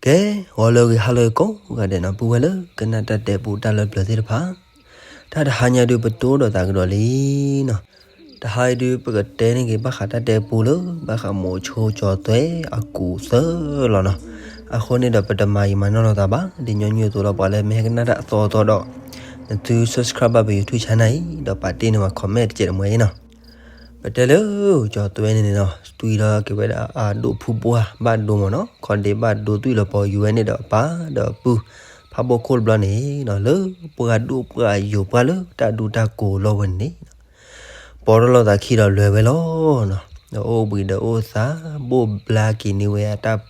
ကဲ, ဂီၤလၢအဂ့ၤ ဟါလၢအဂ့ၤကိးဂၤဒဲးနီၤ, ပုၢ်ဝဲၢ်လၢကနၣ်တၢ်တဲပူတၢ်လၢပျၢၤသ့ၣ်တဖၣ်, တၢ်တဟါညါဒုးပတိၢ်ဒီးသးကဒီးလံနီၤ. တဟါအံၤဒုး ပကတဲန့ၢ်က့ၤဘၣ်ဃးတၢ်တဲပူလၢ ဘၣ်ဃးမိၤဆိကၠီၤသွဲအကူးသၢလီၤနီၤ. အဃိန့ၣ်ဒီး ပတမၤယံာ်မၤနီၢ်လိာ်သးဘၣ်, ဒ်ညီနုၢ်အသိးဒီး ပှၤလၢမ့ၢ်ဟဲကနၣ်တၢ်အသီအသီဒီး နသု subscribe ဘၣ်ပ YouTube channel အံၤ ဒီးပာ်တ့ၢ်န့ၢ်ဝဲ comment တစဲးတမှဲအံၤနီၤ. ပတဲလၢကၠီၤသွဲန့ၣ်န့ၣ်နီၤ, သွံၣ်ထီၣ်က့ၤဝဲဒၣ်အဒိၣ်ဖုပှၢ်ဘၣ်ဒိမ့ၢ်နီၤ, ခီဒ့ဘၣ်ဒိသွံၣ်လီၤပီၤယူၤဝဲန့ၣ်ဒီးအပၢ်ဒီးအပုၢ်, ဖးဘိၣ်ခိၣ်တဘျီန့ၣ်နီၤ, လၢပှၢ်ဒိၣ်ပှၢ်ယိာ်ပှၢ်လၢတၢ်ဒူတၢ်ကိးလီၢ်ဝဲန့ၣ် ပိာ်ထီၣ်လိာ်သးခံဒီးလဲၤဝဲလီၤနီၤ. ဒီးအိၣ်ဘှံးဒီးအိၣ်သး, ဘိၣ်ဘျါက့ၤန့ၢ်ဝဲအတၢ်,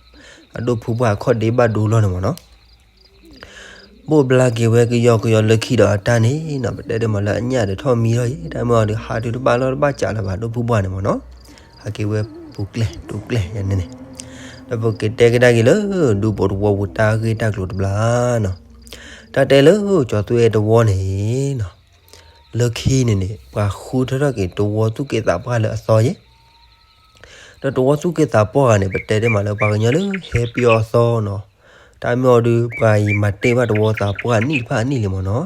အဒိၣ်ဖုပှၢ်အခီၣ်ဒ့ဘၣ်ဒိလီၢ်န့ၣ်မ့ၢ်နီၤ. ဘိၣ်ဘျါက့ၤဝဲကယီကယီလၢခံဒီးအတၢ်န့ၣ်နီၤ, ပတဲဒ်မးလၢအညၣ်ဒီးထီၣ်မံထီၣ်ယဲ, တၢ်မ့ၢ်အီၤဒီးဟးတုၤတဘၣ်လီၢ်တဘၣ်ကးလၢၤဘၣ် ဒိၣ်ဖုပှၢ်န့ၣ်မ့ၢ်နီၤ. ဟးက့ၤဝဲပူၤကျဲ တူၤကျဲယၤန့ၣ်န့ၣ်, ဒီးပကတဲကဒါက့ၤလၢ ဒူပိာ်တဝီပူၤတၢ်ဂ့ၢ်တၢ်ကျိၤတဘျီနီၤ. တၢ်တဲလၢကၠီၤသွဲတဝီန့ၣ်နီၤ, လၢခံန့ၣ်န့ၣ် ပှၤဃုထၢထီၣ်က့ၤတဝီသူၣ်က့သးပှၢ်လၢအသီယဲ, ဒီးတဝီသူၣ်က့သးပှၢ်ဂၤန့ၣ် ပတဲဒ်မးလၢပှၤကညီလၢဟဲပၠီအသီနီၤ. တၢ်မ့ၢ်အီၤဒုး ပှၤအံၤမၤတ့ၢ်ဘၣ်တဝီသးပှၢ်အနံၣ်တဖၣ်အနံၣ်လံမ့ၢ်နီၤ.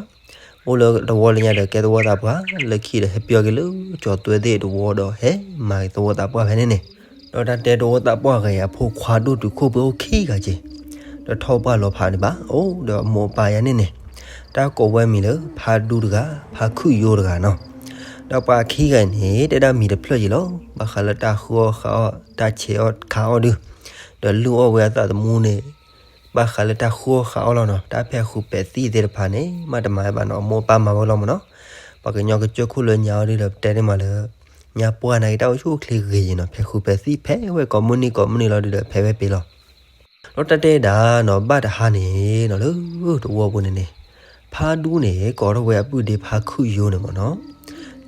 အိၣ်လၢတဝီလၢညါဒီးကဲတဝီသးပှၢ်, လၢခံဒီးဟဲပၠီက့ၤလၢကၠီၤသွဲသ့ၣ်တဝီဒီးဟဲမၤက့ၤတဝီသးပှၢ်ဖဲန့ၣ်န့ၣ်, ဒီးတၢ်တဲတဝီသးပှၢ်ဂၤအံၤ အဖိခွါဒိၣ်တုာ်ခိၣ်ပှ့ၤအိၣ်ခံဂၤက့ၤ, ဒီးထီၣ်ပှၢ်လီၤဖးန့ၣ်ဘၣ်, အိၣ်ဒီးအမိၢ်အပၢ်ယၤန့ၣ်န့ၣ်, တၢ်ကိးဝဲမံၤလၢဖါဒူတဂၤ, ဖါခုၣ်ယိတဂၤနီၤ. ဒီးပှၤခံဂၤအံၤန့ၣ် တဲဒၣ်မံၤတဖျၢၣ်က့ၤလီၤ. ဘၣ်ဃးလၢတၢ်ဃုအီၣ်ဃးအီၣ် တၢ်ဆဲးအီၣ်ခးအီၣ်ဒုး, ဒီးလုၢ်အီၣ်ဝဲအသးသမူန့ၣ်, ဘၣ်ဃးလၢတၢ်ဃုအီၣ်ဃးအီၣ်လီၤနီၤ, တၢ်ဖဲဃုာ်ပဲာ်သံၣ်သ့ၣ်တဖၣ်န့ၣ် မ့ၢ်တမၤဘၣ်နီၤ, အမိၢ်အပၢ်မၤဝဲလီၤမ့ၢ်နီၤ. ပှၤကညီကစၢၢ်ခိၣ်လၢညါအီၤဒုးဒီး ပတဲဒ်မးလၢ ညါပှၢ်နာ်က့ၤတၢ်အိၣ်ဆူၣ်အိၣ်ချ့ဂ့ၤယံၤနီၤ, ဖဲဃုာ်ပဲာ်သံၣ်ဖဲဝဲကိးမုၢ်နံၤကိးမုၢ်နံၤလီၤဒုးဒီး ဖဲဝဲပ့ၤလီၤ. ဒီးတၢ်တဲဒၣ်နီၤ, ဘၣ်တဟါန့ၣ်နီၤ, လၢတဝီပူၤန့ၣ်န့ၣ်, ဖါဒူန့ၣ် ကိးထီၣ်ဝဲအပုၢ်ဒ့ဖါခုၣ်ယိန့ၣ်မ့ၢ်နီၤ,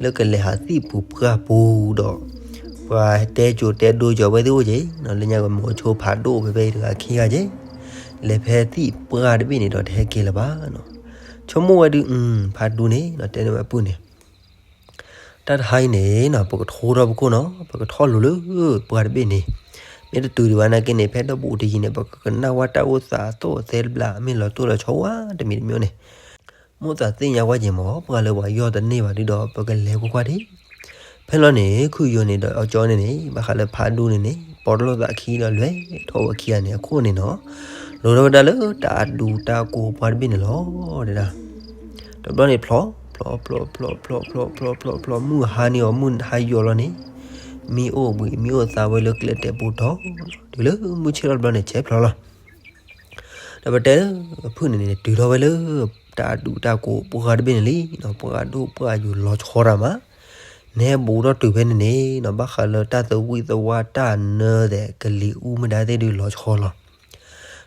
လၢကလဲၤဟးသံၣ်ပူၤပှၢ်ပူၤဒီး, ပှၤတဲကၠိတဲဒိကၠိဝဲသ့ၣ်အိၣ်က့ၤနီၤ, လၢညါကမိၤဆိဖးဒိၣ်ဖဲဖဲအံၤတဂၤခံဂၤက့ၤ, လဲၤဖဲသံၣ်ပှၢ်တဘ့ၣ်န့ၣ်ဒီးတဟဲက့ၤလၢၤဘၣ်နီၤ. ဆိကမိၣ်ဝဲဒုး, ဖါဒူန့ၣ်နီၤ, တဲန့ၢ်ဝဲအပုၢ်န့ၣ် တၢ်တဟါအံၤန့ၣ်နီၤ, ပကထိထီၣ်ပခိၣ်နီၤ, ပကထီၣ်လိၤလၢပှၢ်တဘ့ၣ်န့ၣ်, မ့ၢ်တတုၤဒံးဘၣ်နာ်က့န့ၣ် ဖဲဒီးဘူးတယံၤန့ၣ် ပကကနၣ်ဝဲတၢ်အိၣ်သးအသိၣ်အသဲတဘျီ မ့ၢ်လီၤတိၢ်လီၤဆီဝဲတမံၤတမံၤန့ၣ်, မိၣ်သးသ့ၣ်ညါဝဲက့ၤမ့ၢ် ပှၤလၢပှၤယီၢ်တန့ၢ်ဘၣ်ဒုးဒီး ပကလဲၤကွၢ်ကွၢ်ဒံး. ဖဲလီၤန့ၣ် ခုၣ်ယိန့ၣ်ဒီးအကၠီန့ၣ်န့ၣ် ဘၣ်ဃးလၢဖါဒူန့ၣ်န့ၣ် ပိာ်ထီၣ်လိာ်သးခံဒီးလဲၤထီၣ်ဝဲခံဂၤန့ၣ်အခိၣ်န့ၣ်နီၤ, လိၤထီၣ်ဝဲဒၣ်လၢတၢ်အဒူတၢ်ကိးပှၢ်တဘ့ၣ်န့ၣ်လီၤ. တဲဒၣ် တဘျီန့ၣ်ဖျိး, ဖျိးဖျိးဖျိးဖျိးဖျိးဖျိးဖျိးဖျိး, မုၢ်ဟါန့ၢ်အီၤ မုၢ်ဟါယိာ်လီၤန့ၣ်, မံအိၣ်ဘှံးမံအိၣ်သးဝဲလၢကျဲတဲာ်ပူၤတီၤ, တုၤလၢမုၢ်ဆ့ၣ်ထီၣ်တဘျီန့ၣ် ဆဲးဖျိးလီၤ. ဒီးပတဲလၢ အဖုၣ်န့ၣ်န့ၣ် တုၤထီၣ်ဝဲလၢ တၢ်အဒူတၢ်ကိးပှၢ်တဘ့ၣ်န့ၣ်လံ, ပှၢ်ဒိၣ်ပှၢ်ယိာ်လီၤဆီတၢ်မး, နဟဲဘူးထီၣ်တုၤဖဲန့ၣ်န့ၣ်နီၤ, ဘၣ်ဃးလၢတၢ်သဝံၣ်သဝါတၢ်နၢသဲး ကလံၤအူမ့ၢ်ဒါသ့ၣ်ဒုးလီၤဆီလီၤ.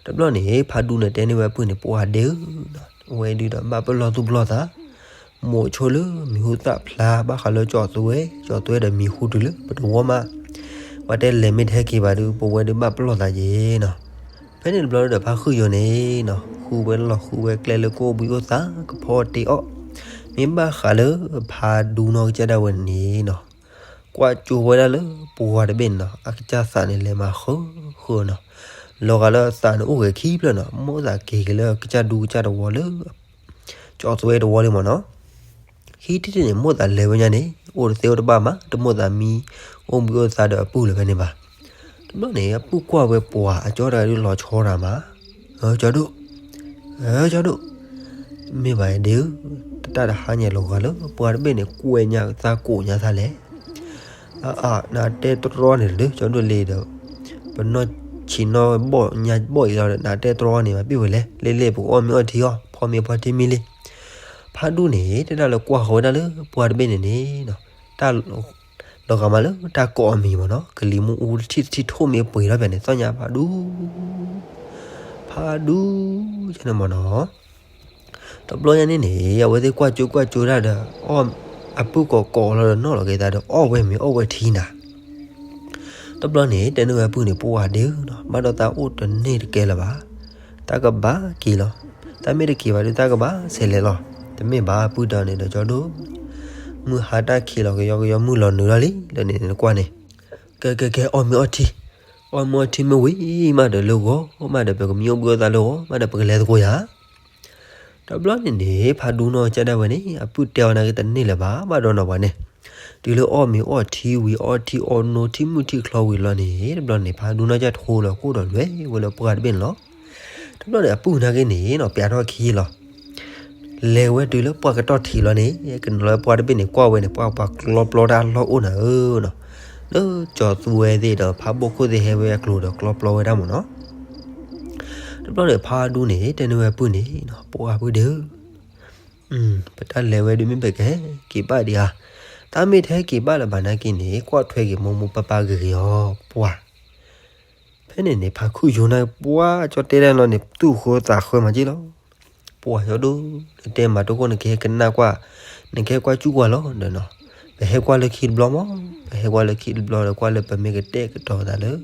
တဘျီန့ၣ် ဖါဒူန့ၣ်တဲန့ၢ်ဝဲအပုၢ်န့ၣ် ပှၢ်ဒ့ဧၢ, အဝဲဒုးဒီးဘၣ်ပလီၢ်သူၣ်ပလီၢ်သး, မိၤဆိလၢမံၤဟူသၣ်ဖျါ ဘၣ်ဃးလၢကၠီၤသွဲ, ကၠီၤသွဲဒီးမံၤဟူတုၤလၢပတဝီမး, ပှၤတဲလဲၤမ့ၢ်တဟဲက့ၤဘၣ်ဒုး ပဝဲဒုးဘၣ်ပလီၢ်သးက့ၤနီၤ. ဖဲန့ၣ်တဘျီဒီး ဖါခုၣ်ယိာ်န့ၣ်နီၤ ဃုဝဲလီၢ်ဃုဝဲကျဲလၢကအိၣ်ဘှံးအိၣ်သး ကဖီတ့အီၣ်, မ့ၢ်ဘၣ်ဃးလၢဖါဒူနီၢ်ကစၢ်ဒၣ်ဝဲန့ၣ်နီၤ ကွၢ်ကၠိဝဲဒၣ်လၢပှၢ်တဘ့ၣ်န့ၣ်နီၤ အကစၢ်သးန့ၣ်လဲၤမၤဃၢဃၢနီၤ, လီၤဂာ်လၢအသးန့ၣ်အိၣ်ဂဲၤခံဖျၢၣ်နီၤ မိၣ်သးက့ၤက့ၤလၢကစၢ်ဒူကစၢ်တဝီလၢ ကၠီၤသွဲတဝီလံမ့ၢ်နီၤ. ခံထံၣ်တထံၣ်န့ၣ် မိၣ်သးလဲၤဝဲညါန့ၣ် အိၣ်တသ့အိၣ်တဘၣ်မး တမိၣ်သးမံ အိၣ်ဘှံးအိၣ်သးဒီးအပုၢ်လၢၤဖဲန့ၣ်ဘၣ်. တဘျီန့ၣ် အပုၢ်ကွၢ်ဝဲပှၢ်အကၠီတဂၤဒုးလီၤဆီတၢ်မး, ကၠီၤဒိၣ်, ကၠီၤဒိၣ်, မ့ၢ်ဘၣ်ဒ့ဧၢ, တၢ်တဟါညါလီၤဂာ်လၢပှၢ်တဘ့ၣ်န့ၣ် ကွဲညါသးကိးညါသးလဲၣ် အါအါ နတဲတြီန့ၣ်လၢကၠီၤဒိၣ်လံဒီး ပနီၢ်ဆံးနီၢ်ဘီၣ်ညါဘီၣ်အံၤလီၤဒီး နတဲတြီန့ၣ် မၤပ့ၢ်ဝဲလဲၣ်, လ့လ့ပကအီၣ်မ့ၤအီထံအီၣ် ဖီမ့ၤဖီထံမ့ၢ်လံ. ဖါဒူန့ၣ် တဲဒၣ်လၢကွၢ်ဃီၤဝဲဒၣ်လၢပှၢ်တဘ့ၣ်န့ၣ်န့ၣ် တၢ်လီၤဂာ်မးလၢတၢ်ကိးအမံၤမ့ၢ်နီၤ ကလံၤမုၢ်အူတထံၣ်တထံၣ်ထိၣ်မ့ၢ်ပှ့ၤထီၣ်ဖဲန့ၣ် သီၣ်ညါဖါဒူ ဖါဒူ ကန့ၣ်မ့ၢ်နီၤ. တဘျီညါန့ၣ်န့ၣ် အဝဲသ့ၣ်ကွၢ်ကၠိကွၢ်ကၠိတၢ်ဒီး အီၣ် အပုၢ်ကိးကိးလီၤဒီးနီၣ်လီၤက့ၤသးဒီး အီၣ်ဝဲမ့ၤအီၣ်ဝဲထံနၤ. တဘျီန့ၣ် တဲန့ၢ်ဝဲအပုၢ်န့ၣ် ပှၤဒ့ဧၢနီၤ ဘၣ်ဒီးသးအိၣ်တန့ၢ်တကဲလၢၤဘၣ်. တၢ်ကဘၣ်က့ၤလီၤ. တၢ်မ့ၢ်တက့ၤဘၣ်ဒီး တၢ်ကဘၣ်ဆဲးလဲၤလီၤ. တမ့ၢ်ဘၣ်အပုၢ်ဒီးန့ၣ်ဒီးကၠီဒိၣ် မုၢ်ဟါတၢ်ခံးလီၤကယီကယီ မုၢ်လီၤနုာ်လီၤလံ လၢန့ၣ်နကွၢ်န့ၣ် ကဲကဲကဲ အီၣ်မ့ၤအီထံ အီၣ်မ့ၤအီထံမ့ၢ်ဝံၤမးဒီးလၢဂီၤမးဒီး ပကမံအိၣ်ဘှံးအိၣ်သးလၢဂီၤမးဒီး ပကလဲၤသကိးယၤ. တဘျီန့ၣ်န့ၣ် ဖးဒူနီၢ်ကစၢ်ဒၣ်ဝဲန့ၣ် အပုၢ်တဲအီၤနာ်က့ တန့ၢ်လၢၤဘၣ်ဘၣ်ဒီးနီၤပှၤန့ၣ်, တုၤလၢအီၣ်မ့ၤအီထံဝံၤ အီထံအီနိထံမုၢ်ထံချီဝံၤလီၤန့ၣ် တဘျီန့ၣ် ဖးဒူနီၢ်ကစၢ်ထိလီၤခိၣ်ဒီးလဲၤဝဲလၢပှၢ်တဘ့ၣ်န့ၣ်လီၤ. တဘျီန့ၣ် အပုၢ်နာ်က့န့ၣ်နီၤ ပျးထီၣ်ခံလီၤ. လဲၤဝဲတုၤလၢပှၢ်ကတီၢ်ထံးလီၤန့ၣ် ကနီၤလၢပှၢ်တဘ့ၣ်န့ၣ် ကွၢ်ဝဲန့ၣ် ပှၢ်ပှၤကျီပျီတၢ်လီၢ်အိၣ်နၤဧၢနီၤ, လၢကၠီၤသူဝဲသ့ၣ်ဒီးဖးဘိၣ်ခိၣ်သ့ၣ်ဟဲဝဲအကျိၤဒီးကျီပျီဝဲဒၣ်မ့ၢ်နီၤ. တဘျီန့ၣ် ဖးဒူန့ၣ် တဲန့ၢ်ဝဲပုၢ်န့ၣ်နီၤ, ပှၢ်ပုၢ်ဒ့ဧၢ, ပတၢ်လဲၤဝဲဒုးမ့ၢ်ပကဟဲက့ၤဘၣ်ဒံးဧါ, တၢ်မ့ၢ်တဟဲက့ၤဘၣ်လၢၤဘၣ်နာ်က့န့ၣ် ကွၢ်ထွဲက့ၤမိၢ်မိၢ်ပၢ်ပၢ်ဂ့ၤဂ့ၤအီၤ ပှၢ် ဖဲန့ၣ်န့ၣ် ဖးခုၣ်ယိနာ်က့ ပှၢ်ကၠီတဲဒၣ်လီၤန့ၣ် သူၣ်ဃၢသးဃၢမးက့လီၤ. ပှၢ်ကၠီဒိၣ်, နတဲမၤတခိၣ် နကဟဲကနၣ်ကွၢ်, နကဟဲကွၢ်စူၣ်ကွၢ်လီၤဒီးနီၤ, ပဟဲကွၢ်လၢခံတဘျီမး, ပဟဲကွၢ်လၢခံတဘျီဒီး ကွၢ်လၢပမ့ၢ်ကတဲာ်ကတီၤသးလၢ ဂ့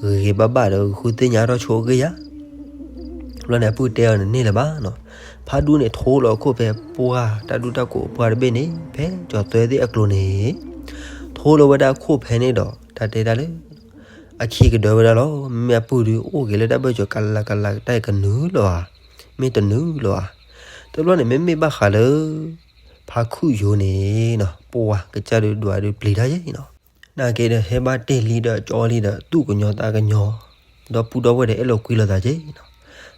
ၤဂ့ၤဘၣ်ဘၣ်ဒီး ဃုသ့ၣ်ညါထီၣ်ဆိအဂ့ၢ်ယၤ တဘျီန့ၣ် အပုၢ်တဲအီၤန့ၣ်န့ၢ်လၢၤဘၣ်နီၤ. ဖးဒူန့ၣ် ထိလီၤခိၣ်ဖဲပှၢ်တၢ်ဒူတၢ်ကိးပှၢ်တဘ့ၣ်န့ၣ် ဖဲကၠီၤသွဲသ့ၣ်အကျိၤန့ၣ်, ထိလီၤဝဲဒၣ်ခိၣ်ဖဲန့ၣ်ဒီး တၢ်တဲတၢ်လၢ အခံကဒၢဝဲဒၣ်လီၤ. မ့မ့ၢ်အပုၢ်ဒုး အိၣ်က့ၤလၢတၢ်ဘၢၣ်စၢၤကလးကလး တၢ်အံၤကနုာ်လီၤဧါ, မ့ၢ်တနုာ်လီၤဧါ. တဘျီန့ၣ် မ့မ့ၢ်ဘၣ်ဃးလၢ ဖးခုၣ်ယိန့ၣ်နီၤ ပှၢ်ကစၢ်ဒုးဒွးဒုးပျံၤတၢ်ယဲနီၤ, နာ်က့ဒီး ဟဲဘၣ်တ့ၢ်လံဒီးကၠီလံဒီး သူၣ်ကညီၤသးကညီၤ, ဒီပုၢ်ဒီဝဲၢ်ဒီး အဲၣ်လိာ်ကွံလိာ်သးက့နီၤ.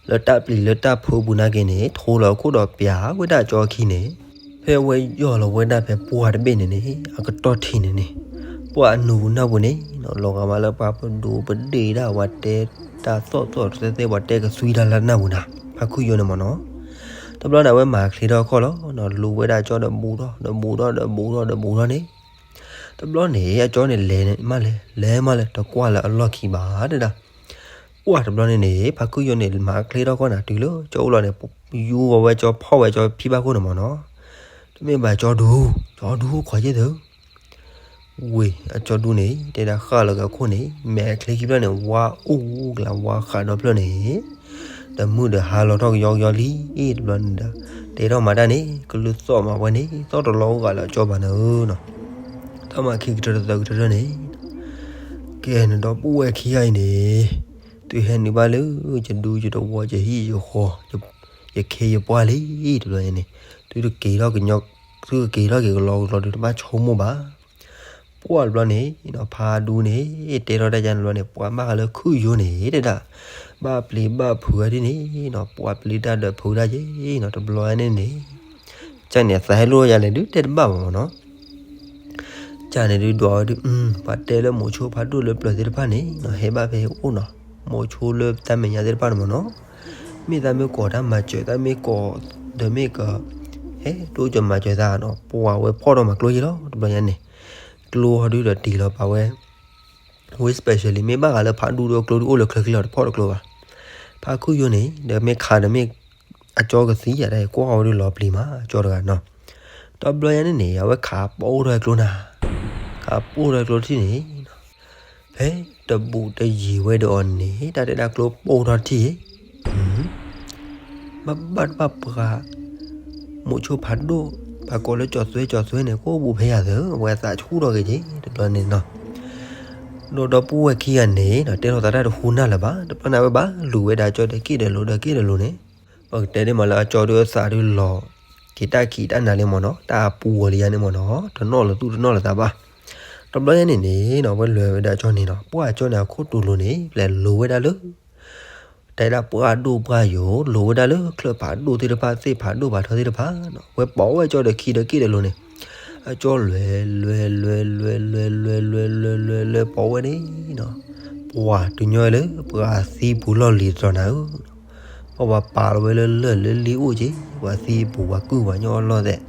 လၢတၢ်ပျံၤလၢတၢ်ဖုးပူၤနာ်က့န့ၣ် ထိလီၤခိၣ်ဒီးပျးဝဲဒၣ်ကၠီအခံန့ၣ်, ဖဲဝဲယီၢ်လီၤဝဲဒၣ်ဖဲပှၢ်တဘ့ၣ်န့ၣ်န့ၣ် အကတီၢ်ထံးန့ၣ်န့ၣ်, ပှၢ်အနူၤပူၤနၢ်ပူၤန့ၣ်နီၤ လီၤဂာ်မးလၢပှၤပဒိးပဒ့ၣ်ဒၣ် ပှၤတဲတၢ်သီၣ်သီၣ်သဲသဲ ပှၤတဲကသွံတၢ်လၢနၢ်ပူၤနၤ, ဖးခုၣ်ယိန့ၣ်မ့ၢ်နီၤ. တဘျီန့ၣ် အဝဲမၤချ့ထီၣ်ခီၣ်လီၤနီၤ, လူၤဝဲဒၣ်ကၠီဒီးဘူးထီၣ် ဒီးဘူးထီၣ် ဒီးဘူးထီၣ် ဒီးဘူးထီၣ်န့ၣ်, တဘျီန့ၣ် အကၠီန့ၣ်လဲၤမးလဲၤ လဲၤမးလဲၤ တကွၢ်လၢအလီၢ်ခံဘၣ်တဲဒၣ်. ပှၢ်တဘျီန့ၣ်န့ၣ် ဖးခုၣ်ယိန့ၣ် မၤချ့ထီၣ်ခီၣ်နၤ တုၤလၢကၠီအိၣ်လီၤန့ၣ် ယူဝဲကၠီဖီၣ်ဝဲကၠီဖံဘၣ်ခိၣ်န့ၣ်မ့ၢ်နီၤ, တမ့ၢ်ဘၣ်ကၠီဒူ, ကၠီဒူခိးယ့ၢ်သု ဝ့ၢ်အကၠီဒူန့ၣ် တဲဒၣ်ဃၣ်လီၤက့ၤအခိၣ်န့ၣ် မဲာ်ချ့ခံဖျၢၣ်န့ၣ် ဝါအိၣ်ကလးဝါဃးဒီဖျၢၣ်န့ၣ်, ဒီးမုၢ်ဒီးဟါလီၤထီၣ်ကယီကယီလံတဘျီန့ၣ်ဒီး, တဲထီၣ်မၤတၢ်န့ၣ် ကလုၢ်သီၣ်မးဝဲန့ၣ် သီၣ်တလီၤအိၣ်ဂၤလၢအကၠီဘၣ်နၤဧၢနီၤ, သီၣ်မးခံကတၢၢ်တသၢကတၢၢ်န့ၣ်, ကဲနဒီပုၢ်ဝဲၢ်ခံဂၤအံၤန့ၣ်, သုဟဲနုာ်ဘၣ်လၢ ယဒူယတဝီ ယဟံၣ်ယဃီ ယခ့ယပှၢ်လံတဘျီန့ၣ်, သုတက့ၤထီၣ်ကညီ, သုကက့ၤထီၣ်က့ၤကလီကလီဒီး တဘၣ်ဆိကမိၣ်ဘၣ်. ပှၢ်တဘျီန့ၣ်နီၤ ဖးဒူန့ၣ် တဲထီၣ်တၢ်ယါန့ၣ်တဘျီန့ၣ် ပှၤဘၣ်ဃးလၢခုၣ်ယိန့ၣ်တဲဒၣ်, ဘၣ်ပျံၤဘၣ်ဖုးဝဲဒ်န့ၣ်နီၤ ပှၤပျံၤတၢ်ဒီးဖုးတၢ်ယဲနီၤ တဘျီန့ၣ်န့ၣ်, ကန့ၣ်အသးဟဲလိၣ်ယၤလဲၣ်ဒုးတဲတဘၣ်ဘၣ်မ့ၢ်နီၤ. ကန့ၣ်ဒုးဒွးဝဲဒုး ပှၤတဲလၢမိၤဆိဖးဒိၣ်လၢပျၢၤသ့ၣ်တဖၣ်န့ၣ်နီၤ ဟဲဘၣ်ဖဲအအိၣ်နီၤ, မိၤဆိလၢတၢ်မဲာ်ညါသ့ၣ်တဖၣ်န့ၣ်မ့ၢ်နီၤ, မ့ၢ်သးမ့ၢ်ကိးတၢ်မၤစၢၤ သးမ့ၢ်ကိးဒီးမ့ၢ်က ဟဲတိစၢၤမၤစၢၤသးနီၤ ပှၤဝဲဖီၣ်ထီၣ်မးကျိယဲလီၤ တဘျီညါန့ၣ်, ကျိဟီဒုးဒီးတံၢ်လီၤပာ်ဝဲ ဝ့ၢ် specially မ့ၢ်ဘၣ်ဃးလၢဖးဒူဒီးကျိဒုးအိၣ်လၢချၢခံလီၤ တဖီၣ်တကျိဘၣ်. ဖးခုၣ်ယိန့ၣ် ဒီးမ့ၢ်ခးဒီးမ့ၢ် အကၠီကသံယၤတၢ်အံၤ ကွၢ်ဃီဝဲဒုးလီၤပျံၤမး ကၠီတဂၤနီၤ. တဘျီညါန့ၣ်န့ၣ် အဝဲခးပိၢ်ထီၣ်ကျိနၤ, ခးပိၢ်ထီၣ်ကျိထံၣ်န့ၣ်, ဖဲတဘူးတယံၤဝဲဒီးအီၤန့ၣ် တၢ်တဲဒၣ်ကျိပိၢ်ထီၣ်ထံၣ် ဘၣ်ဘၣ်တဘၣ်ပှၤ မိၤဆိဖးဒိၣ် ပှၤကိးလၢကၠီသွဲကၠီသွဲန့ၣ် ကိးဘူးဖဲယၤသၢ အဝဲသးဆူၣ်ထီၣ်က့ၤက့ၤ တဘျီန့ၣ်နီၤ. ဒီးဒီပုၢ်ဝဲၢ်ခံဂၤန့ၣ်နီၤ တဲထီၣ်သးတၢ်တဟူနၢ်လၢၤဘၣ် တဘျီန့ၣ် အဝဲဘၣ်လူၤဝဲဒၣ်ကၠီဒီးက့ၣ်ဒီးလိၤဒီးက့ၣ်ဒီးလိၤန့ၣ် ပကတဲဒ်မးလၢအကၠီဒုးအသးဒုးလီၤက့ၤတၢ်ခံးတၢ်နၤလံမ့ၢ်နီၤ တၢ်အပူၤဝဲလံယါန့ၣ်မ့ၢ်နီၤ တနီၣ်လၢၤသူၣ်တနီၣ်လၢၤသးဘၣ်. တဘျီယါန့ၣ်န့ၣ်နီၤ အဝဲလဲၤဝဲဒၣ်ကၠီန့ၣ်နီၤ ပှၢ်ကၠီန့ၣ် အခိၣ်တူာ်လိၤန့ၣ် လဲၤလိၤဝဲဒၣ်လၢ တဲဒၣ်ပှၢ်ဒိၣ်ပှၢ်ယိာ် လိၤဝဲဒၣ်လၢချၢၣ်ဖးဒိၣ်သ့ၣ်တဖၣ် သ့ၣ်ဖးဒိၣ်ဖးထီသ့ၣ်တဖၣ်နီၤ ဝဲပိာ်ဝဲကၠီဒီးခံးဒီးက့ၣ်ဒီးလိၤန့ၣ် အကၠီလဲၤ လဲၤ လဲၤ လဲၤ လဲၤ လဲၤ လဲၤ လဲၤ လဲၤ လဲၤ ပိာ်ဝဲန့ၣ်နီၤ ပှၢ်တုၤညီလၢပှၤသံပူၤလီၢ်လံၤတတီၤနၤဧၢ ပှၢ်ပာ်လီၤဝဲလၢလၢၢ်လၢလံအိၣ်က့ၤ ပှၤသံပူၤပှၤကုၢ်ပှၤညီလီၢ်သဲး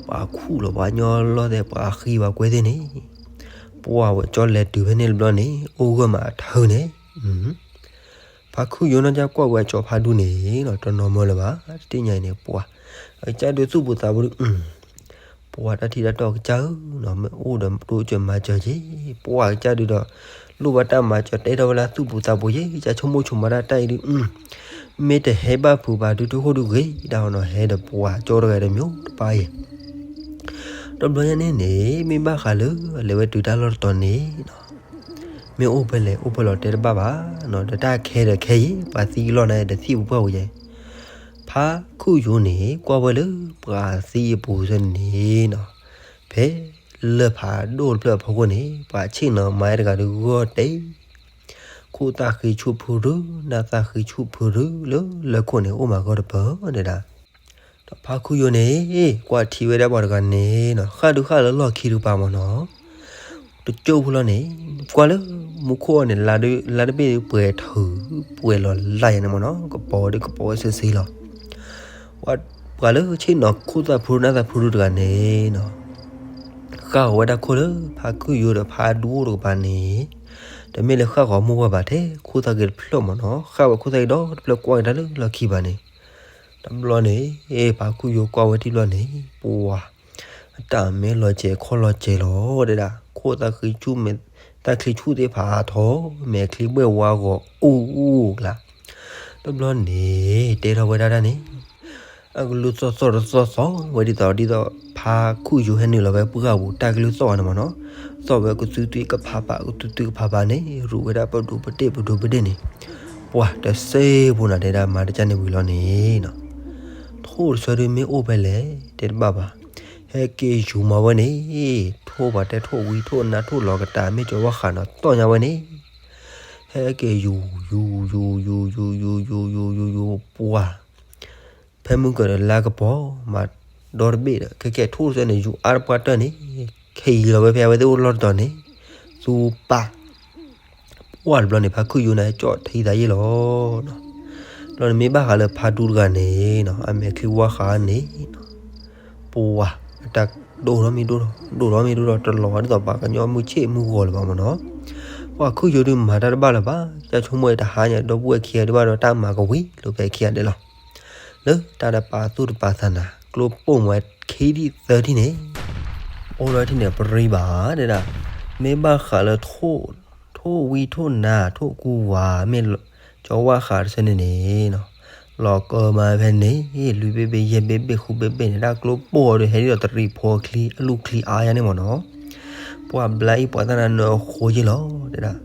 ပှၤခူၣ်လီၤပှၤညီလီၢ်သဲး ပှၤဃံပှၤကွဲသ့ၣ်န့ၣ် ပှၢ်ဝဲကၠီလဲၤတုၤဖဲန့ၣ်တဘျီန့ၣ် အိၣ်ဂၢၢ်မးအထၢန့ၣ် ဖါခုၣ်ယိနီၢ်ကၠၢ်ကွၢ်ဝဲအကၠီဖးဒူန့ၣ်နီၤ တနီၤမၢလၢၤဘၣ် တသ့ၣ်ညါအံၤန့ၣ် ပှၢ် အကစၢ်ဒုးသူၣ်ပူၤသးပူၤဒုး ပှၢ်တၢ်ထံၣ်တၢ်တီကစၢ်ဧၢနီၤ မ့ၢ်အိၣ်ဒီးတိစၢၤမၤစၢၤက့ၤ ပှၢ်ကစၢ်ဒုးဒီး လိၣ်ဘၣ်တၢ်မၤစၢၤတဲထီၣ်ဝဲလၢသူၣ်ပူၤသးပူၤက့ၤ ကစၢ်ဆိကမိၣ်ဆိကမးတၢ်တၢ်အံၤဒုး မ့ၢ်တဟဲဘၣ်ဖုးဘၣ်ဒုးတခိၣ်ဒုးဂ့ၤဒၣ်နီၤ ဟဲဒီးပှၢ်ကၠီတဂၤဒီးမ့ၢ်တပၢ်အံၤ တဘျီညါန့ၣ်န့ၣ် မ့ၢ်ဘၣ်ဃးလၢအလဲၤဝဲတုၤတၢ်လီၢ်တတီၤန့ၣ်နီၤ မ့ၢ်အိၣ်ဖဲလဲၣ်အိၣ်ဖဲလဲၣ်တဲတဘၣ်ဘၣ်နီၤ, ဒီးတၢ်ခဲဒီးခဲအံၤ ပှၤသံလီၢ်န့ၣ် တသံပှၢ်ပူၤယဲ, ဖါခုၣ်ယိန့ၣ် ကွၢ်ဝဲလၢပှၤသံအပူၤစ့ၢ်န့ၣ်နီၤ, ဖဲလၢၢ်ဖးဒိၣ်တဖျၢၣ်အဖီခိၣ်န့ၣ် ပှၤဆ့ၣ်နီၤမါတဂၤဒီးဂီၢ်တဲ ခိၣ်သၣ်ဃ့ဆူၣ်ဖုရူ, နၢ်သၣ်ဃ့ဆူၣ်ဖုရူလၢလၢၢ်ခိၣ်န့ၣ် အိၣ်မးဂီၢ်တပၢၢ်ဒဲဒၣ်. ဒီးဖါခုၣ်ယိန့ၣ် ကွၢ်ထံဝဲဒၣ်ပှၤတဂၤန့ၣ်နီၤ, ဃၣ်ဒုးဃၣ်လၢလီၢ်ခံတကပၤမ့ၢ်နီၤ, တကၠိၢ်ဖိလီၤန့ၣ်, ကွၢ်လၢမူခိၣ်အီၤန့ၣ် လါတဘ့ၣ်ပှဲၤထုး ပှဲၤလီၤလၢ်ယဲန့ၣ်မ့ၢ်နီၤ, ကပီၤဒုးကပီၤဝဲဆ့ဆ့လီၤ. ပှၤလၢဆ့ၣ်နီၤခိၣ်သၣ်ဖုရူနၢ်သၣ်ဖုရူတဂၤန့ၣ်နီၤ ဃၣ်ဃီၤဝဲဒၣ်ခိၣ်လၢဖါခုၣ်ယိဒီးဖါဒူအိၣ်တကပၤန့ၣ်, တမ့ၢ်လၢဃၣ်ဃီၤမိၢ်ပှၢ်ဘၣ်ထဲ ခိၣ်သၣ်ဃ့တဖျၢၣ်မ့ၢ်နီၤ, ဃၣ်ဝဲခိၣ်သၣ်ဃ့ဒီတဖျၢၣ်ကွၢ်ကဒါလၢလီၢ်ခံဘၣ်န့ၣ်, တဘျီန့ၣ် ဖါခုၣ်ယိကွၢ်ဝဲထံၣ်ဘျီန့ၣ် ပှၤ အတၢ်မ့ၢ်လီၤစဲၤခီၣ်လီၤစဲၤလီၤဒဲဒၣ်, ခိၣ်သၣ်ဃ့ဆူၣ်မ့ၢ် သၣ်ချံဆူၣ်သ့ၣ်ဖးထီ မဲာ်ချံဘှဲၣ်ဝါဂီၤအိၣ်အိၣ်ကျါ, တဘျီန့ၣ် တဲထီၣ်ဝဲဒၣ်တၢ်န့ၣ် အကလုၢ်သီၣ်သီၣ်တသီၣ်သီၣ်ဝဲဒ်သိးဒ်သိး ဖါခုၣ်ယိဟဲနုာ်လီၤဝဲပှၢ်ပူၤ တၢ်ကလုၢ်သီၣ်ဝဲန့ၣ်မ့ၢ်နီၤ, သီၣ်ဝဲကသုသုကဖးဖး ကသုသုကဖးဖးန့ၣ် ရူးဝဲဒၣ်ပဒိးပဒ့ၣ်ပဒိးပဒ့ၣ်န့ၣ်, ပှၤတစဲးဖိနၤဒဲဒၣ်မၤတကၢ်န့ၣ်ဝံၤလီၤန့ၣ်နီၤ, ထိၣ်တဆၢဒုးမ့ၢ်အိၣ်ဖဲလဲၣ် တဲတဘၣ်ဘၣ်, ဟဲက့ၤယူၤမၤဝဲန့ၣ်, ထိၣ်ပှၤတဲထိၣ်ဝံထိၣ်နါထိၣ်လီၤကတၢ် မ့ၢ်ကၠီၤဝါဃးနီၤသီၣ်ညါဝဲန့ၣ်, ဟဲက့ၤယူၤ ယူၤ ယူၤ ယူၤ ယူၤ ယူၤ ယူၤ ယူၤ ယူၤ ပှၤ ဖဲမုၢ်ကၢၤဒီးလါကပီၤ မၤဒီတဘ့ၣ်ဒီး ခဲကဲထိၣ်တဆၢန့ၣ် ယူၤအါတပှၢ်တၢၢ်န့ၣ် ခံးလီၤဝဲဖဲအဝဲသ့ၣ်အိၣ်လီၢ်တတီၤန့ၣ် သူပၢ် ပှၢ်တဘျီန့ၣ် ဖါခုၣ်ယိန့ၣ် ကၠီၣ်ထံသးယ့ၢ်လီၤ. ဘျီန့ၣ်မ့ၢ်ဘၣ်ဃးလၢဖါဒူတဂၤန့ၣ်နီၤ အမဲာ်ချံဝါဃးန့ၣ်နီၤ ပှၤ အတၢ်ဒိၣ်ထီၣ်မ့ၢ်ဒိၣ်ထီၣ် ဒိၣ်ထီၣ်မ့ၢ်ဒိၣ်ထီၣ် တလီၤဒ်သိးပှၤကညီမုၢ်ဆ့ၣ်မုၢ်ဂီၤလၢၤဘၣ်မ့ၢ်နီၤ. ပှၤခုၣ်ယိဒုးမၤတၢ်တဘၣ်လၢၤဘၣ် ကၢ်ဆိကမိၣ်အံၤတဟါညါ ဒီပုၢ်ဝဲၢ်ခံဂၤဒုးဘၣ်ဒီးတၢ်မၤကဝံၤလိာ်ဖဲခံဂၤဒဲးလီၤ. လၢတၢ်တပာ်သူၣ်တပာ်သးနၤ ကျိပိၢ်မွဲခံဒံၣ်သၢထံၣ်န့ၣ် အိၣ်ဒီးထံၣ်န့ၣ် ပရံဘၣ်ဒဲဒၣ် မ့ၢ်ဘၣ်ဃးလၢ ထိၣ်ဝံထိၣ်နါ ထိၣ်ကူဝါ မ့ၢ်ကၠီၤဝါဃးတဆၢန့ၣ်န့ၣ်နီၤ လီၤကၢမးဖဲန့ၣ် လွံၢ်ဘ့ၣ်ဘ့ၣ် ယဲၢ်ဘ့ၣ်ဘ့ၣ် ဃုဘ့ၣ်ဘ့ၣ်န့ၣ် တၢ်ကျိပိၢ်အီၤဒီး ဟဲဒ်သိးတရံးဖိအချံ အလူၢ်ချံအါယါန့ၣ်မ့ၢ်နီၤ. ပှၤဘျါအံၤ ပှၤတၢ်နါနၢၤအဃိယ့ၢ်လီၤ တဲဒၣ်.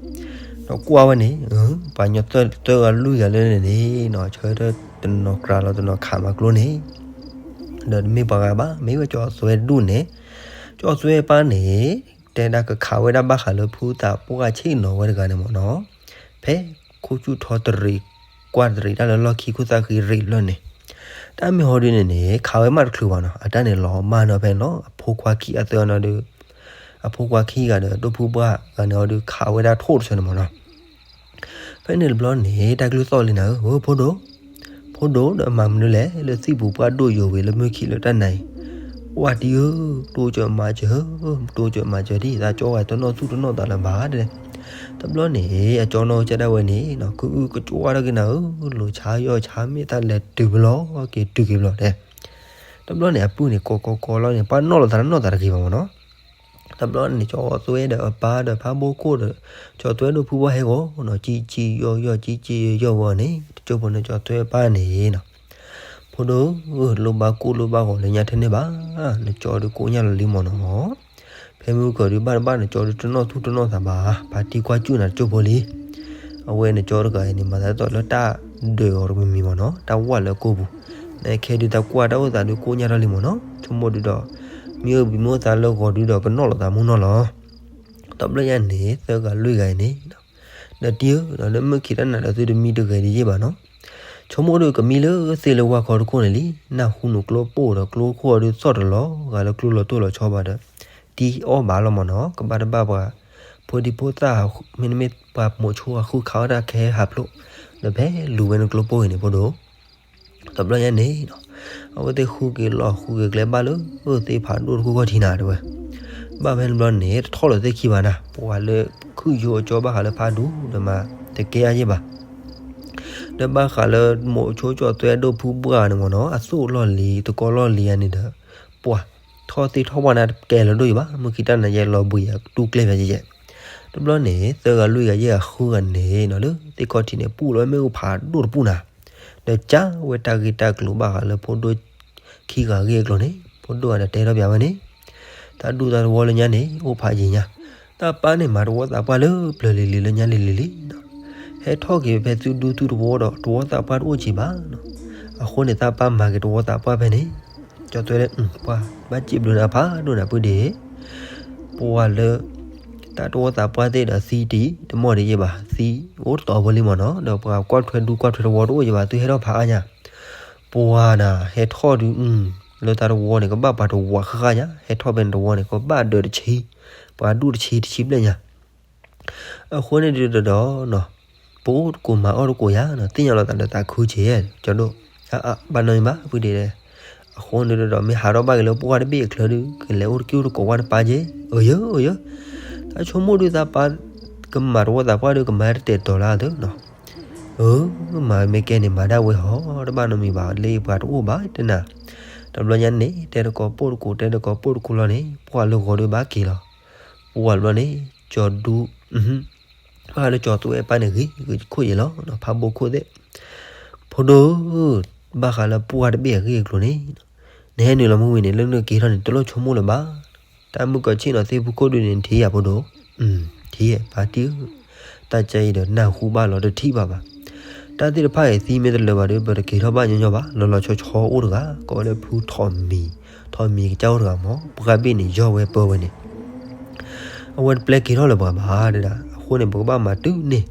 ဒီးကွၢ်ဝဲန့ၣ် ပှၤကညီသၢဂၤလွံၢ်ဂၤလၢန့ၣ်န့ၣ်နီၤ ဆၢထၢၣ်တနီၤကြၤလီၤတနီၤခးမၤကျိန့ၣ် ဒီးတမ့ၢ်ပှၤဂၤဘၣ် မ့ၢ်ဝဲကၠီၤသွဲဒူၣ်န့ၣ် ကၠီၤသွဲပၢ်န့ၣ် တဲဒၣ်ကခးဝဲဒၣ်ဘၣ်ဃးလၢဖုသးပှၢ်ဆ့ၣ်နီၤဝဲတဂၤန့ၣ်မ့ၢ်နီၤ. ဖဲခိၣ်ဆူၣ်ထီတရံး ကွၢ်တရံးတၢ်လၢလီၢ်ခံခိၣ်သၣ်ဃံရံးတဖျၢၣ်န့ၣ် တၢ်မ့ၢ်ဟီဒုန့ၣ်န့ၣ် ခးဝဲမးတချုးဘၣ်နီၤ အတၢ်န့ၣ်လီၤမၢ်နီၤဖဲန့ၣ်လီၤ အဖိခွါခံဂၤသၢဂၤန့ၣ်ဒီး အဖိခွါခံဂၤဒီးဒိၣ်ဖုဘှၢ်ဂၤန့ၣ်ဟီဒု ခးဝဲဒၣ်ထိၣ်တဆၢန့ၣ်မ့ၢ်နီၤ. ဖဲန့ၣ်တဘျီန့ၣ် တၢ်ကလုၢ်သီၣ်လံနၤဧၢ ဖိဒိၣ် ဖိဒိၣ်ဒီးမၤမနုၤလဲၣ် လၢသံၣ်ပူၤပှၢ်ဒိၣ်ယိာ်ဝံၤလၢမုၢ်ခံလၢတၢ်နါအံၤ ဝၢ်တံဧၢ တိစၢၤမၤစၢၤ တိစၢၤမၤစၢၤဒံး သးကၠီဂၤတနီၣ်သူၣ်တနီၣ်သးလၢၤဘၣ်တဲ. တဘျီန့ၣ် အကၠီနီၣ်ကစၢ်ဒၣ်ဝဲန့ၣ်နီၤ ကအုၣ်ကကၠီဝါထီၣ်က့ၤနၤဧၢ လိၤဆါယီၢ်ဆါမ့ၢ်သးလဲၤတုၤပလီၢ်က့ၤတုၤက့ၤပလီၢ်တဲ. တဘျီန့ၣ် အပုၢ်န့ၣ် ကိးကိးကိးလီၤန့ၣ် ပှၤနီၣ်လိာ်သးတနီၣ်သးတဂ့ၤဘၣ်မ့ၢ်နီၤ. တဘျီန့ၣ် ကၠီသွဲဒီးအပၢ်ဒီးဖးဘိခိၣ်ဒီး ကၠီသွဲဒိၣ်ဖုဘှၢ်ဟဲဂီၤနီၤ ကံကံယီၢ်ယီၢ် ကံကံယီၢ်ယီၢ်ဝဲန့ၣ် တကၠိဖိန့ၣ် ကၠီသွဲပၢ်န့ၣ်နီၤ ဖိဒိၣ်ဧၢ လိၣ်ဘၣ်ကိၢ်လိၣ်ဘၣ်ဂီၤလၢညါထဲန့ၣ်ဘၣ်, နကၠီဒုးကိညၢ်လီၤလံမ့ၢ်နီၤ. ဖဲမုၢ်ကီၤဒုးဘၣ်တဘၣ်နကၠီဒုးတနီၣ်သူၣ်တနီၣ်သးဘၣ်, ဖါတံၢ်ကွၢ်စူၣ်နၤတကၠိဖိလံ. အဝဲနကၠီတဂၤအံၤန့ၣ် မၤသးဒ်သိးလၢတၢ်ဒၢးအီၤတမံၤမံၤမ့ၢ်နီၤ, တၢ်ဝၣ်လၢကိၢ်ပူၤ, နခဲဒုးတၢ်ကွၢ်တၢ်အိၣ်သးဒုးကိညၢ်ထီၣ်လံမ့ၢ်နီၤ, ဆိကမိၣ်ဒုးဒီး မ့ၢ်အိၣ်ဘံၤမ့ၢ်အိၣ်သးလၢဂီၤဒုးဒီးကနီၣ်လိာ်သးမူနီၢ်လီၤ. တဘျီညါန့ၣ် သၢဂၤလွံၢ်ဂၤအံၤန့ၣ် ဒီးတံၢ်ဧၢ, ဒီးလၢမုၢ်ခံတၢ်နၤဒီးသုတမံတဂဲၤဒ်ယဲၢ်ဘၣ်နီၤ, ဆိကမိၣ်ဒုးကမံလၢသ့ၣ်လၢဝၢ်ခီတခိၣ်န့ၣ်လံ, နၢ်ဟူနူာ်ကျိပိၢ်ဒီးကျိခိၣ်အီၤဒုးသီၣ်တလီၤ, ဂၤလၢကျိလီၤတိၢ်လီၤဆီဘၣ်ဒီး တံၢ်အီၣ်ဘၣ်လီၤမ့ၢ်နီၤ, ကဘၣ်တဘၣ်ပှၤ ဖိဒံဖိသၣ် မ့တမ့ၢ်ပှၤမိၤဆိအဃုခးအီၣ်တၢ်ခဲဟးဖျိး, ဒီးဖဲလူၤဝဲနကျိပိၢ်အံၤန့ၣ်ဖိဒိၣ် တဘျီညါန့ၣ်နီၤ, အဝဲသ့ၣ်ဃုက့ၤလီၤဃုက့ၤကျဲဘၣ်လၢ သ့ၣ်ဖးဒိၣ်တခိၣ်ခီၣ်ထံးနၤတဲဝဲ, ဘၣ်ဖဲန့ၣ်တဘျီန့ၣ် တထီၣ်လၢၤသ့ၣ်ခံဘၣ်နၤ, ပှၤလၢခုၣ်ယိအကၠီဘၣ်ဃးလၢဖးဒူဒီးမၤတကဲအါယဲၢ်ဘၣ်, ဒီးဘၣ်ဃးလၢမိၤဆိကၠီသွဲဒိၣ်ဖုဘှၢ်န့ၣ်မ့ၢ်နီၤ, အသိၣ်လီၢ်လံၤ တကီလီၢ်လံၤအန့ၣ်ဒီး ပှၤထီၣ်သ့ၣ်ထီၣ်ပှၢ်နၤတကဲလၢၤဒိၣ်အံၤဘၣ်, မုၢ်ခံတၢ်နၤယဲၢ်လီၤဘှံးယဲၢ်တူၢ်ကျဲဖဲယဲၢ်, တဘျီန့ၣ် သၢဂၤလွံၢ်ဂၤယဲၢ်ဂၤဃုဂၤန့ၣ်နီၤ, လၢသ့ၣ်ခီၣ်ထံးန့ၣ် ပူၣ်လီၤဝဲမ့ၣ်အူဖးဒိၣ်တပူၣ်နၤ ဒီးကးဝဲတၢ်ဂ့ၢ်တၢ်ကျိၤဘၣ်ဃးလၢဖိဒိၣ်ခံဂၤအဂ့ၢ်အကျိၤန့ၣ်, ဖိဒိၣ်ဂၤဒီးတဲထီၣ်ပၠးဝဲန့ၣ်, တၢ်ဒူၣ်တၢ်သဝီလၢညါန့ၣ် အိၣ်ဖးယံၤညါ, တၢ် သးပၢ်န့ၣ်မၤတဝီသးပှၢ်လၢပျၢၤလံၤလံၤလၢညါလံၤလံၤလံနီၤ, ဟဲထီၣ်က့ၤဖဲသုဒူသုတဝီဒီး တဝီသးပှၢ်တအိၣ်က့ၤဘၣ်နီၤ. အဃိန့ၣ် သးပၢ်မၤက့ၤတဝီသးပှၢ်ဖဲန့ၣ်, ကၠီသွဲ ပှၤဘၣ်စံးဘျုးနၤဖးဒိၣ်နၤပုၢ်ဒ့ၣ်, ပှၤလၢ တၢ်တဝီသးပှၢ်သ့ၣ်ဒီးသံတံၤတမီၢ်ဒံးယဲဘၣ်, သံအိၣ်တတီၤဖိလံမ့ၢ်နီၤ, ဒီးပှၤကွၢ်ထွဲဒူကွၢ်ထွဲတဝီတအိၣ်ယဲဘၣ်, သုဟဲထီၣ်ဖးအါညါ, ပှၤနၤဟဲထီၣ်ဒုး လၢတၢ်တဝီန့ၣ် ကဘၣ်ပှၤတဝီဃၣ်ဃၣ်ညါ, ဟဲထီၣ်ဖဲန့ၣ်တဝီန့ၣ် ကဘၣ်ဒၢးတဆံ, ပှၤဒူၣ်တဆံတဆံဘျဲၣ်ညါ. အဃိန့ၣ်ဒုးဒီးနီၤ, ပအိၣ်တကိးမၤအီၣ်တကိးယၤနီၤ, သ့ၣ်ညါလီၤသးဒီးသးခုက့ၤ, ကၠီဒိၣ်, အါအါ ဘၣ်နီတမံၤဘၣ် ပုၢ်ဒ့ၣ်ဒဲး. အဃိန့ၣ်ဒုးဒီး မ့ၢ်ဟးထီၣ်ဘၣ်က့ၤလၢပှၢ်တဘ့ၣ်အချၢဒုး ကလဲၤအိၣ်တက့ၢ်အိၣ်တကိးဝဲတပၢ်က့ၤ, အၢယၢ အၢယၢ, တၢ်ဆိကမိၣ်ဒုးသးပၢ် ကမၤတဝီသးပှၢ်ဒုး ကမၤတတဲာ်တီၤလၢအသိးနီၤ. အၢ, မၤမ့ၢ်ကဲန့ၣ် မၤဒၣ်ဝဲဟီ တဘၣ်နီတမံၤဘၣ်, လၢပှၤတအိၣ်ဘၣ်တနၤ. တဘျီညါန့ၣ် တဲတကိးပိာ်တကိး တဲတကိးပိာ်တကိးလီၤန့ၣ် ပှၢ်လၢဂီၤဒုးဘၣ်က့ၤလီၤ. ပှၢ်တဘျီန့ၣ် ကၠီဒူ ဘၣ်ဃးလၢကၠီသွဲအပၢ်န့ၣ်ဂ့ၤဂ့ၤခိၣ်ယဲလီၤ, ဖးဘိခိၣ်သ့ၣ်, ဖိဒိၣ်, ဘၣ်ဃးလၢပှၢ်တဘ့ၣ်အဂ့ၢ်အကျိၤန့ၣ်, နဟဲနုာ်လီၤမုၢ်ဝံၤန့ၣ် လၢနက့ၤထီၣ်န့ၣ် တလိၣ်ဆိကမိၣ်လၢၤဘၣ်. တၢ်မုၢ်ကီၤဆ့ၣ်နီၤသ့ၣ်ဖူခိၣ်ဒုးန့ၣ် ထံၣ်ယၤဖိဒိၣ်, ထံၣ်ယဲပၢ်တံၢ်ဧၢ, တၢ်ကဲအံၤဒီးနၢ်ဟူဘၣ်လီၤတထံၣ်ဘၣ်ဘၣ်. တၢ်သ့ၣ်တဖၣ်အံၤသံမ့ၢ်တလၢာ်ဘၣ်ဒီး ပတက့ၤထီၣ်ဘၣ်ညီညီဘၣ်, လီၤလီၤဆီဆီအိၣ်တဂၤ, ကိးဝဲလၢဖုထီးမံၤ, ထီးမံၤကစၢ်အိၣ်တဂၤမ့ၢ် ပှၢ်ဘ့ၣ်န့ၣ် ယီၢ်ဝဲပၢဝဲန့ၣ် အဝဲတပျဲက့ၤထီၣ်လၢၤပှၤဘၣ်ဒၣ်, အဃိန့ၣ် ပကဘၣ်မၤတုၤန့ၣ်,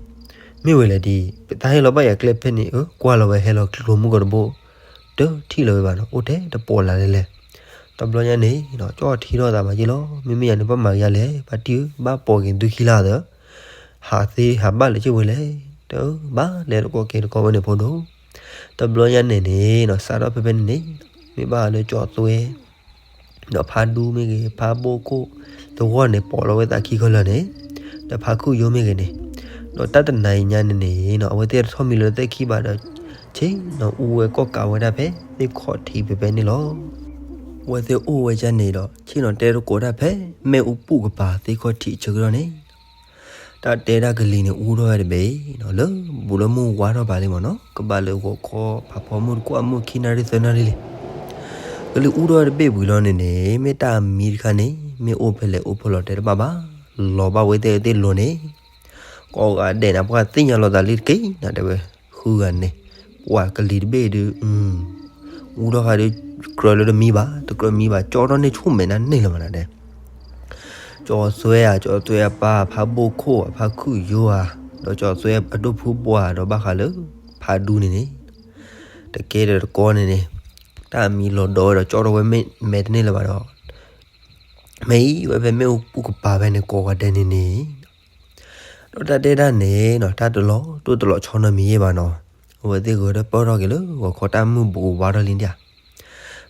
မ့ၢ်ဝဲလဲၣ်ဒ်, ပသးဟဲလီၤဘၣ်ယၤကျဲဖဲန့ၣ် အၢ ကွၢ်လီၤဝဲဟဲလီၤကျိမုၢ်ကီၤတဘိ, တထံၣ်လီၤဝဲဘၣ်နီၤ, အိၣ်ထဲတပိာ်လၢ်လဲၣ်လဲၣ်. တဘျီညါန့ၣ် ကၠီထံၣ်ထီၣ်သးမၤယ့ၢ်လီၤ, မ့မ့ၢ်ယၤန့ၣ် ဘၣ်မၤကယၤလဲၣ်, ပၢ်တံၢ်ဧၢ, ဘၣ်ပိာ်က့ၤသုခံလၢ်သၢ, ဟးသ့ဟးဘၣ်လၢက့ၢ်ဝဲလဲၣ်, တဘၣ်လဲၤတကိးက့ၤတကိးဝဲန့ၣ်ဖိဒိၣ်. တဘျီညါန့ၣ်န့ၣ် စးထီၣ်ဖဲဖဲန့ၣ်န့ၣ်, မ့ၢ်ဘၣ်လၢကၠီသွဲ ဒီးဖးဒူမ့ၢ်ဂ့ၤ ဖးဘိခိၣ် တဝီန့ၣ်ပိာ်လီၤဝဲသးခံခီလၢာ်န့ၣ်, ဒီးဖးခုၣ်ယိမ့ၢ်ဂ့ၤန့ၣ်, ဒီးတၢ်တနၤအံၤညါန့ၣ်န့ၣ် အဝဲသ့ၣ်တထီၣ်မံလၢသ့ၣ်ခံဘၣ်ဒီး, ဆ့ၣ်နီၤအူဝဲကိးကးဝဲဒၣ်ဖဲသ့ၣ်ခီၣ်ထံးဖဲဖဲန့ၣ်လီၤ. အဝဲသ့ၣ်အိၣ်ဝဲဒၣ်န့ၣ်ဒီး ဆ့ၣ်နီၤတဲတကိးတၢ်ဖဲ မ့ၣ်အူပူၤကပၤသ့ၣ်ခီၣ်ထံးဆၢကတီၢ်န့ၣ် တၢ်တဲတၢ်ကလံၤန့ၣ် အူထီၣ်ဝဲတဘ့ၣ်နီၤ, လၢဘူးလၢမုၢ်ဝါထီၣ်ဘၣ်လံမ့ၢ်နီၤ, ကဘၣ်လၢဂီၤခီဖးဖီမုၢ်တကွၢ်မုၢ်ခံနၣ်ရံၣ်သၢနၣ်ရံၣ်လံ. ကလံၤအူထီၣ်ဝဲတဘ့ၣ်ဝံၤလီၤန့ၣ်န့ၣ် မ့ၢ်တၢ်အမံတခါန့ၣ် မ့ၢ်အိၣ်ဖဲလဲၣ်အိၣ်ဖဲလဲၣ်တဲတဘၣ်ဘၣ်, လီၤဘၣ်ဝဲသ့ၣ်သ့ၣ်လိၤန့ၣ်, ကိးဂၤဒဲးန့ၣ် ပှၤသ့ၣ်ညါလီၤသးလံတက့ၢ်နၤ တဲဝဲ, ဃုဂၤန့ၣ်, ပှၤကလံၤတဘ့ၣ်ဒုး အူထီၣ်ဃာ်ဒုး ကြၢးလၢတမံဘၣ် တကြၢးမံဘၣ် ကၠီထီၣ်န့ၢ်ဆူၣ်မဲာ်နၤန့ၢ်လၢၤမးနၤဒဲး, ကၠီသွဲဧါ ကၠီသွဲအပၢ် ဖးဘိခိၣ်ဧါ ဖးခုၣ်ယိဧါ, ဒီးကၠီသွဲအဒိၣ်ဖုဘှါ ဒီးဘၣ်ဃးလၢ ဖးဒူန့ၣ်န့ၣ်, တကဲဒီးတကီန့ၣ်န့ၣ်, တၢ်အမံလီၤဒီးဝဲဒီးကၠီထီၣ်ဝဲမဲာ်တန့ၢ်လၢၤဘၣ်ဒီး မ့ၢ်အံၤဝဲဖဲမ့ၣ်အူပူၤကပၤဖဲန့ၣ် ကိးဂၤဒဲးန့ၣ်န့ၣ်, ဒီးတၢ်တဲတၢ်န့ၣ်နီၤ တၢ်တလီၤတိၢ်တလီၤဆီနီတမံၤယဲၢ်ဘၣ်နီၤ, အဝဲသ့ၣ်ဂဲၤထီၣ်ပၢၢ်ထီၣ်က့ၤလၢဂီၤခီတၢ်မုၢ်ဘူးဝါထီၣ်လံဒၣ်,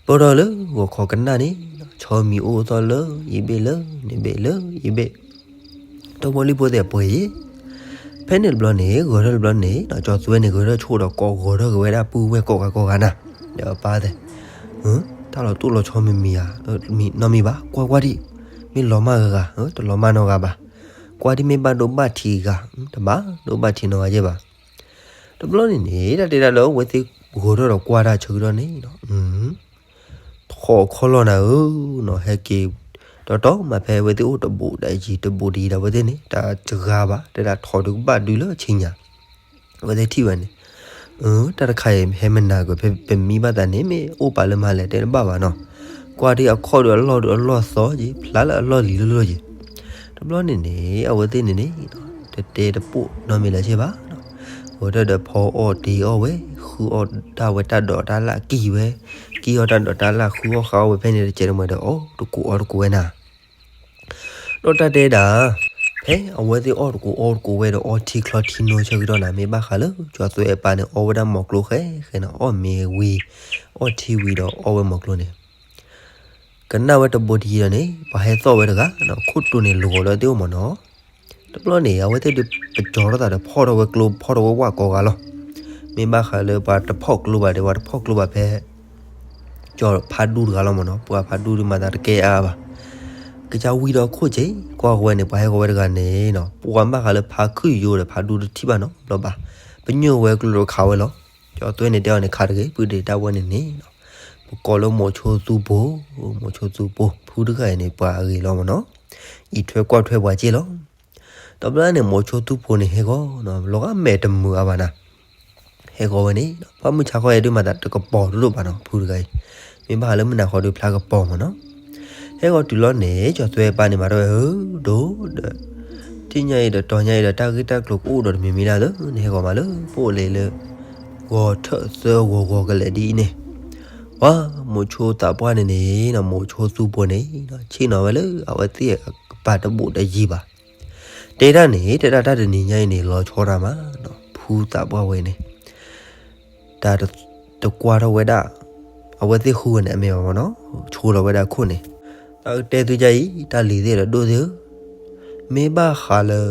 ပၢၢ်ထီၣ်လၢဂီၤခီကနၣ်န့ၣ်, ဆီမံၤအိၣ်အသီၣ်လၢယဘ့ၣ်လၢန့ၣ်ဘ့ၣ်လၢယဘ့ၣ်, တဝီလံဖိသ့ၣ်ပှဲၤယဲၢ်, ဖဲန့ၣ်တဘျီန့ၣ် ဂဲၤထီၣ်တဘျီန့ၣ် ကၠီသွဲန့ၣ် ဂဲၤထီၣ်ဆိဒီးကိးဂီၤထီၣ်က့ၤဝဲဒၣ်ပုၢ်ဝဲၢ်ကိးဂၤကိးဂၤနၤ, ဒီးအပၢ်သ့ၣ် တၢ်လီၤတိၢ်လီၤဆီမံၤမံၤဧါ, နီတမံၤဘၣ် ကွၢ်ကွၢ်ဒံး, မ့ၢ်လီၤမၢ်ဂၤဂၤ, တလီၤမၢ်နီတဂၤဘၣ်, ကွၢ်ဒံးမ့ၢ်ဘၣ်ဒိဘၣ်ထံးဂၤ, တဘၣ်ဒိဘၣ်ထံးနီတဂၤယဲၢ်ဘၣ်. တဘျီန့ၣ်န့ၣ် တၢ်တဲဒၣ်လၢအဝဲသ့ၣ်ဂဲၤထီၣ်ဒီးကွၢ်တၢ်ဆၢကတီၢ်န့ၣ်ဒီး ထိးခီလီၤနၤဧၢ, နီၤဟဲက့ၤ, တီတီမးဖဲအဝဲသ့ၣ်အိၣ်တဘူးဒီးယံၤတဘူးဒီးယံၤဒီးအဝဲသ့ၣ်န့ၣ် တၢ်တဂၤဘၣ် တဲဒၣ်ထိးဒုးကဘၣ်ဒုးလၢဆ့ညါ အဝဲသ့ၣ်ထံၣ်ဝဲန့ၣ်, တၢ်တခါအံၤဟဲမနၤကွံာ် ဖဲပမံဘၣ်သးန့ၣ် မ့ၢ်အိၣ်ပာ်လၢမၤလဲၣ်တဲတဘၣ်ဘၣ်နီၤ, ကွၢ်ဒံးအခီၣ်ဒုးအလီၢ်ဒုးအလီၢ်သီယံၤ ဖျါလၢအလီၢ်လံၤလိၤလိၤယံၤ, တဘျီန့ၣ်န့ၣ် အဝဲသ့ၣ်န့ၣ်န့ၣ် တတဲတပိာ်နီတမံၤလၢၤဘၣ်နီၤ, ဂဲၤထီၣ်ဒီးဖီအီၣ်တ့အီၣ်ဝဲ ဃုအီၣ်တၢ်ဝဲတၢ်ဒိးတၢ်လၢ်ကံၢ်ဝဲ, ကံၢ်အီၣ်တၢ်ဒိးတၢ်လၢ်ဃုအီၣ်ဃုအီၣ်ဝဲဖဲန့ၣ်တကဲးတမံၤဒီး အီၣ်တကိးအီတကိးဝဲနၤ ဒီးတၢ်တဲဒၣ်, ဖဲအဝဲသ့ၣ်အီၣ်တကိးအီတကိးဝဲဒီးအီထံချီထံနိဆၢကတီၢ်နၤ မ့ၢ်ဘၣ်ဃးလၢ ကၠီသွဲအပၢ်န့ၣ် အီဝဲဒၣ်မီၤကျိၤဃဲဃဲနီၤ အီၣ်မ့ၤဝံၤ, အီထံဝံၤဒီးအီဝဲမီၤကျိၤန့ၣ်, ကနၣ်ဝဲတဘူးတယံၤဒီးန့ၣ် ပှၤဟဲသီၣ်ဝဲတဂၤနီၤ ခိၣ်တိန့ၣ်လီၤလၢသ့ၣ်အိၣ်မးနီၤ, တဘျီန့ၣ် အဝဲသ့ၣ်ဒုးပကၠီထီၣ်သးဒီးဖီၣ်ထီၣ်ဝဲကျိ ဖီၣ်ထီၣ်ဝဲဝၣ်ကိးဂၤလီၤ, မ့ၢ်ဘၣ်ဃးလၢပှၤတဖီၣ်ကျိဘၣ်ဒီး ပှၤတဖီၣ်ကျိဘၣ်ဖဲ ကၠီဖးဒူတဂၤလီၤမ့ၢ်နီၤ ပှၤဖးဒူဒုးမၤသးတကဲအါဘၣ်, ကစၢ်ဝံထီၣ်ခိၣ်က့ၤ ကွၢ်ဃီဝဲန့ၣ် ပှၤဟဲဃီဝဲတဂၤန့ၣ်နီၤ ပှၤဘၣ်ဃးလၢဖးခုၣ်ယိဒီးဖးဒူတထံၣ်ဘၣ်နီတဘျီဘၣ်, ပညိၣ်ဝဲကျိဒီးခးဝဲလီၤ, ကၠီသွဲန့ၣ်တဲအီၤန့ၣ် ခးတဂ့ၤ ပုၢ်ဒ့တၢ်ဝဲန့ၣ်န့ၣ်, ပကိးလၢမိၤဆိသူပိၤ, မိၤဆိသူပိၤ ဖုတဂၤအံၤန့ၣ် ပှၤအဂ့ၤလီၤမ့ၢ်နီၤ အံးထွဲကွၢ်ထွဲပှၤက့ၢ်လီၤ. တဘျီန့ၣ် မိၤဆိသူပိၤန့ၣ်ဟဲဂီၤနီၤ, လီၤဂာ်မဲာ်တမုာ်အါဘၣ်နၤ, ဟဲဂီၤဝဲန့ၣ် ပှၢ်မုၢ်ဆါခီအံၤဒုးမၤသးတကပီၤတဒိၣ်ဘၣ်နီၤ, ဖုတဂၤအံၤ မ့ၢ်ဘၣ်ဃးလၢမုၢ်နၤဃီဒုးဖျါကပီၤမ့ၢ်နီၤ. ဟဲဂီၤတုၤလီၤန့ၣ် ကၠီၤသွဲပၢ်န့ၣ်မၤထီၣ်ဝဲဧၢ, ဒိၣ်ဒီး ထံၣ်ညါအံၤဒီးတီၤညါအံၤဒီး တၢ်ဂ့ၢ်တၢ်ကျိၤကအိၣ်ဒီးတမံၤမံၤဒၣ်လၢ နဟဲဂီၤမးလၢပအိၣ်လဲၤလၢ ဂီၤထၢၣ်သၢဂီၤဂီၤကလဲာ်ဒ်အံၤန့ၣ်, ပှၤမိၤဆိသးပှၢ်န့ၣ်န့ၣ်နီၤ, မိၤဆိသူပိၤန့ၣ် ဆ့ၣ်နီၤဝဲလၢအဝဲသ့ၣ်အကပၤတဘူးတယံၤဘၣ်. တဲဒၣ်န့ၣ် တဲဒၣ်တၢ်တနံၤညါအံၤန့ၣ် လီၤဆီတၢ်မးနီၤ, ဖုသးပှၢ်ဝဲန့ၣ် တၢ်တကွၢ်ထီၣ်ဝဲဒၣ် အဝဲသ့ၣ်ဃုဂၤန့ၣ် အမ့ၢ်ဘၣ်မ့ၢ်နီၤ, ဆိလီၤဝဲဒၣ်ခိၣ်န့ၣ်, တၢ်ကတဲသုကါအံၤ တၢ်လံၤသ့ၣ်ဒီးဒိၣ်သ့ၣ်ဧၢ, မ့ၢ်ဘၣ်ဃးလၢ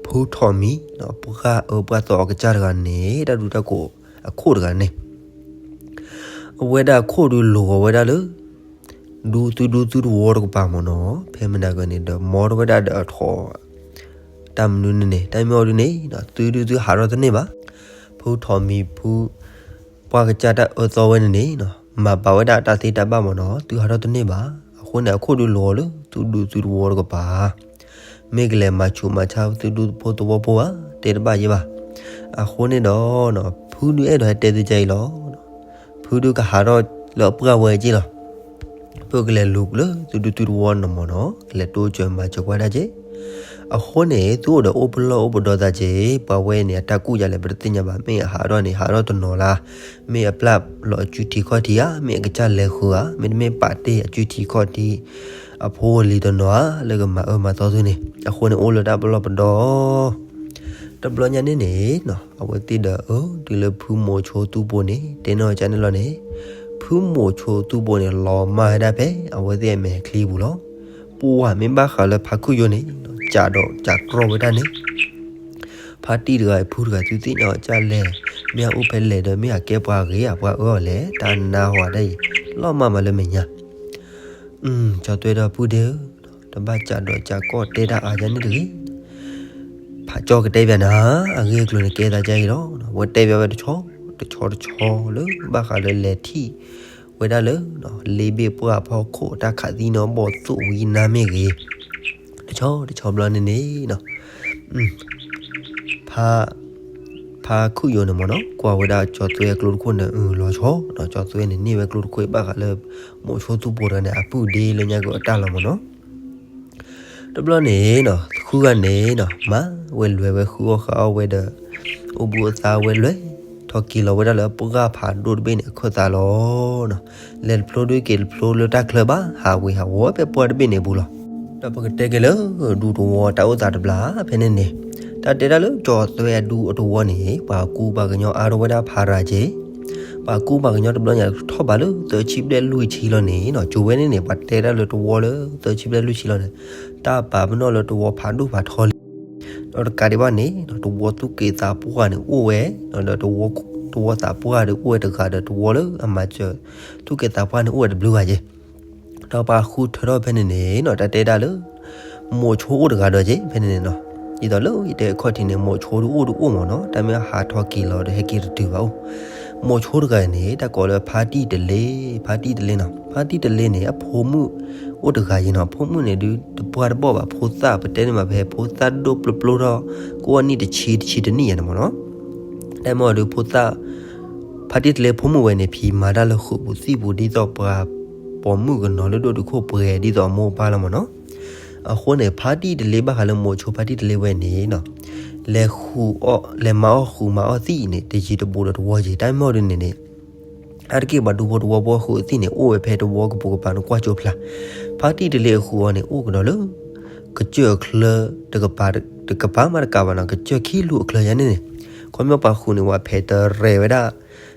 ဖုထီးမံၤနီၤ, ပှၢ်အၢပှၢ်သီအကစၢ်တဂၤန့ၣ် တၢ်ဒူတၢ်ကိးအခိၣ်တဂၤန့ၣ် အဝဲဒၣ်အခိၣ်ဒုးလိာ်ဂီၤဝဲဒၣ်လၢ ဒူသုဒူသုတဝီတကပၤမ့ၢ်နီၤ, ဖဲမနၤကန့ၣ်ဒီး မ်တဝဲဒၣ်ဒီးအထီၣ် တၢ်မနုၤန့ၣ်န့ၣ် တၢ်မ့ၢ်အီၤဒုန့ၣ် သုဒုသုဟးထီၣ်တန့ၢ်ဘၣ်. ဖုထီးမံၤဖု ပှၢ်ကစၢ်တၢ်အၢသီဝဲန့ၣ်န့ၣ် မၤပာ်ဝဲဒၣ်တၢ်သ့တၢ်ဘၣ်မ့ၢ်နီၤ, သုဟးထီၣ်တန့ၢ်ဘၣ်. အဃိန့ၣ် အခိၣ်ဒုးလိာ်ဂီၤလၢ သုဒူသုတဝီတကပၤ မ့ၢ်ကလဲၤမၤဆူးမၤဆါသုဒူဖိသဝီဖိဧါ, တဲတဘၣ်ယဲဘၣ်. အဃိန့ၣ်ဒီး ဖုဒုးအဲၣ်ဒိးဟဲတဲသုကါအံၤလီၤ. ဖုဒုးကဟးထီၣ်လၢအပှၢ်ဝဲက့ၢ်လီၤ. ဖုကလဲၤလူၤလၢသုဒူသုတဝီန့ၣ်မ့ၢ်နီၤ, ကလဲၤတိစၢၤမၤစၢၤကွၢ်ဒၣ်က့ၢ်. အဃိန့ၣ် သုအိၣ်ဒီးအိၣ်ပလီၢ်အိၣ်ပဒီသးက့ၢ်, ပှၤဝဲန့ၣ် အတၢ်ကူၣ်ယၤလဲၣ် ပတသ့ၣ်ညါဘၣ်. မ့ၢ်အဟးထီၣ်န့ၣ် ဟးထီၣ်တနီၤလၢ မ့ၢ်အပျၢ်လီၤအစုထံခီၣ်ထံဧါ, မ့ၢ်အကစၢ်လဲၤဃုာ်ဧါ, မ့တမ့ၢ်ပာ်တ့ၢ်အစုထံခီၣ်ထံ အဖိအလံၤတနီၤဧါ လၢကမၤအၢမၤသီသုန့ၣ်, အဃိန့ၣ် အိၣ်လၢတၢ်ပလီၢ်ပဒီ တဘျီညါန့ၣ်န့ၣ်နီၤ, အဝဲသ့ၣ်ဒီးအၢ တုၤလၢဖုမိၤဆိသူပိၤန့ၣ် တဲနီၢ်ကၢန့ၣ်လီၤန့ၣ်, ဖုမိၤဆိသူပိၤန့ၣ် လီၤမၢ်ဝဲဒၣ်ဖဲ အဝဲသ့ၣ်အမဲာ်ချံပူၤလီၤ. ပှၢ်မ့ၢ်ဘၣ်ဃးလၢဖါခုၣ်ယိန့ၣ် ကးဒီးကးကြီဝဲဒၣ်န့ၣ် ဖါတံၢ်တဂၤအံၤ ဖုတဂၤသုသ့ၣ်ညါအီၤကၢ်လဲၣ်, မ့ၢ်အအိၣ်ဖဲလဲၣ်ဒီး မ့ၢ်အကဲပှၤဂ့ၤဧါ ပှၤအၢအီၤလဲၣ်, တၢ်နါဟူဒၣ်အံၤ လီၤမၢ်မးလၢမဲာ်ညါ ကၠီၤသွဲဒီးပုၢ်ဒ့ဧၢ, တဘၣ်ကးဒီးကးကီၢ်တဲတၢ်အါယါန့ၣ်တဂ့ၤ. ဖးကၠီကတဲဘၣ်နၤ, အဂ့ၢ်အကျိၤန့ၣ်ကဲသးကါအံၤလီၤ. ဝဲတဲဘၣ်ဝဲတဆီ, တဆီတဆီလၢ ဘၣ်ဃးလၢလဲၤထံၣ်ဝဲဒၣ်လၢ လ့ဘ့ၣ်ပှၢ်ဖီခိၣ် တၢ်ခးသံနီၢ်ဘီၣ်သိၣ်ဝံနါမ့ၢ်ဂ့ၤ, တဆီတဆီဘျီန့ၣ်န့ၣ်နီၤ ဖါ, ဖါခုၣ်ယိန့ၣ်မ့ၢ်နီၤ ကွၢ်ဝဲဒၣ်ကၠီၤသွဲအကျိတခိၣ်န့ၣ် အၢၣ်လီၤဆီ, ကၠီၤသွဲန့ၣ်န့ၢ်ဝဲကျိတခိၣ်အံၤ ဘၣ်ဃးလၢ မိၤဆိသူပိၤတဂၤန့ၣ် အပုၢ်ဒ့လၢညါကအတၢ်လီၤမ့ၢ်နီၤ. တဘျီန့ၣ်နီၤ ဃုဂၤန့ၣ်နီၤ မၤဝဲလဲၤဝဲဃုအီၣ်ဃုအီဝဲဒီး အိၣ်ဘှံးအိၣ်သါဝဲလဲၤထီၣ်က့ၤလီၤဝဲဒၣ်လၢပှၢ်ဖးဒိၣ်တဘ့ၣ်န့ၣ်အခၢၣ်သးလီၤ. လဲၤတဖျိဒုးက့ၤတဖျိလၢတၢ်ချၢဘၣ် ဟးဝ့ၤဟးဝီၤဖဲပှၢ်တဘ့ၣ်န့ၣ်အပူၤလီၤ. ဒီးပကတဲက့ၤလၢ ဒူသဝီတၢ်အိၣ်သးတဘျီဖဲန့ၣ်န့ၣ်, တၢ်တဲဒၣ်လၢကၠီၤသွဲအဒူသဝီန့ၣ် ပှၤကူပှၤကညီအါထီၣ်ဝဲဒၣ်ဖးရၤက့ၤ, ပှၤကူပှၤကညီတဘျီညါထီၣ်ဘးလၢသၢဆံဘျဲၣ်လွံၢ်ဆံလီၤန့ၣ်နီၤ, ကၠိၤဝဲန့ၣ်န့ၣ် ပှၤတဲဒၣ်လၢသဝီလၢသၢဆံဘျဲၣ်လွံၢ်ဆံလီၤန့ၣ် တၢ်ပာ်ပနီၣ်လၢသဝီဖးဒိၣ်ဖးထီလံ ဒီးတကးဒံးဘၣ်န့ၣ် သဝီသူၣ်က့သးပှၢ်န့ၣ်အိၣ်ဝဲ, ဒီးသဝီသးပှၢ်ဒီးအိၣ်ဝဲတဂၤဒီး သဝီလၢအမၤစၢၤသူၣ်က့သးပှၢ်န့ၣ်အိၣ်ဝဲတဘျုးဂၤယဲၢ်, ဒီးပှၤဃုထၢထီၣ်ဖဲန့ၣ်န့ၣ်နီၤ တၢ်တဲဒၣ်လၢ မိၤဆိအိၣ်တဂၤဒီးယဲၢ်ဖဲန့ၣ်န့ၣ်နီၤ, ဒ်သိးလၢယတဲအခီၣ်ထံးန့ၣ် မိၤဆိဒုးအိၣ်ဒုးအိၣ်မ့ၢ်နီၤ, တၢ်မ့ၢ်ဟးထီၣ်က့ၤလီၤဒီးဟဲက့ၤတတုၤဘၣ်အိၣ်, မိၤဆိတဂၤန့ၣ် တၢ်ကိးလၢဖါတံၢ်တလ့, ဖါတံၢ်တလ့နီၤ, ဖါတံၢ်တလ့န့ၣ် အဖိမုၣ်အိၣ်တဂၤယဲၢ်နီၤ, ဖိမုၣ်န့ၣ်ဒုးတပှၢ်တဘီၣ်ဘၣ်, ဖိသၣ်ပတဲန့ၣ်မး ဖဲဖိသၣ်ဒိၣ်ပျိပျိထီၣ် ကအိၣ်အနံၣ်တဆံတဆံတနံၣ်ယဲၢ်န့ၣ်မ့ၢ်နီၤ, တၢ်မ့ၢ်အီၤဒုးဖိသၣ် ဖါတံၢ်တလ့ဖိမုၣ်ဝဲန့ၣ် ဖံးမၤတၢ်လၢဃုာ်ပူၤသံၣ်ပူၤ ဒ်သိးပှၤပိာ်မုၣ်ကနီၤလၢဒိၣ်တုာ်ခိၣ်ပှဲၤဒ်သိးအမိၢ်အပၢ်လီၤမ့ၢ်နီၤ. အဃိန့ၣ် ဖါတံၢ်တလ့ဘၣ်ဃးလၢမိၤဆိဖါတံၢ်တလ့ဝဲန့ၣ်နီၤ, လဲၤဃုာ်အီၣ် လဲၤမၤအီၣ်ဃုာ်မၤအီၣ်သံၣ်အံၤန့ၣ် တယံၤတဘူးဒီးသဝီယဲၢ်, တၢ်မ့ၢ်အီၤဒုးန့ၣ်န့ၣ် အါတက့ၢ်ပှၤဒူဖိသဝီဖိအဃုာ်အသံၣ်န့ၣ် အိၣ်ဝဲဖဲသဝီကပိာ်ကပၤန့ၣ်ကွၢ်ကၠိဖျါ, ဖါတံၢ်တလ့အဃုာ်အီၤန့ၣ် အိၣ်ကဒီးလၢ ကစၢၢ်အချၢ တကပၤ တကပၤမးတကးဘၣ်နီၤ, ကစၢၢ်ခံလူၢ်အချၢယါန့ၣ်န့ၣ်, ခီပညီပှၤဃုာ်န့ၢ်ဝဲဖဲတရဲၣ်ဝဲဒၣ်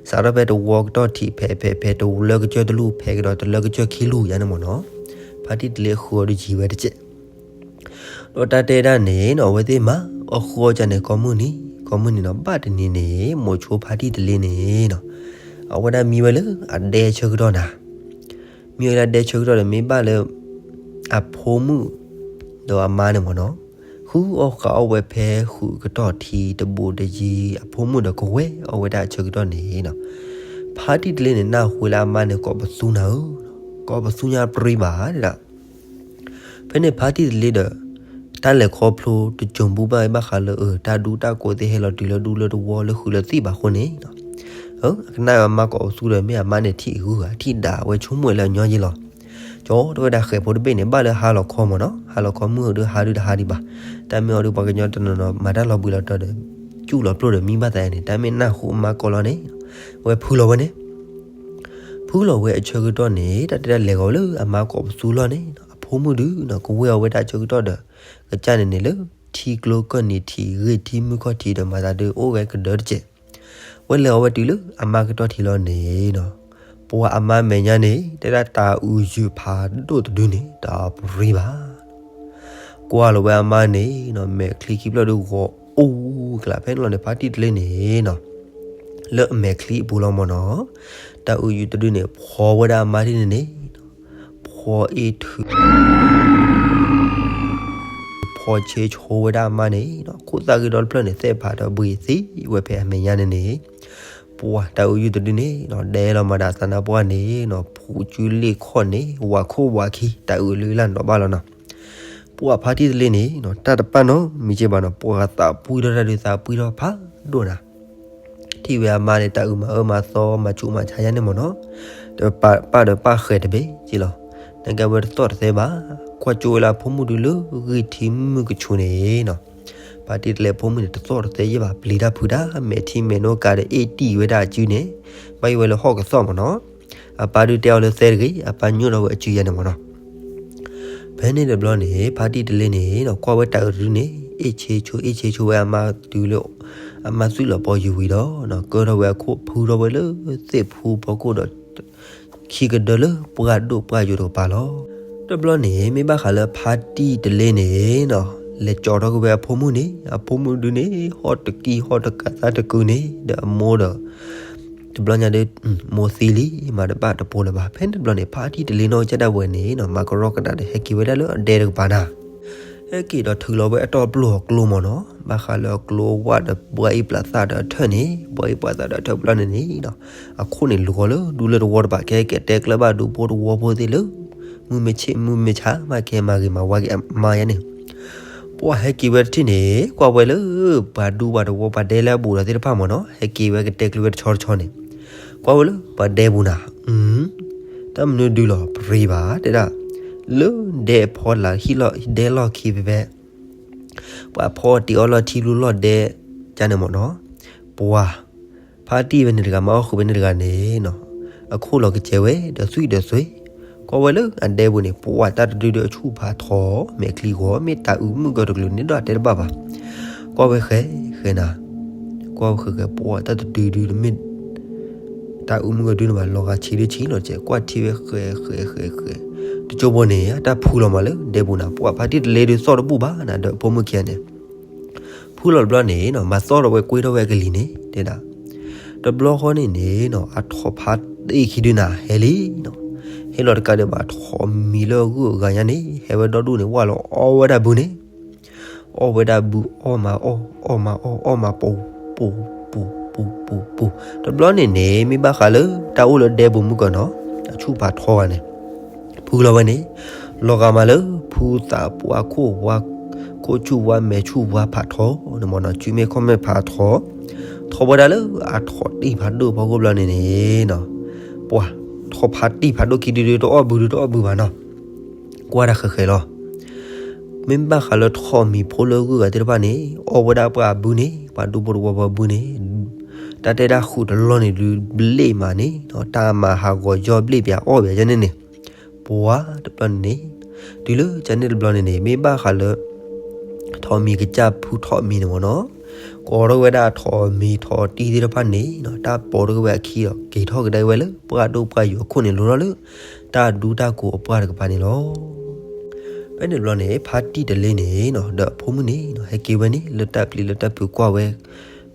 စးထီၣ်ဖဲသဝီကတီၢ်ထံး ဖဲ ဖဲ ဖဲတလၢကစၢၢ်တလူၢ် ဖဲကဒီးတလၢကစၢၢ်ခံလူၢ်ယါန့ၣ်မ့ၢ်နီၤ, ဖါတံၢ်တလ့အဃုာ်အီၤဒုးယံၤဝဲတကဲး ဒီးတၢ်တဲဒၣ်န့ၣ်နီၤ အဝဲသ့ၣ်မၤအီၣ်ဃုာ်အီၣ်ကန့ၣ် ကိးမုၢ်နံၤ ကိးမုၢ်နံၤနီၤ, ဘၣ်တနံၤန့ၣ် မိၤဆိဖါတံၢ်တလ့န့ၣ်နီၤ, အဝဲဒၣ်မံဝဲလၢအဒဲဆၢကတီၢ်နၤ, မံဝဲလၢအဒဲဆၢကတီၢ်ဒီး မ့ၢ်ဘၣ်လၢ အဖိမုၣ် ဒီးအမါန့ၣ်မ့ၢ်နီၤ, ဃုအီၣ်ဃုာ်အီၣ်ဝဲဖဲဃုာ်ကတီၢ်ထံတဘူးတယံၤ အဖိမုၣ်ဒီးကဝဲၢ်အီၣ်ဝဲဒၣ်အဆၢကတီၢ်န့ၣ်နီၤ, ဖါတံၢ်တလ့န့ၣ် နၢ်ဟူလၢအမါန့ၣ် ကိးပသူနၤဧၢ, ကိးပသူညါပြံဘၣ်ဒၣ် ဖဲန့ၣ်ဖါတံၢ်တလ့ဒီး တၢ်လဲၤခီဖျိတစိၤဘူၣ်ဘၣ်ဘၣ်ဃးလၢ အၢ တၢ်ဒူတၢ်ကိးသ့ၣ်ဟဲလီၤတုၤလၢဒူလၢတဝီလၢဃုာ်လၢသံၣ်ဘၣ်အဃိန့ၣ်, အကနၣ်အမါကိးပသူဒီး မ့ၢ်အမါန့ၣ်ထံၣ်ဂုာ်ဧါ ထံၣ်ဒၣ်ဝဲဆိကမိၣ်လၢအညီယ့လီၤ. ကၠီတဲဝဲဒၣ်ဃဲးဖိတဘ့ၣ်န့ၣ် ဘၣ်လၢဟါလီၤခီမ့ၢ်နီၤ, ဟါလီၤခီမုၢ်ဒုးဟါဒုးတဟါဒံးဘၣ်, တၢ်မ့ၢ်အီၤဒုး ပှၤကညီတနီၤနီၤမၤတၢ်လီၤဘှံးလီၤတီၤဒီး စူၣ်လီၤပျိၢ်ဒီးမံဘၣ်သးန့ၣ် တၢ်မ့ၢ်နၢ်ဟူအမါကိးလီၤန့ၣ်, ဝဲဖုလီၤဝဲန့ၣ် ဖုလီၤဝဲအဆၢကတီၢ်န့ၣ် တၢ်တဲဒၣ်လဲၤဂီၤဝဲလၢအမါကိးပသူလီၢ်န့ၣ်, အဖိမုၣ်ဒုးနီၤ ကဝဲၢ်အီၤဝဲဒၣ်အဆၢကတီၢ်ဒီး ကစၢ်န့ၣ်န့ၣ်လၢ ထံကျိကၢၢ်နံၤထံး ဂ့ၢ်ထံမုၢ်ခီၣ်ထံးဒီးမၤသးဒုးအိၣ်ဝဲကဒၢတစဲး, ဝဲလဲၤအီၤဝဲတုၤလၢအမါကတီၢ်ထံးလီၤန့ၣ်နီၤ, ပှၤအမါမဲာ်ညါန့ၣ် တဲဒၣ်တၤအုးယုာ်ဖးဒိၣ်တဒုန့ၣ် တၢ်ပရံဘၣ် ကွၢ်လီၤဝဲအမါန့ၣ်နီၤ မဲာ်ချံခံဖျၢၣ်ဒုးဂီၤအိၣ်ကလး ဖဲန့ၣ်လီၤန့ၣ် ဖါတံၢ်တလ့န့ၣ်နီၤ လၢအမဲာ်ချံအပူၤလီၤမ့ၢ်နီၤ, တၤအုးယုာ်တဒုန့ၣ် ဖီဝဲဒၣ်အမါထံၣ်န့ၣ်န့ၣ်, ဖီအ့ၣ်ထုး ဖီဆ့ဆိဝဲဒၣ်အမါန့ၣ်နီၤ, ခိၣ်သၣ်ဂ့ၤဒီတဖျၢၣ်န့ၣ် သဲၣ်ဖးဒီးဘှံးသံဝဲဖဲအမဲာ်ညါန့ၣ်န့ၣ်, ပှၤတၤအုးယုာ်တဒုန့ၣ်နီၤ ဒဲလီၤမၤဒၣ်သးနါပှၢ်န့ၣ်နီၤ ဖူးကုလ့ၣ်ခီၣ်န့ၣ် ဝးခိၣ်ဝးခံ တၤအုးလၢလၢ်နီၤဘၣ်လီၤနီၤ ပှၤဖါတံၢ်တလ့န့ၣ်နီၤ တၢ်တပာ်နီတမံၤက့ဘၣ်နီၤ ပှၤသးပှံထီၣ်တၢ်ဒုးသးပှံထီၣ်ဖးဒိၣ်နၤ, ထံၣ်ဝဲအမါန့ၣ် တၤအုးမၤအၢမၤသီ မၤဆူးမၤဆါယါန့ၣ်မ့ၢ်နီၤ, တပာ်ဒီးပာ်ဃဲးတဘ့ၣ်က့လီၤ, နကဲဝဲတသီၣ်တသဲဘၣ်, ကွၢ်ကၠိဝဲလၢအဖိမုၣ်ဒုးလၢဂံၢ်ထံမုၢ်ကဆူးန့ၣ်နီၤ, ဖါတံၢ်တလ့အဖိမုၣ်န့ၣ် တသီၣ်တသဲယဲၢ်ဘၣ် ပျံၤတၢ်ဖုးတၢ် မဲာ်ထံမဲာ်နိကၤဒီးအ့ၣ်တံၢ်ဝဲဒၣ်အစုန့ၣ်, ဘၣ်ယိၣ်ဝဲလၢဟီၣ်ကသီၣ်မ့ၢ်နီၤ, အပၢ်ဒုးတဲအီၤလၢသဲတဂ့ၤ အပၢ်ညိၣ်ထီၣ်ဝဲအစုယါန့ၣ်မ့ၢ်နီၤ ဖဲန့ၣ်တဘျီန့ၣ် ဖါတံၢ်တလ့န့ၣ်နီၤ ကွၢ်ဝဲတၤအုးတဒုန့ၣ် အ့ၣ်ဆ့ဆိ အ့ၣ်ဆ့ဆိဝဲအမါတုၤလၢ အမါသွံၣ်လီၤပီယူၤဝံၤဒီးနီၤ ကၢထီၣ်ဝဲအခိၣ်ဖုထီၣ်ဝဲလၢသ့ၣ်ဖူဖီခိၣ်ဒီး ခံကဒၢလၢပှၢ်ဒိၣ်ပှၢ်ယိာ်တကပၤလီၤ. တဘျီန့ၣ် မ့ၢ်ဘၣ်ဃးလၢဖါတံၢ်တလ့န့ၣ်နီၤ လဲၤကၠီၤထီၣ်က့ၤဝဲအဖိမုၣ်န့ၣ် အဖိမုၣ်ဒုန့ၣ် ဟီၣ်တကံၢ်ဟီၣ်တကးသၣ်တကုာ်န့ၣ် ဒီးအမိၢ်ဒီး တဘျီညါဒုး မိၢ်သံလံ မၤတဘၣ်တပိၤလၢၤဘၣ်. ဖဲန့ၣ်တဘျီန့ၣ် ဖါတံၢ်တလ့နီၢ်ကစၢ်ဒၣ်ဝဲန့ၣ်နီၤ မၤကရီကဒါဒီး ဟဲက့ၤဝဲဒၣ်လၢအဒဲတကပၤနၤ ဟဲက့ၤဒီးထုးလီၤဝဲအတီၢ်ပျိၢ်အကျိမ့ၢ်နီၤ, ဘၣ်ဃးလၢအကျိအဝၣ်ဒီး ဘှါအ့ၣ်ပှၤသၣ်ဒီးအထၢၣ်န့ၣ်, ဘှါအ့ၣ်ပှၤသၣ်ဒီးအထၢၣ်တဘျီန့ၣ်န့ၣ်နီၤ, အခိၣ်န့ၣ်လူၤဃီၤလၢဒူလၢတဝီတဖၣ် ကဟဲက့ၤတဲကျၢၢ်ဘၣ်ဒူဖိတဝီဖိသ့ၣ်လၢ မုၢ်မ့ၢ်ဆ့ၣ်မုၢ်မ့ၢ်ဆါ ဘၣ်ကဟဲမၤဂ့ၤမၤဝါက့ၤအမါယါန့ၣ် ပှၤဟဲက့ၤဝဲတထံၣ်န့ၣ် ကွၢ်ဝဲလၢ ပှၤဒူပှၤတဝီပှၤဒဲလၢအဘူးဒီးသ့ၣ်တဖၣ်မ့ၢ်နီၤ ဟဲက့ၤဝဲကတဲကျၢၢ်ဝဲတဆီတဆီန့ၣ်, ကွၢ်ဝဲလၢပှၤဒဲပူၤနၤ, တၢ်မနုၤဒုလီၤ ပရံဘၣ် တဲဒၣ်, လၢဒဲအဖီလာ်ဟံၣ်လီၢ်ဒဲလီၢ်ခံဖဲဖဲ ပှၤဖီတ့ၢ်အီၣ်လီၢ်ထံလူလီၢ်ဒဲ ကန့ၣ်မ့ၢ်နီၤ, ပှၤ ဖါတံၢ်ဝဲန့ၣ်တဂၤ မၤအီၣ်ဃုာ်ဝဲန့ၣ်တဂၤန့ၣ်နီၤ, အခိၣ်လီၤကစဲးဝဲ ဒီးသွံၣ်ဒီးသွဲၣ်, ကွၢ်ဝဲလၢအဒဲပူၤန့ၣ် ပှၤတၢ်တဒုဒုအဆူၣ်ဖးထီ မဲာ်ချံဂီၤ မ့ၢ်တၤအုးမုၢ်ကီၤတကလုာ်န့ၣ်ဒီးအတဲတဘၣ်ဘၣ်, ကွၢ်ဝဲဃဲဃဲနၤ, ကွၢ်ဝဲဃဲဃဲ ပှၤတၢ်တဒုဒုမ့ၢ် တၢ်အုၣ်မုၢ်ကဒုန့ၣ်ဘၣ် လီၤဂာ်ဆံးဒုဆံးလီၤကဲး ကွၢ်ထံဝဲဃဲဃဲဃဲဃဲ, တကၠိဘိန့ၣ် အတၢ်ဖုလီၤမးလၢဒဲပူၤနၤ ပှၤဖါတံၢ်တလ့ဒုးသီၣ်တဘူၣ်ဘၣ်နၤ ဒီးဖိမုၣ်ခံဂၤန့ၣ်, ဖုလီၤတဘျီန့ၣ်နီၤ မၤသီၣ်ထီၣ်ဝဲကွ့ထီၣ်ဝဲအကလံၤန့ၣ် တဲဒၣ်, တဘျီဃီန့ၣ်န့ၣ်နီၤ အထိးဖါတံၢ်ခံဒုနၤဟဲလံနီၤ, ဟဲလီၤတကးဒံးဘၣ် ထိးမံၤလၢအဂုၢ်အဂၤညါန့ၣ် ဟဲဝဲဒီဒူၣ်န့ၣ် ဝၢ်လီၤအီဝဲဒၣ်ဘုန့ၣ် အီၣ်ဝဲဒၣ်ဘု အီၣ်မးအီၣ် အီၣ်မးအီၣ် အီၣ်မးပူၤ ပူၤ ပူၤ ပူၤ ပူၤ ပူၤ, တဘျီန့ၣ်န့ၣ် မ့ၢ်ဘၣ်ဃးလၢ တၢ်အိၣ်လၢဒဲပူၤမုၢ်ကီၢ်နီၤ အဆူၣ်ဖးထီဂၤန့ၣ် ဖုလီၤဝဲန့ၣ် လီၤဂာ်မးလၢ ဖုသးပှၢ်ခိၣ်ဝါ ခိၣ်ဆူၣ်ဝါ မဲာ်ဆူၣ်ဝါဖးထီန့ၣ်မ့ၢ်နီၤ စုမ့ၢ်ခီၣ်မဲာ်ဖးထီ, ထီဝဲဒၣ်လၢအထိးတံၢ်ဖးဒိၣ်ဖီခိၣ်ဘျီန့ၣ်န့ၣ်နီၤ, ပှၤ ထိးဖါတံၢ်ဖးဒိၣ်ခံဒုဒုတအီၣ်ဘုဒုတအီၣ်ဘုဘၣ်နီၤ ကွၢ်တၢ်ဃဲၤဃဲၤလီၤ. မ့ၢ်ဘၣ်ဃးလၢထိးမံၤဖိလၢဂုၢ်ဂၤသ့ၣ်တဖၣ်န့ၣ် အီၣ်ဝဲဒၣ်ပှၤအဘုန့ၣ် ပှၤဒူဖိတဝီဖိအဘုန့ၣ်, တၢ်တဲဒၣ်ဃုာ်တလီၢ်န့ၣ်ဒုး ဘျ့ၣ်မးန့ၣ် တၢ်မၤဟးဂီၤယီၢ်ဘျ့ၣ်ပၠးအီၣ်ပၠးယဲန့ၣ်န့ၣ်, ပှၤတဘျီန့ၣ်န့ၣ်, တုၤလၢကန့ၣ်တဘျီန့ၣ်န့ၣ် မ့ၢ်ဘၣ်ဃးလၢ ထိးမံၤကစၢ်ဖုထိးမံၤန့ၣ်မ့ၢ်နီၤ, ကိးထီၣ်ဝဲဒၣ်ထိးမံၤထိးတံၢ်သ့ၣ်တဖၣ်န့ၣ်နီၤ တၢ်ပိာ်ထီၣ်က့ၤဝဲအခံဒီး က့ၤထီၣ်ကဒါဝဲလၢ ပှၢ်ဒိၣ်ပှၢ်ယိာ်အခိၣ်န့ၣ် လိၤထီၣ်လၢ တၢ်ဒူတၢ်ကိးအပှၢ်တကပၤန့ၣ်လီၤ. ဖဲန့ၣ်တဘျီန့ၣ် ဖါတံၢ်တလ့န့ၣ်နီၤ ဒီးအဖိမုၣ်န့ၣ်နီၤ ဟဲက့ၤဝဲန့ၣ် လၢတၢ်ပျံၤလၢတၢ်ဖုးကွၢ်ဝဲ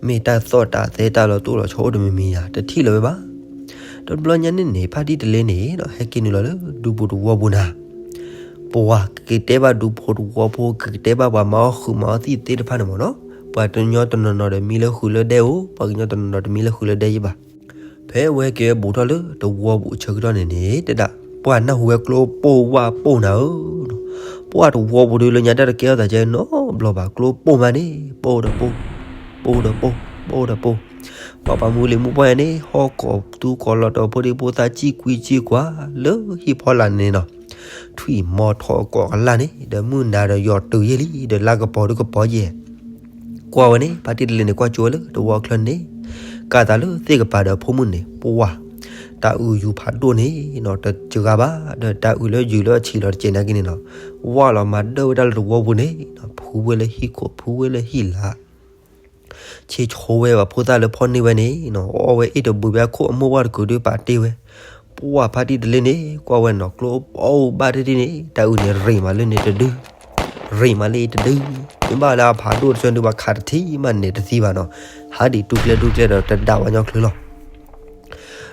မ့ၢ်တၢ်သီၣ်တၢ်သဲတၢ်လီၤတိၢ်လီၤဆီအိၣ်တမံၤမံၤဧါ တထံၣ်လၢၤဝဲဘၣ်. တဘျီညါန့ၣ်န့ၣ် ဖါတံၢ်တလ့န့ၣ်နီၤ ဟဲက့ၤနုာ်လီၤလၢဒူပူၤတဝီပူၤနၤ ပှၤကက့ၤတဲဘၣ်ဒူဖိတဝီဖိ ကကတဲဘၣ်ပှၤမၤအီၣ်ဃုာ်မၤအီၣ်သံၣ်သ့ၣ်တဖၣ်န့ၣ်မ့ၢ်နီၤ, ပှၤကညီတနီၤနီၤဒီးမံလၢဃုာ်လၢဒဲဧိၤ, ပှၤကညီတနီၤနီၤတမံလၢဃုာ်လၢဒဲယဲဘၣ်. ဖဲအဝဲဟဲက့ၤဝဲဘူးထီၣ်လၢတဝီပူၤအဆၢကတီၢ်န့ၣ်န့ၣ် တဲဒၣ် ပှၤနၢ်ဟူဝဲကျိပိၢ်ဝၢ်ပိၢ်နၤဧၢ, ပှၢ်တဝီပူၤဒုးလၢညါတၢ်တကဲထီၣ်သးကဲနီတဘျီဘၣ်, ကျိပိၢ်မးန့ၣ် ပိၢ်ဒီးပိၢ်, ပိၢ်ဒီးပိၢ်, ပိၢ်ဒီးပိၢ်. ပှၤပှၤမူလံၤမူပှၢ်န့ၣ် ဟီၣ်ကိးသူကီးလီၤတီၤဖိဒံဖိသၣ် စံၣ်ကွံစံၣ်ကွၢ်လၢဟံၣ်ဖီလာ်န့ၣ်နီၤ, ထွံၣ်မီထီၣ်ကိးကလၢ်န့ၣ် ဒီးမုၢ်နၤဒီးယီၤတုၤယဲၢ်လံ ဒီးလါကပီၤဒုကပီၤယဲၢ် ကွၢ်ဝဲန့ၣ် ဖါတံၢ်တလ့န့ၣ် ကွၢ်ကၠိဝဲလၢတဝီချၢန့ၣ်, ကးသးလၢသ့ၣ်ကပၤဒီးအဖိမုၣ်န့ၣ် ပှၢ်, တၢ်အုးယူၤဖးဒိၣ်န့ၣ်နီၤ တစှၤဘၣ်, ဒီးတၢ်အုးလၢယူၤလၢအဆံးလီၤတစဲးနာ်က့န့ၣ်နီၤ, ဝၢ်လီၤမၤဒၢၣ်ဝဲဒၣ်လၢတဝီပူၤန့ၣ်နီၤ, ဖုဝဲလၢဟံၣ်ခိၣ် ဖုဝဲလၢဟံၣ်လါ ဆ့ဆိဝဲဘၣ်ဖိသၣ်လၢဖီၣ်န့ၢ်ဝဲန့ၣ်နီၤ, အီၣ်ဝဲအ့ၣ်တဘုးဘၣ်အခိၣ် အမိၢ်ဝၣ်တကုာ်ဒုးပာ်တ့ၢ်ဝဲ, ပှၢ်ဖါတံၢ်တလ့န့ၣ် ကွၢ်ဝဲနီၤ ကျိအီၣ်ဘၣ်တ့ၢ်တ့ၢ်န့ၣ် တၢ်အုးန့ၣ်ရ့းမးလၢန့ၣ်တဒု, ရ့းမးလၢအံၤတဒု, မ့ၢ်ဘၣ်လၢအဖးဒိၣ်တဆၢဒုး ဘၣ်ခးတထံၣ်မးန့ၣ်တသံဘၣ်နီၤ, ဟးဒံးတူကျဲတူကျဲဒီးတဒၣ်ဝဲညီချုလီၤ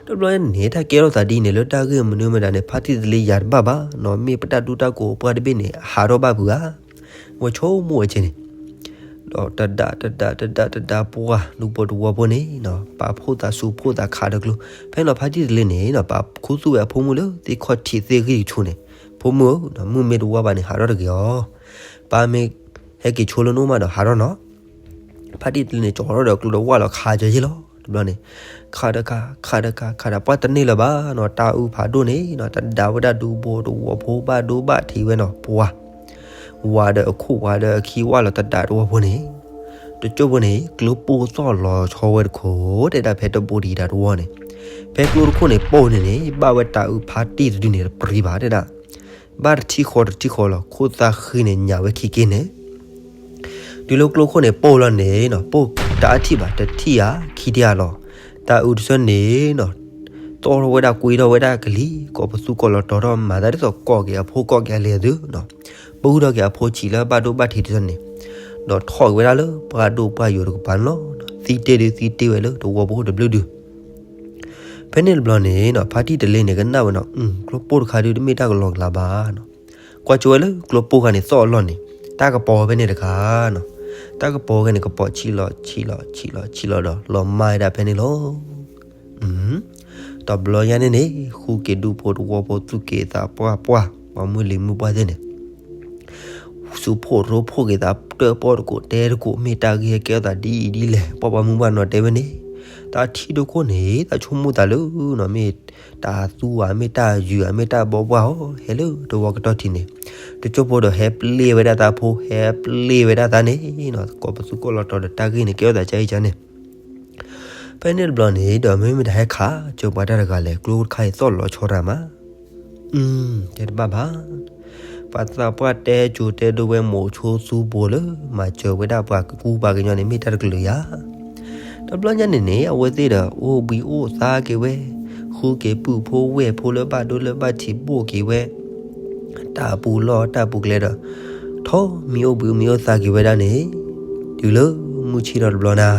တဘျီန့ၣ် တၢ်ကဲထီၣ်သးဒ်န့ၣ် လၢတၢ်ဂ့ၢ်မနုၤမတၤန့ၣ် ဖါတံၢ်တလ့ယၤတဘၣ်ဘၣ်နီၤ, မ့ၢ်ပတၢ်ဒူတၢ်ကိးပှၢ်တဘ့ၣ်န့ၣ် ဟးထီၣ်ဘၣ်ဖုးဧါ, ဝဲဆိကမိၣ်ဝဲကဲန့ၣ်, ဒီးတဒၣ်တဒၣ်တဒၣ်တဒၣ်ပှၢ် ဒူဖိတဝီဖိန့ၣ်နီၤ ပာ်ဖှိၣ်သးစူၤဖှိၣ်သးခးတကျိၤ, ဖဲန့ၣ်ဖါတံၢ်တလ့န့ၣ်နီၤ ပာ်ခူသူၣ်ဝဲအဖိမုၣ်လၢသ့ၣ်ခီၣ်ထံးသ့ၣ်ဂံၢ်ဆူၣ်န့ၣ်, ဖိမုၣ်ဧၢ, မုၢ်မ့ၢ်တဝါဘၣ်န့ၣ် ဟးထီၣ်တဂ့ၤအီၤ, ပၢ်မ့ၢ်ဟဲက့ၤဆိလၢနအိၣ်မးဒီးဟးထီၣ်နီၤ ဖါတံၢ်တလ့န့ၣ် ကၠီထီၣ်ဒီးကျိဒီးဝၣ်လီၤခးကၢယ့ၢ်လီၤ. တဘျီန့ၣ် ခးတခါ ခးတခါ ခးတပှၢ်တန့ၢ်လၢၤဘၣ်နီၤ, တၢ်အုးဖးဒိၣ်န့ၣ်နီၤ တဒၣ်ဝဲဒၣ်ဒူဖိတဝီဖိဘၣ်ဒိဘၣ်ထံးဝဲနီၤ ပှၢ်, ဝၤဒီးအခိၣ်ဝၤဒီးအခံဝၣ်လီၤတဒၣ်တဝီဖိန့ၣ်, တကၠိၢ်ဖိန့ၣ် ကျိပိၢ်သီၣ်လီၤဆီဝဲတခိၣ် တဲဒၣ်ဖဲတဘူးတံၤတၢ်တဝီန့ၣ်, ဖဲကျိတခိၣ်န့ၣ်ပိၢ်န့ၣ်န့ၣ် ဘၣ်ဝဲတၢ်အုးဖါတံၢ်တဒုန့ၣ်တပြံၤဘၣ်တဲဒၣ် ဘၣ်တထံၣ်ဃီတထံၣ်ဃီလီၤ ခိၣ်သၣ်ဃံန့ၣ်ညၣ်ဝဲခံက့န့ၣ်, တုၤလၢကျိခိၣ်န့ၣ်ပိၢ်လီၤန့ၣ်နီၤ ပိၢ်တအါထံၣ်ဘၣ် တထံၣ်ဧါခံထံၣ်ဧါလီၤ, တၢ်အုးတဆၢန့ၣ်နီၤ သီၣ်ထီၣ်ဝဲဒၣ်ကွံထီၣ်ဝဲဒၣ်ကလံၤ ကိးပသူကိးလီၤတီၤထီၣ်မၤသးဒ်သိးကိးက့ၤအဖိကိးက့ၤအလဲၤသုနီၤ, ပူထီၣ်က့ၤအဖိဆံးလၢဘၣ်ဒိဘၣ်ထံးတဆၢန့ၣ်, ဒီးထီၣ်က့ၤဝဲဒၣ်လၢပှၢ်ဒိၣ်ပှၢ်ယိာ်တကပၤန့ၣ်လီၤ, သံတ့ၢ်ဒုးသံတ့ၢ်ဝဲလၢတဝီဖိတဘျုးဒုး ဖဲန့ၣ်တဘျီန့ၣ်နီၤ ဖါတံၢ်တလ့န့ၣ် ကနၣ်ဝဲနီၤ ကျိပိၢ်တခါဒုး တမ့ၢ်တၢ်ကလီကလီဘၣ်နီၤ, ကွၢ်ကၠိဝဲလၢကျိပိၢ်ခါန့ၣ် သီၣ်အလီၢ်န့ၣ် တၢ်ကပီၤဖဲန့ၣ်တခါနီၤ, တၢ်ကပီၤဖဲန့ၣ် ကပီၤဆံးလီၤ ဆံးလီၤ ဆံးလီၤ ဆံးလီၤဒီး လီၤမၢ်ဝဲဒၣ်ဖဲန့ၣ်လီၤ. တဘျီညါန့ၣ်န့ၣ် ဃုက့ၤဒူဖိတဝီဖိ သူၣ်က့ၤသးပှၢ်ပှၢ် ပှၤမုၢ်လံၤမုၢ်ပှၢ်သ့ၣ်န့ၣ် စူးဖှိၣ်ရိဖှိၣ်က့ၤသး တၢၣ်ပီၣ်တကိးတဲတကိး မ့ၢ်တၢ်ဂ့ၢ်ဟဲကဲထီၣ်သးဒ်အံၤဒ်လဲၣ် ပှၤပှၤမုၢ်ပှၢ်နီၤတဲဝဲန့ၣ်, တၢ်ထံၣ်ဒိခိၣ်န့ၣ် တၢ်ဆိကမိၣ်သးလၢနီၤ မ့ၢ်တၢ်သူဧါ မ့ၢ်တၢ်ယုာ်ဧါ မ့ၢ်တၢ်ဘီပှၢ်ဧါ ဟဲလၢတဝီကတီၢ်ထံးန့ၣ်, တကၠိဖိဒီးဟဲပျ့ၢ်ဝဲဒၣ်သးဖိ ဟဲပျ့ၢ်ဝဲဒၣ်သးန့ၣ်နီၤ ကိးပသူကိးလီၤတီၤဒီးတၢ်ဂ့ၢ်န့ၣ် ကဲထီၣ်သးကၢအံၤကၢန့ၣ် ဖဲန့ၣ်တဘျီန့ၣ်ဒီး မ့မ့ၢ်တၢ်ဟဲခး ကၠိပှၤတၢ်တဂၤလဲၣ် ကျိတခါအံၤသီၣ်လီၤဆီတၢ်မး အၢ တဲတဘၣ်ဘၣ်, ပှၤသးပှၢ်တဲကၠိတဲဒိဝဲ မိၤဆိသူဘိလၢ မၤစၢၤဝဲဒၣ်ပှၤကူပှၤကညီန့ၣ် မ့ၢ်တၢ်တကလုာ်ဧါ. တဘျီညါန့ၣ်န့ၣ် အဝဲသ့ၣ်ဒီး အိၣ်ဘှံးအိၣ်သါက့ၤဝဲ, ဃုက့ၤပုၢ်ဖိဝဲၢ်ဖိလၢဘၣ်ဒိလၢဘၣ်ထံးဘိၣ်က့ၤဝဲ တၢ်ပူၤလီၢ်တၢ်ပူၤကျဲဒီး ထီၣ်မံအိၣ်ဘှံးမံအိၣ်သါက့ၤဝဲဒၣ်န့ၣ် တုၤလၢမုၢ်ဆ့ၣ်ထီၣ်တဘျီနၤ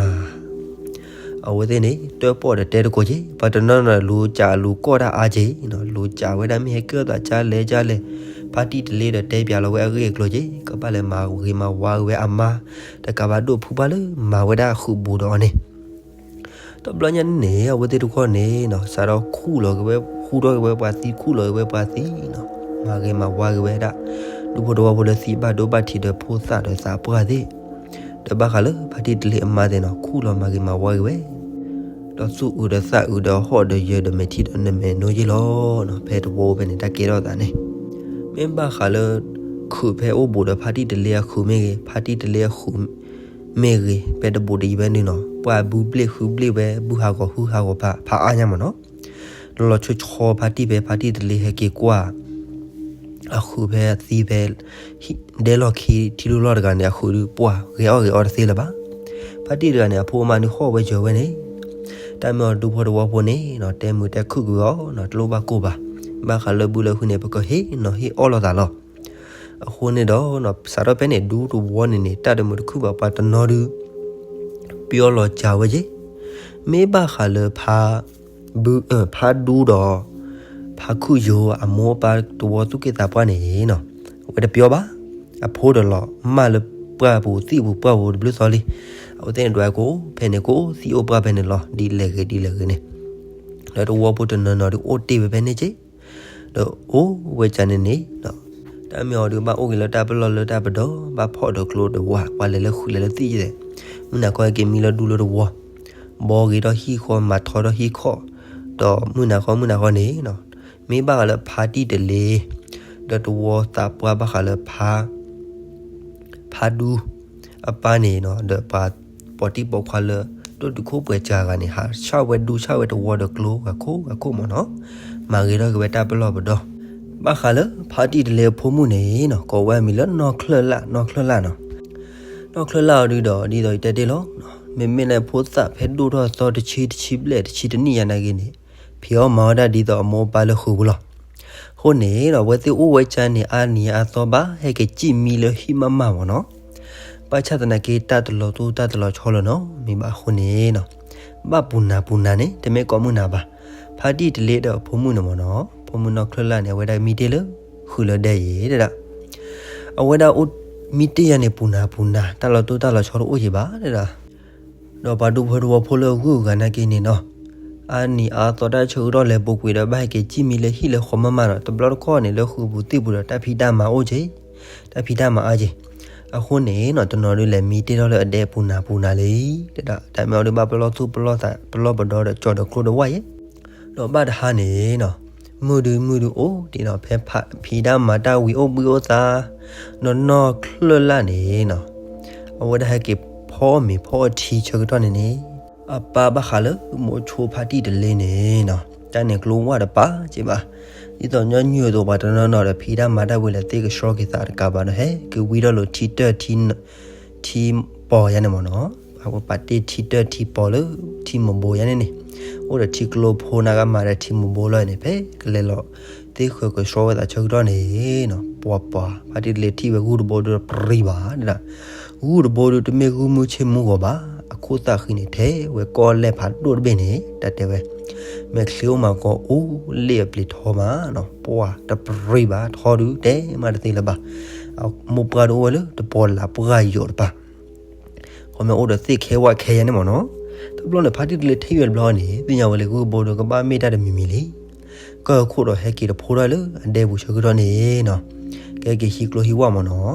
အဝဲသ့ၣ်န့ၣ် တၢၣ်ပီၣ်ဒီးတဲတကိးက့ၤ ပှၤတနီၤနီၤ လူၤကးလူၤကီၢ်တၢ်အါက့ၤနီၤ လူၤကးဝဲဒၣ်မ့ၢ်ဟဲကဲထီၣ်သးကၢလဲၣ်ကၢလဲၣ် ဖါတံၢ်တလ့ဒီးတဲပၠးလီၤဝဲအဂ့ၢ်အကျိၤက့ၤ ကဘၣ်လဲၤမၤဂ့ၤမၤဝါက့ၤဝဲအမါ တကးဘၣ်ဒိၣ်ဖုဘၣ်လၢမၤဝဲဒၣ်ဃုာ်ဘူးဒီးအီၤန့ၣ် တဘျီညါန့ၣ်န့ၣ် အဝဲသ့ၣ်တခီန့ၣ်နီၤ စးထီၣ်ခူၣ်လီၤက့ၤဝဲ ဟူထီၣ်က့ၤဝဲပှၤသံ ခူၣ်လီၤက့ၤဝဲပှၤသံနီၤ မၤဂ့ၤမၤဝါက့ၤဝဲဒၣ် ဒူဖိတဝီဖိလၢသံဘၣ်ဒိဘၣ်ထံးဒီးဖိသၣ်ဒီးသးပှၢ်သ့ၣ် ဒီးဘၣ်ဃးလၢဖါတံၢ်တလ့အမါသ့ၣ်နီၤ ခူၣ်လီၤမၤဂ့ၤမၤဝါက့ၤဝဲ ဒီးသူၣ်အုးဒီးသးအုးဒီးဟီၣ်ဒီးယၢၤဒီးမဲာ်ထံဒီးနမဲာ်နိယ့ၢ်လီၤနီၤ ဖဲတဝီဖဲန့ၣ် တၢ်ကဲထီၣ်သးန့ၣ် မ့ၢ်ဘၣ်ဃးလၢ ခုးဖဲအိၣ်ဘူးဒီးဖါတံၢ်တလ့အခုးမ့ၢ်ဂ့ၤ ဖါတံၢ်တလ့အခုး မ့ၢ်ဂ့ၤ ဖဲတဘူးတယံၤဖဲန့ၣ်နီၤ ပှၤဘုဘျ့ၣ်ဃုဘျ့ၣ်ဝဲ ဘုဟးဂီၤဟုဟးဂီၤဖး ဖးအါညါမးနီၤ လီၤလီၤဆီဆီဖါတံၢ်ဖဲ ဖါတံၢ်တလ့ဟဲက့ၤကွၢ် အခုးဖဲအသံဖဲ ဒဲလီၢ်ခံထံဒိၣ်လီၢ်တဂၤန့ၣ် အခုးဒုးပှၢ် ဂဲၤအီၣ်ဂဲၤအီတသ့လၢၤဘၣ်. ဖါတံၢ်တဂၤန့ၣ် အဖိအမါဒုးဟီၣ်ဝဲယၢၤဝဲန့ၣ် တၢ်မ့ၢ်အီၤဒူဖိတဝီဖိန့ၣ်နီၤ တဲမုာ်တဲခုၣ်ကွံာ်အီၤနီၤ တလိၣ်ဘၣ်ကိၢ်ဘၣ်. ဘၣ်ဃးလၢဘုလၢဟုန့ၣ် ပကဟ့ၣ်နီၤဟ့ၣ်အီၣ်လိာ်သးလီၤ. အဃိန့ၣ်ဒီး စးထီၣ်ဖဲန့ၣ်ဒူတဝီန့ၣ်န့ၣ် တၢ်တမုာ်တခုၣ်ဘၣ် ပှၤတနီၤဒုး ပျီလီၤစှၤဝဲက့ၤ မ့ၢ်ဘၣ်ဃးလၢဖါ ဘု ဖါဒူဒီး ဖါခုၣ်ယိၤအမိၢ်အပၢ်တဝီသူၣ်က့သးပှၢ်န့ၣ်နီၤ အဝဲတပျီဘၣ်. အဖိဒီးလီၤမၢ်လၢပှၢ်ပူၤသံၣ်ပူၤပှၢ်ပူၤတဘျုးသီလံ. အဝဲသ့ၣ်န့ၣ်ဒွးကအိၣ်ဖဲန့ၣ် ကအိၣ်သံၣ်အိၣ်ပှၢ်ဖဲန့ၣ်လီၤ ဒ်လဲၣ်ဂ့ၤဒ်လဲၣ်ဂ့ၤန့ၣ် ဒီးတဝီဖိတနီၤနီၤဒုးအိၣ်တ့ၢ်ဝဲဖဲန့ၣ်က့ၤ ဒီးအိၣ်ဝဲကန့ၣ်န့ၣ် တၢ်မ့ၢ်အီၤဒုးဘၣ်အိၣ်က့ၤလၢတၢ်ပလီၢ်လၢတၢ်ပဒီ, ဘၣ်ဖီၣ်ဒီးကျိတဝၢ်, ပှၤလဲၤလၢဃုာ်လဲၤလၢသံၣ်ယဲၢ်, မုၢ်နၤခီဟဲက့ၤမံလၢဒူလၢတဝီ, ဘီဂ့ၤထီၣ်ဟံၣ်ဃီ မၤထီထီၣ်ဟံၣ်ခီၣ်, ဒီးမုၢ်နၤခီမုၢ်နၤခီန့ၣ်နီၤ, မ့ၢ်ဘၣ်ဃးလၢဖါတံၢ်တလ့, ဒီးတဝီသးပှၢ်ဘၣ်ဃးလၢဖါ ဖါဒူ အပၢ်န့ၣ်နီၤ, ဒီးပှၤပိာ်တံၢ်ပိာ်ခွါလၢ ဒိၣ်တုာ်ခိၣ်ပှဲၤစှၤဂၤန့ၣ် ဟးဆှၣ်ဝဲဒူဆှၣ်ဝဲတဝီဒီးကျိဂၤခိၣ်ဂၤခိၣ်မ့ၢ်နီၤ, မၤဂ့ၤထီၣ်က့ၤဝဲတၢ်ပလီၢ်ပဒီ, ဘၣ်ဃးလၢဖါတံၢ်တလ့အဖိမုၣ်န့ၣ်နီၤ, ကိးဝဲအမံၤလၢနီၢ်ချၢၣ်လၣ်, နီၢ်ချၢၣ်လၣ်နီၤ, နီၢ်ချၢၣ်လၣ်အီၤဒုဒီး ဒ်သိးယတဲတ့ၢ်လီၤ, မ့မ့ၢ်လၢဖိသၣ်ဖဲဒိၣ်ထီၣ်သီတဆံတဆံဘျဲၣ် တဆံတနံၣ်ယါနာ်က့န့ၣ်, ဖံးအီၣ်မၤအီၣ်ဒၣ်ဒ်သိးအမိၢ်အပၢ်လၢဃုာ်ပူၤလီၤ. အဃိန့ၣ်ဒီး အဝဲသ့ၣ်အိၣ်ဝဲကၢန့ၣ် အါနံၤအါသီဘၣ် ဟဲက့ၤစံၣ်မံလၢဟံၣ်မးမးမ့ၢ်နီၤ, ဘၣ်ဆၣ်သနာ်က့ တၢ်တလီၤတိၢ်တၢ်တလီၤဆီလၢၤနီတမံၤဘၣ်အဃိန့ၣ်နီၤ, ဘၣ်ပူၤနၤပူၤနၤန့ၣ် တမ့ၢ်ကိးမုၢ်နၤဘၣ်, ဖါတံၢ်တလ့ဒီးအဖိမုၣ်န့ၣ်မ့ၢ်နီၤ, ဖိမုၣ်နီၢ်ချၢၣ်လၣ်န့ၣ် အဝဲဒၣ်မံတ့ၢ်လၢ ဃုာ်လၢဒဲယဲၢ်ဒၣ်, အဝဲဒၣ်အိၣ်မံတ့ၢ်ယါန့ၣ် ပူၤနၤပူၤနၤ တၢ်လီၤတိၢ်တၢ်လီၤဆီတအိၣ်က့ၤဘၣ်ဒၣ် ဒီးပှၤဒူဖိတဝီဖိလၢအဂုၤအဂၤနာ်က့န့ၣ်နီၤ, အါနံၤအါသီတၢ်ဆၢကတီၢ်လဲၤပူၤကွံာ်ဒီး ဘၣ်ဟဲက့ၤစံၣ်မံလၢဟံၣ်လၢဃီမးမးဒီး တဘျီတခီၣ်န့ၣ် လၢဃုာ်ပူၤသံၣ်ပူၤဒီး တၢ်ဖံးတၢ်မၤအိၣ်က့ၤ, တၢ်ဖံးတၢ်မၤအါက့ၤ, အဃိန့ၣ်နီၤ တနီၤဒုးလဲၤမံတ့ၢ်ထီၣ်လၢအဒဲပူၤနၤပူၤနၤလံ, တၢ်မ့ၢ်အီၤဒုးဘၣ်ပလီၢ်သူၣ်ပလီၢ်သး ပလီၢ်ပဒီဒီး ကၠီၤဒီးကျိတဝၢ်ယဲၢ်, ဒီးဘၣ်တဟါန့ၣ်နီၤ, မုၢ်ဒုးမုၢ်ဒုးအိၣ်ဒံးနီၤ ဖဲဖံးတၢ်မၤတၢ်ဝံၤအိၣ်ဘှံးအိၣ်သါ, ဒီးနီၢ်ချၢၣ်လၣ်န့ၣ်နီၤ, အဝဲဒၣ်ဟဲက့ၤဖီမ့ၤဖီအထံဆၢကတီၢ်န့ၣ်န့ၣ်, အပၢ်ဘၣ်ဃးလၢမိးဆိဖါတံၢ်တလ့န့ၣ်နီၤ, တၢ်န့ၣ်ကျိဝၢ်တပာ်က့ၤဘၣ်, ဒ်သိးညီနုၢ်အသိးပှၤတနီၤနီၤဒီး ဖံးတၢ်မၤတၢ်ဝံၤလၢသ့ၣ်ကဆှီက့ၤသးတကးဘၣ်ဒီး ဟဲက့ၤဝံထီၣ်လၢထံတၢၢ်ထံ ထံပီၤယါန့ၣ်မ့ၢ်နီၤ, ပှၤပာ်တ့ၢ်ထံတၢၢ်ထံပီၤလၢထံမိၢ်ဘိယါန့ၣ်န့ၣ်, အိၣ်ဒီးထံကျိဖိနၤကမၤဒီးထံမိၢ်ဘိလီၤန့ၣ် ဖဲကလဲၤလီၤ သ့ၣ်ဃၢၤကဆှီဝဲသးဆၢကတီၢ်န့ၣ်နီၤ, ပှၤပှၤ ဖါတံၢ်တလ့ထံၣ်ဝဲဂုၢ်တဘိဒုးတပရံဘၣ်ဒၣ်, ဂုၢ်တဘိဒုးတမ့ၢ်ဂုၢ်မုၢ်ဆ့ၣ်မုၢ်ဂီၤဘၣ်, အခိၣ်သၣ်ဃံန့ၣ် ထဲဝဲကီၢ်လဲၢ်ဖးဒိၣ်တဘ့ၣ်န့ၣ် တၢ်တဲဝဲ မဲာ်ချံအိၣ်မးကီးအိၣ်လ့ၣ်အပျ့ၤထီမးနီၤ, ပှၤတပရံဘၣ်ထီဒုးတဲမးတသ့လၢၤဘၣ်, အမိၢ်ပှၢ်ဒုးအိၣ်ဝဲလၢတပီၤလၢ်ပှၢ်ယိာ်တပၤ ခီမ့ၢ်အိၣ်ဒီးသ့ၣ်ခဲဝၣ်ခဲယါန့ၣ်မ့ၢ်နီၤ, တဘျီန့ၣ် ဖါတံၢ်တလ့ထံၣ်ဝဲတဘျီန့ၣ် သ့ၣ်ညါဝဲလၢဂုၢ်ဘိဒုးကဘၣ်မ့ၢ်တၢ်တမံၤမံၤလံ, ကၢၢ်ခိၣ်ဒီးဟဲက့ၤတဖိဒၣ်လၢအဒဲပူၤဆၢကတီၢ်န့ၣ်နီၤ, ကဲက့ၤဟံးကျိဟံးဝၣ်မ့ၢ်နီၤ,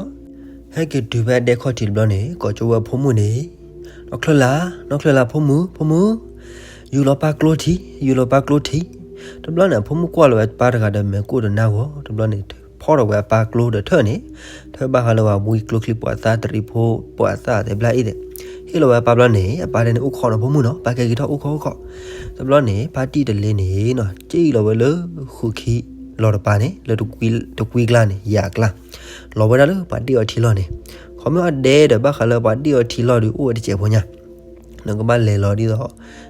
ဟဲက့ၤတုၤဖဲအဒဲခီၣ်ထံးတဘျီန့ၣ် ကိးကၠိဝဲအဖိမုၣ်န့ၣ်, နီၢ်ချၢၣ်လၢ်, နီၢ်ချၢၣ်လၢ် ဖိမုၣ်, ဖိမုၣ်, ယူၤလီၤပၢ်ကျိထံး, ယူၤလီၤပၢ်ကျိထံး, တဘျီန့ၣ် အဖိမုၣ်ကွၢ်လီၤဝဲပၢ်တဂၤဒီးမဲာ်ကိၣ်ဒီးနါဂီၤ, တဘျီန့ၣ် ဖီၣ်ထီၣ်ဝဲအပၢ်ကျိဒီးထၢၣ်န့ၣ်, ထၢၣ်ဘၣ်ဃးလၢပှၤဝံကျိချံ ပှၤသၣ်တရံးဖိ ပှၤသၣ်သဲဘျၣ်အ့ၣ်သ့ၣ်, ဟ့ၣ်လီၤဝဲအပၢ်ဘျီန့ၣ် အပၢ်တဲန့ၣ် အိၣ်ခိးနီၤဖိမုၣ်နီၤ, ပၢ်ကဲက့ၤထီၣ်အိၣ်ခိးအိၣ်ခိး, တဘျီန့ၣ် ဖါတံၢ်တလ့န့ၣ်နီၤ စံၣ်လီၤဝဲလၢဃုာ်ခံလီၤတပၤန့ၣ် လၢတကွံကျါန့ၣ် ယၤအကျါ, လီၤဝဲဒၣ်လၢပှၤတ့ၢ်အီၤထံလီၢ်န့ၣ်, ခီမ့ၢ်အဒဲဒီးဘၣ်ဃးလၢပှၤတ့ၢ်အီၤထံလီၢ်ဒီးအိၣ်ဝဲတစဲးဖိညါ နကဘၣ်လဲၤလီၤဒ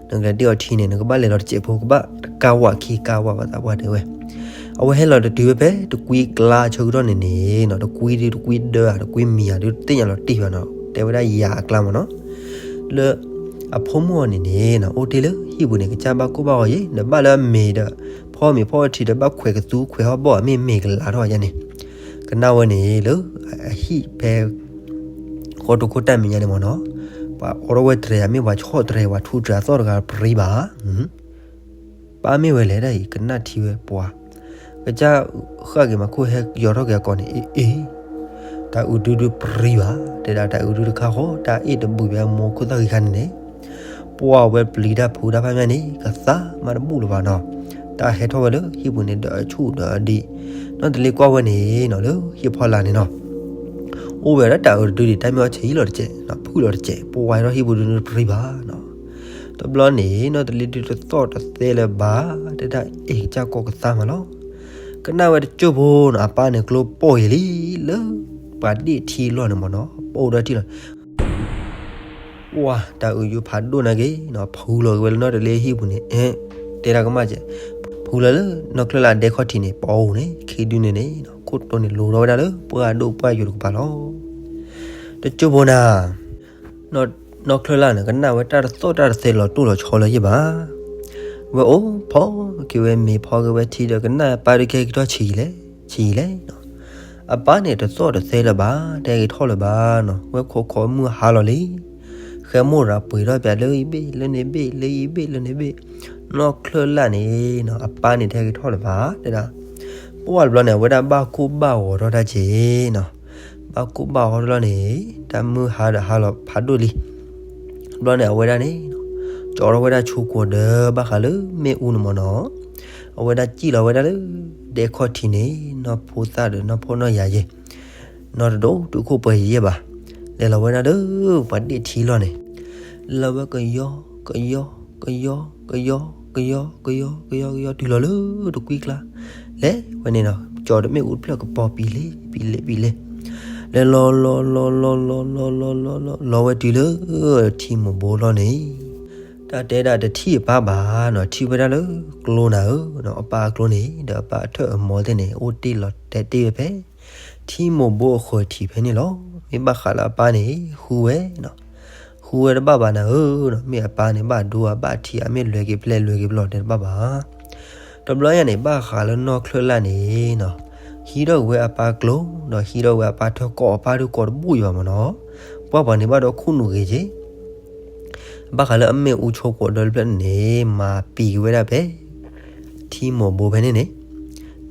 ်သိး နကလဲၤတ့ၢ်အီၤထံန့ၣ် နကဘၣ်လဲၤလီၤတစဲးဖိ ကဘၣ်တကးဝးခံကးဝးဘၣ်သးပှၢ်တဲဝဲ, အဝဲဟဲလီၤတတုၤဝဲဖဲတကွံကျါဆၢကတီၢ်န့ၣ်န့ၣ်နီၤ တကွံဒုးတကွံဒၢဧါ တကွံမံၤဧါဒုးတသ့ၣ်ညါလီၤတံၢ်ဘၣ်နီၤ တဲဝဲဒၣ်ယၤအကျါမ့ၢ်နီၤ, လၢ အဖိမုၣ်အီၤန့ၣ်န့ၣ်နီၤ အိၣ်တ့ၢ်လၢဟံၣ်ပူၤန့ၣ် ကစၢ်ဘၣ်ကိၢ်ဘၣ်ဂီၤယဲၢ် ဒီးဘၣ်လၢအမ့ၤဒီး ဖီမ့ၤဖီအီထံဒီးဘၣ်ခွဲးကသူခွဲးဟီၣ်ဘီၣ် မ့ၢ်မ့ၤကလးထီၣ်ယါန့ၣ် ကနၣ်ဝဲန့ၣ်လၢ အဟံၣ်ဖဲ ဃီတိခိၣ်တၢ်မဲာ်ညါန့ၣ်မ့ၢ်နီၤ, ပှၤအိးထီၣ်ဝဲတြဲၤ မ့ၢ်ပှၤဆီၣ်တြဲၤ ပှၤထူတြဲၤအသီၣ်တဂၤပရံဘၣ်, ပၢ်မ့ၢ်ဝဲလဲၣ်ဒၣ်အံၤ ကနၣ်ထံဝဲပှၤ, ကစၢ်ဃၣ်က့ၤမၤခိၣ်ဟဲယီၤထီၣ်က့ၤအကိာ်န့ၣ် အ့ၣ်အ့ၣ်, တၢ်အုးဒုဒုပရံဘၣ်, တဲဒၣ်တၢ်အုးဒုတခါဃီ တၢ်အ့ၣ်တဘုးဘၣ်မိၢ်ခိၣ်သၣ်ဂံၢ်ခါန့ၣ်န့ၣ် ပှၤဝဲပျံၤတၢ်ဖုးတၢ်ဖးမ့ၢ်န့ၣ် ကသးမးတဘူၣ်လၢၤဘၣ်နီၤ, တၢ်ဟဲထီၣ်ဝဲလၢဟံၣ်ပူၤန့ၣ် ဒီးအဆူၣ်ဒီးအဒံး, နီၢ်တလ့ကွၢ်ဝဲန့ၣ်နီၤ လၢဟံၣ်ဖီလာ်န့ၣ်နီၤ, အိၣ်ဝဲဒၣ်တၢ်အုးတဒုဒံး တၢ်မ့ၢ်အီၣ်ဆံးလီၤတစဲး, ဖုးလီၤတစဲး, ပှၤဝဲထီၣ်ဟံၣ်ပူၤဒုဒုပရံဘၣ်နီၤ, တဘျီန့ၣ် နီၢ်တလ့ဒုတသီၣ်တသဲလၢၤဘၣ်, တဲဒၣ်အ့ၣ်ကစၢ်ကိးကသါမးလီၤ, ကနၣ်ဝဲတကၠိၢ်ဖိနီၤ အပၢ်န့ၣ်ကျိပိၢ်ယံၤလံ, လၢ ပှၤဒ့ၣ်ထံလီၢ်န့ၣ်မ့ၢ်နီၤ ပိၢ်ဒီးထံလီၢ် ပှၤတၢ်အုးယိဖးဒိၣ်နာ်က့ၤနီၤ ဖုးလီၤက့ၤဝဲလၢနီၢ်တလ့ဟံၣ်ပူၤန့ၣ်, တဲဒၣ်ကမၣ်ကဲ, ဖုးလီၤလၢနီၢ်ချၢၣ်လၢ်ဒဲခီၣ်ထံးန့ၣ် ပအိၣ်န့ၣ် ခံဒုန့ၣ်န့ၣ် ခိၣ်တိန့ၣ်လိၤထီၣ်ဝဲဒၣ်လၢပှၢ်ဒိၣ်ပှၢ်ယိာ်တကပၤလီၤ, တကၠိၢ်ဖိနၤ နီၢ်ချၢၣ်လၢ်န့ၣ် ကနၣ်ဝဲတၢ်တသီၣ်တၢ်တသဲလီၤတိၢ်လီၤဆီလၢၤယဲၢ်ဘၣ်, ဝဲအိၣ်ဖီက့ၤဝဲမ့ၤဖီက့ၤဝဲထံဒီး ကနၣ်ပၢ်ဒုးကဟဲက့ၤထီၣ်ဆံးလဲၣ်, ဆံးလဲၣ်နီၤ, အပၢ်န့ၣ်တသီၣ်တသဲလၢၤဘၣ်, တဟဲက့ၤထီၣ်လၢၤဘၣ်နီၤ, ဝဲခိးခိးမုၢ်ဟါလီၤလံ, ဃဲမိၢ်ရၤပှ့ၤထီၣ်ပၠးလၢအံၤဘ့ၣ်လၢန့ၣ်ဘ့ၣ် လၢအံၤဘ့ၣ်လၢန့ၣ်ဘ့ၣ်, နီၢ်ချၢၣ်လၢ်န့ၣ်နီၤ အပၢ်န့ၣ်တဟဲက့ၤထီၣ်လၢၤဘၣ်, တဲဒၣ် ပှၢ်တဘျီန့ၣ် အဝဲဒၣ်ဘၣ်ကိၢ်ဘၣ်ဂီၤထီၣ်တၢ်က့ၤနီၤ, ဘၣ်ကိၢ်ဘၣ်ဂီၤထီၣ်တဘျီန့ၣ် တၢ်မုၢ်ဟါဒီးဟါလီၤဖးဒိၣ်လံ. တဘျီန့ၣ် အဝဲဒၣ်န့ၣ် ကၠီထီၣ်ဝဲဒၣ်ဆိကိးဒီးဘၣ်ဃးလၢမ့ၣ်အူန့ၣ်မ့ၢ်နီၤ, အဝဲဒၣ်စံၣ်လီၤဝဲဒၣ်လၢဒဲခီၣ်ထံးန့ၣ် နီၢ်ဖိသၣ်ဒီးနီၢ်ဖိနီၢ်ယၤယဲၢ် နီတဒိၣ်တုၤခိၣ်ပှဲၤယဲၢ်ဘၣ်, လဲၤလီၤဝဲဒၣ်လၢပှၤဒ့ၣ်ထံလီၢ်န့ၣ်, လၢဝဲကယီ ကယီ ကယီ ကယီ ကယီ ကယီ ကယီ ကယီ တုၤလီၤလၢတကွံကျါ, လဲၤဝဲန့ၣ်နီၤ ကၠီဒီးမ့ၣ်အူတဖျၢၣ်ကပီၤပံၤလ့ပံၤလ့ပံၤလ့, လဲၤလီၤလီၤလီၤလီၤလီၤလီၤလီၤလီၤလီၤလီၤလီၤဝဲတုၤလၢထံမိၢ်ဘိလီၢ်န့ၣ်, တၢ်တဲဒၣ်တထံၣ်အပၢ်ဘၣ်နီၤ, ထံၣ်ဝဲဒၣ်လၢကျိနၤဧၢ, အပၢ်အကျိန့ၣ် ဒီးအပၢ်အထၢၣ်အမီၤသ့ၣ်န့ၣ် အိၣ်တ့ၢ်လီၤတဲာ်တ့ၢ်ဝဲဖဲ ထံမိၢ်ဘိအဃၢၤထံးဖဲန့ၣ်လီၤ. မ့ၢ်ဘၣ်ဃးလၢအပၢ်န့ၣ် ဃုဝဲနီၤ, ဃုဝဲတဘၣ်ဘၣ်နၤဧၢနီၤ, မ့ၢ်အပၢ်န့ၣ် ဘၣ်ဒိအဘၣ်ထံး အမ့ၢ်လွဲၤက့ၤဖျဲးလွဲၤက့ၤပလီၢ်တဲတဘၣ်ဘၣ်. တဘျီညါန့ၣ် ဘၣ်ဃးလၢနီၢ်ချၢၣ်လၣ်န့ၣ်နီၤ, ဟံးထီၣ်က့ၤဝဲအပၢ်ကျိ ဒီးဟံးထီၣ်ဝဲအပၢ်ထၢၣ် ကိးအပၢ်ဒုးကိးတဘူၣ်ယံၤဘၣ်မ့ၢ်နီၤ, ပှၢ်ပှၤန့ၣ်ဘၣ်ဒီးခိၣ်နူာ်ဂ့ၤက့ၤ ဘၣ်ဃးလၢအမ့ၣ်အူဆိကိးဒီတဖျၢၣ်န့ၣ် မၤပံၤက့ၤဝဲဒၣ်ဖဲ ထံမိၢ်ဘိဖဲန့ၣ်န့ၣ်,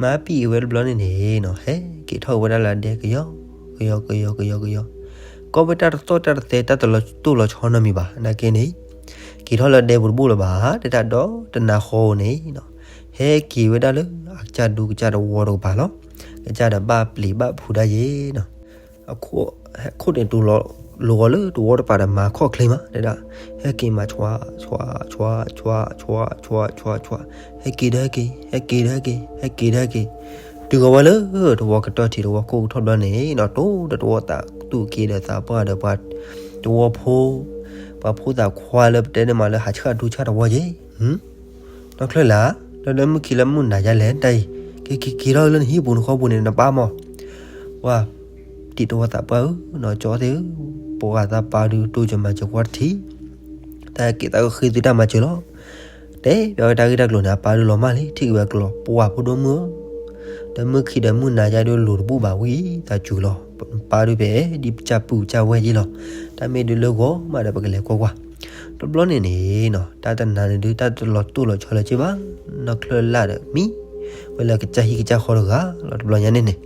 မၤပံၤက့ၤဝဲတဘျီန့ၣ်န့ၣ်နီၤ, ဟဲက့ၤထီၣ်ဝဲဒၣ်လၢဒဲကယီ ကယီ ကယီ ကယီ ကယီ, ကီၢ်ဝဲတၢ်တသီၣ်တၢ်တသဲ တၢ်တလီၤတိၢ်လီၤဆီနီတမံၤဘၣ် နာ်က့န့ၣ်, က့ၤထီၣ်လၢဒဲပူၤတဘူၣ်လၢၤဘၣ်, တဲဒၣ်ဒီတနၤဃီဧိၤန့ၣ်နီၤ, ဟဲက့ၤဝဲဒၣ်လၢအကစၢ်ဒူကစၢ်တဝီတကပၤလီၤ, ကစၢ်ဒီးဘၣ်ပျံၤဘၣ်ဖုးဒၣ်ယဲနီၤ အခိၣ်န့ၣ်တူၢ်လိာ်ဂီၤလၢတဝီတပၤဒီးမၤခီၣ်ချ့မး တဲဒၣ်, ဟဲက့ၤမး ဆွး ဆွး ဆွး ဆွး ဆွး ဆွး ဆွး ဆွး, ဟဲက့ၤဒီးဟဲက့ၤ ဟဲက့ၤဒီးဟဲက့ၤ ဟဲက့ၤဒီးဟဲက့ၤ, တုၤဃီၤဝဲလၢတဝီကတီၢ်ထံးတဝီခိၣ်ကထီၣ်ဘျီန့ၣ်နီၤ, တိၢ်ဒီးတဝီသးသူၣ်က့ဒီးသးပှၢ်ဒီးပှၤတဝီဖိ, ပှၤဖိသၣ်ခွါလၢပတဲန့ၣ်မးလၢဟးဆှၣ်ဒူဆှၣ်တဝီက့ၤ နီၢ်ချၢၣ်လၢ်, လၢလၢမုၢ်ခံလၢမုၢ်နၤယါလဲၣ်တၢ်အံၤ, က့ၤက့ၤက့ၤထီၣ်လၢနဟံၣ်ပူၤနဃီပူၤန့ၣ် နပၢ်မး, ပှၤ, ဒ်တဝီသးပှၢ်ဧၢ, နီၢ်ကၠီသ့ၣ်ဧၢ, ပှၤသးပၢ်ဒုးတိစၢၤမၤစၢၤကွၢ်တထံး, တၢ်က့ၤသးကဃ့သုတၢ်မၤစၢၤလီၤ. တဲဘၣ်ဝဲတၢ်ဂ့ၢ်တၢ်ကျိၤန့ၣ် အပၢ်ဒုးလီၤမၢ်လံ ထံၣ်က့ၤဝဲကျိၤ ပှၢ်ဖိဒိၣ်မုၣ်ဧၢ, ဒီးမုၢ်ခံဒီးမုၢ်နၤယါဒုးလိၤတဘူၣ်ဘၣ်ဝံၤ သးစူၤလီၤ, ပၢ်ဒုးဖဲ ဒ်ပစၢ်ပုၢ်ပစၢ်ဝဲၢ်က့ၤလီၤ, တၢ်မ့ၢ်ဒုးလၢဂီၤမးဒီးပကလဲၤကွၢ်ကွၢ် တဘျီန့ၣ်န့ၣ်နီၤ, တၢ်တနၤန့ၣ်ဒုး တၢ်တလီၤတိၢ်လီၤဆီလၢၤက့ၤဘၣ်, နီၢ်ချၢၣ်လၢ်ဒီးမံ, ဝဲလၢကစၢ်ဟံၣ်ကစၢ်ဃီတဂၤလီၤ တဘျီညါန့ၣ်န့ၣ်,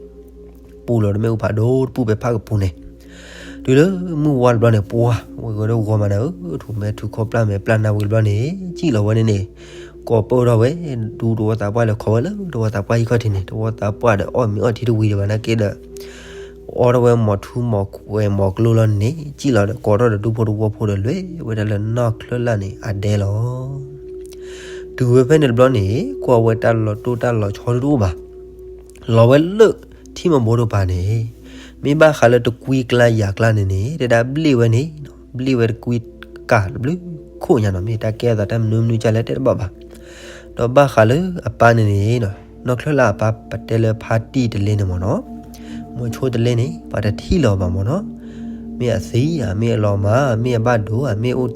ပူၤလီၤတမ့ၣ်အူဖးဒိၣ်တပူၤဖဲဖးကပူၤန့ၣ်, တုၤလၢမုၢ်ဝါတဘျီန့ၣ် ပှၢ်, ဝဲဂဲၤဒီးဂီၤမးနၤဧၢ, ထူၣ်မဲာ်ထူၣ်ခီၣ်ပျၢ်မဲာ်ပျၢ်နၢ်ဝံၤတဘျီန့ၣ်, စံၣ်လီၤဝဲန့ၣ်န့ၣ်, ကိးပၢၢ်ထီၣ်ဝဲ, ဒူတဝီသးပှၢ်လဲၤခီဝဲလၢတဝီသးပှၢ်ဟံၣ်ခီၣ်ထံးန့ၣ်, တဝီသးပှၢ်ဒီးအီၣ်မ့ၤအီထံတဝံၤဒံးဘၣ်နာ်က့ဒီး အီၣ်ထီၣ်ဝဲမီၤထူမီၤခွဲမီၤကျိလီၤန့ၣ်, စံၣ်လီၤဒီးကိးထီၣ်ဒီးဒူဖိတဝီဖိဒီးလဲၤဝဲဒၣ်လၢနီၢ်ချၢၣ်လၢ်န့ၣ် အဒဲလီၤ. တုၤဝဲဖဲန့ၣ်တဘျီန့ၣ် ကွၢ်ဝဲတၢ်လီၤတိၢ်တၢ်လီၤဆီဒုးတအိၣ်ဘၣ်, လီၤဝဲလၢထံမိၢ်ဘိတကပၤန့ၣ်, မ့ၢ်ဘၣ်ဃးလၢတကွံကျါယၤကျါန့ၣ်န့ၣ် တဲဒၣ်ဘျ့ၣ်ဝဲန့ၣ်, ဘျ့ၣ်ဝဲတကွံကးတဘျုးခိၣ်ညါနီၤ, မ့ၢ်တၢ်ကဲအသးတၢ်မနုၤမနုၤကလဲၣ်တဲတဘၣ်ဘၣ်. ဒီးဘၣ်ဃးလၢအပၢ်န့ၣ်န့ၣ်, နီၢ်ချၢၣ်လၢ်အပၢ်ပတဲလၢဖါတံၢ်တလ့န့ၣ်မ့ၢ်နီၤ, မိၤဆိတလ့န့ၣ် ပှၤတထံၣ်လၢၤဘၣ်မ့ၢ်နီၤ, မ့ၢ်အသံဧါ, မ့ၢ်အလီၤမၢ်, မ့ၢ်အဘၣ်ဒိဧါ, မ့ၢ်အိၣ်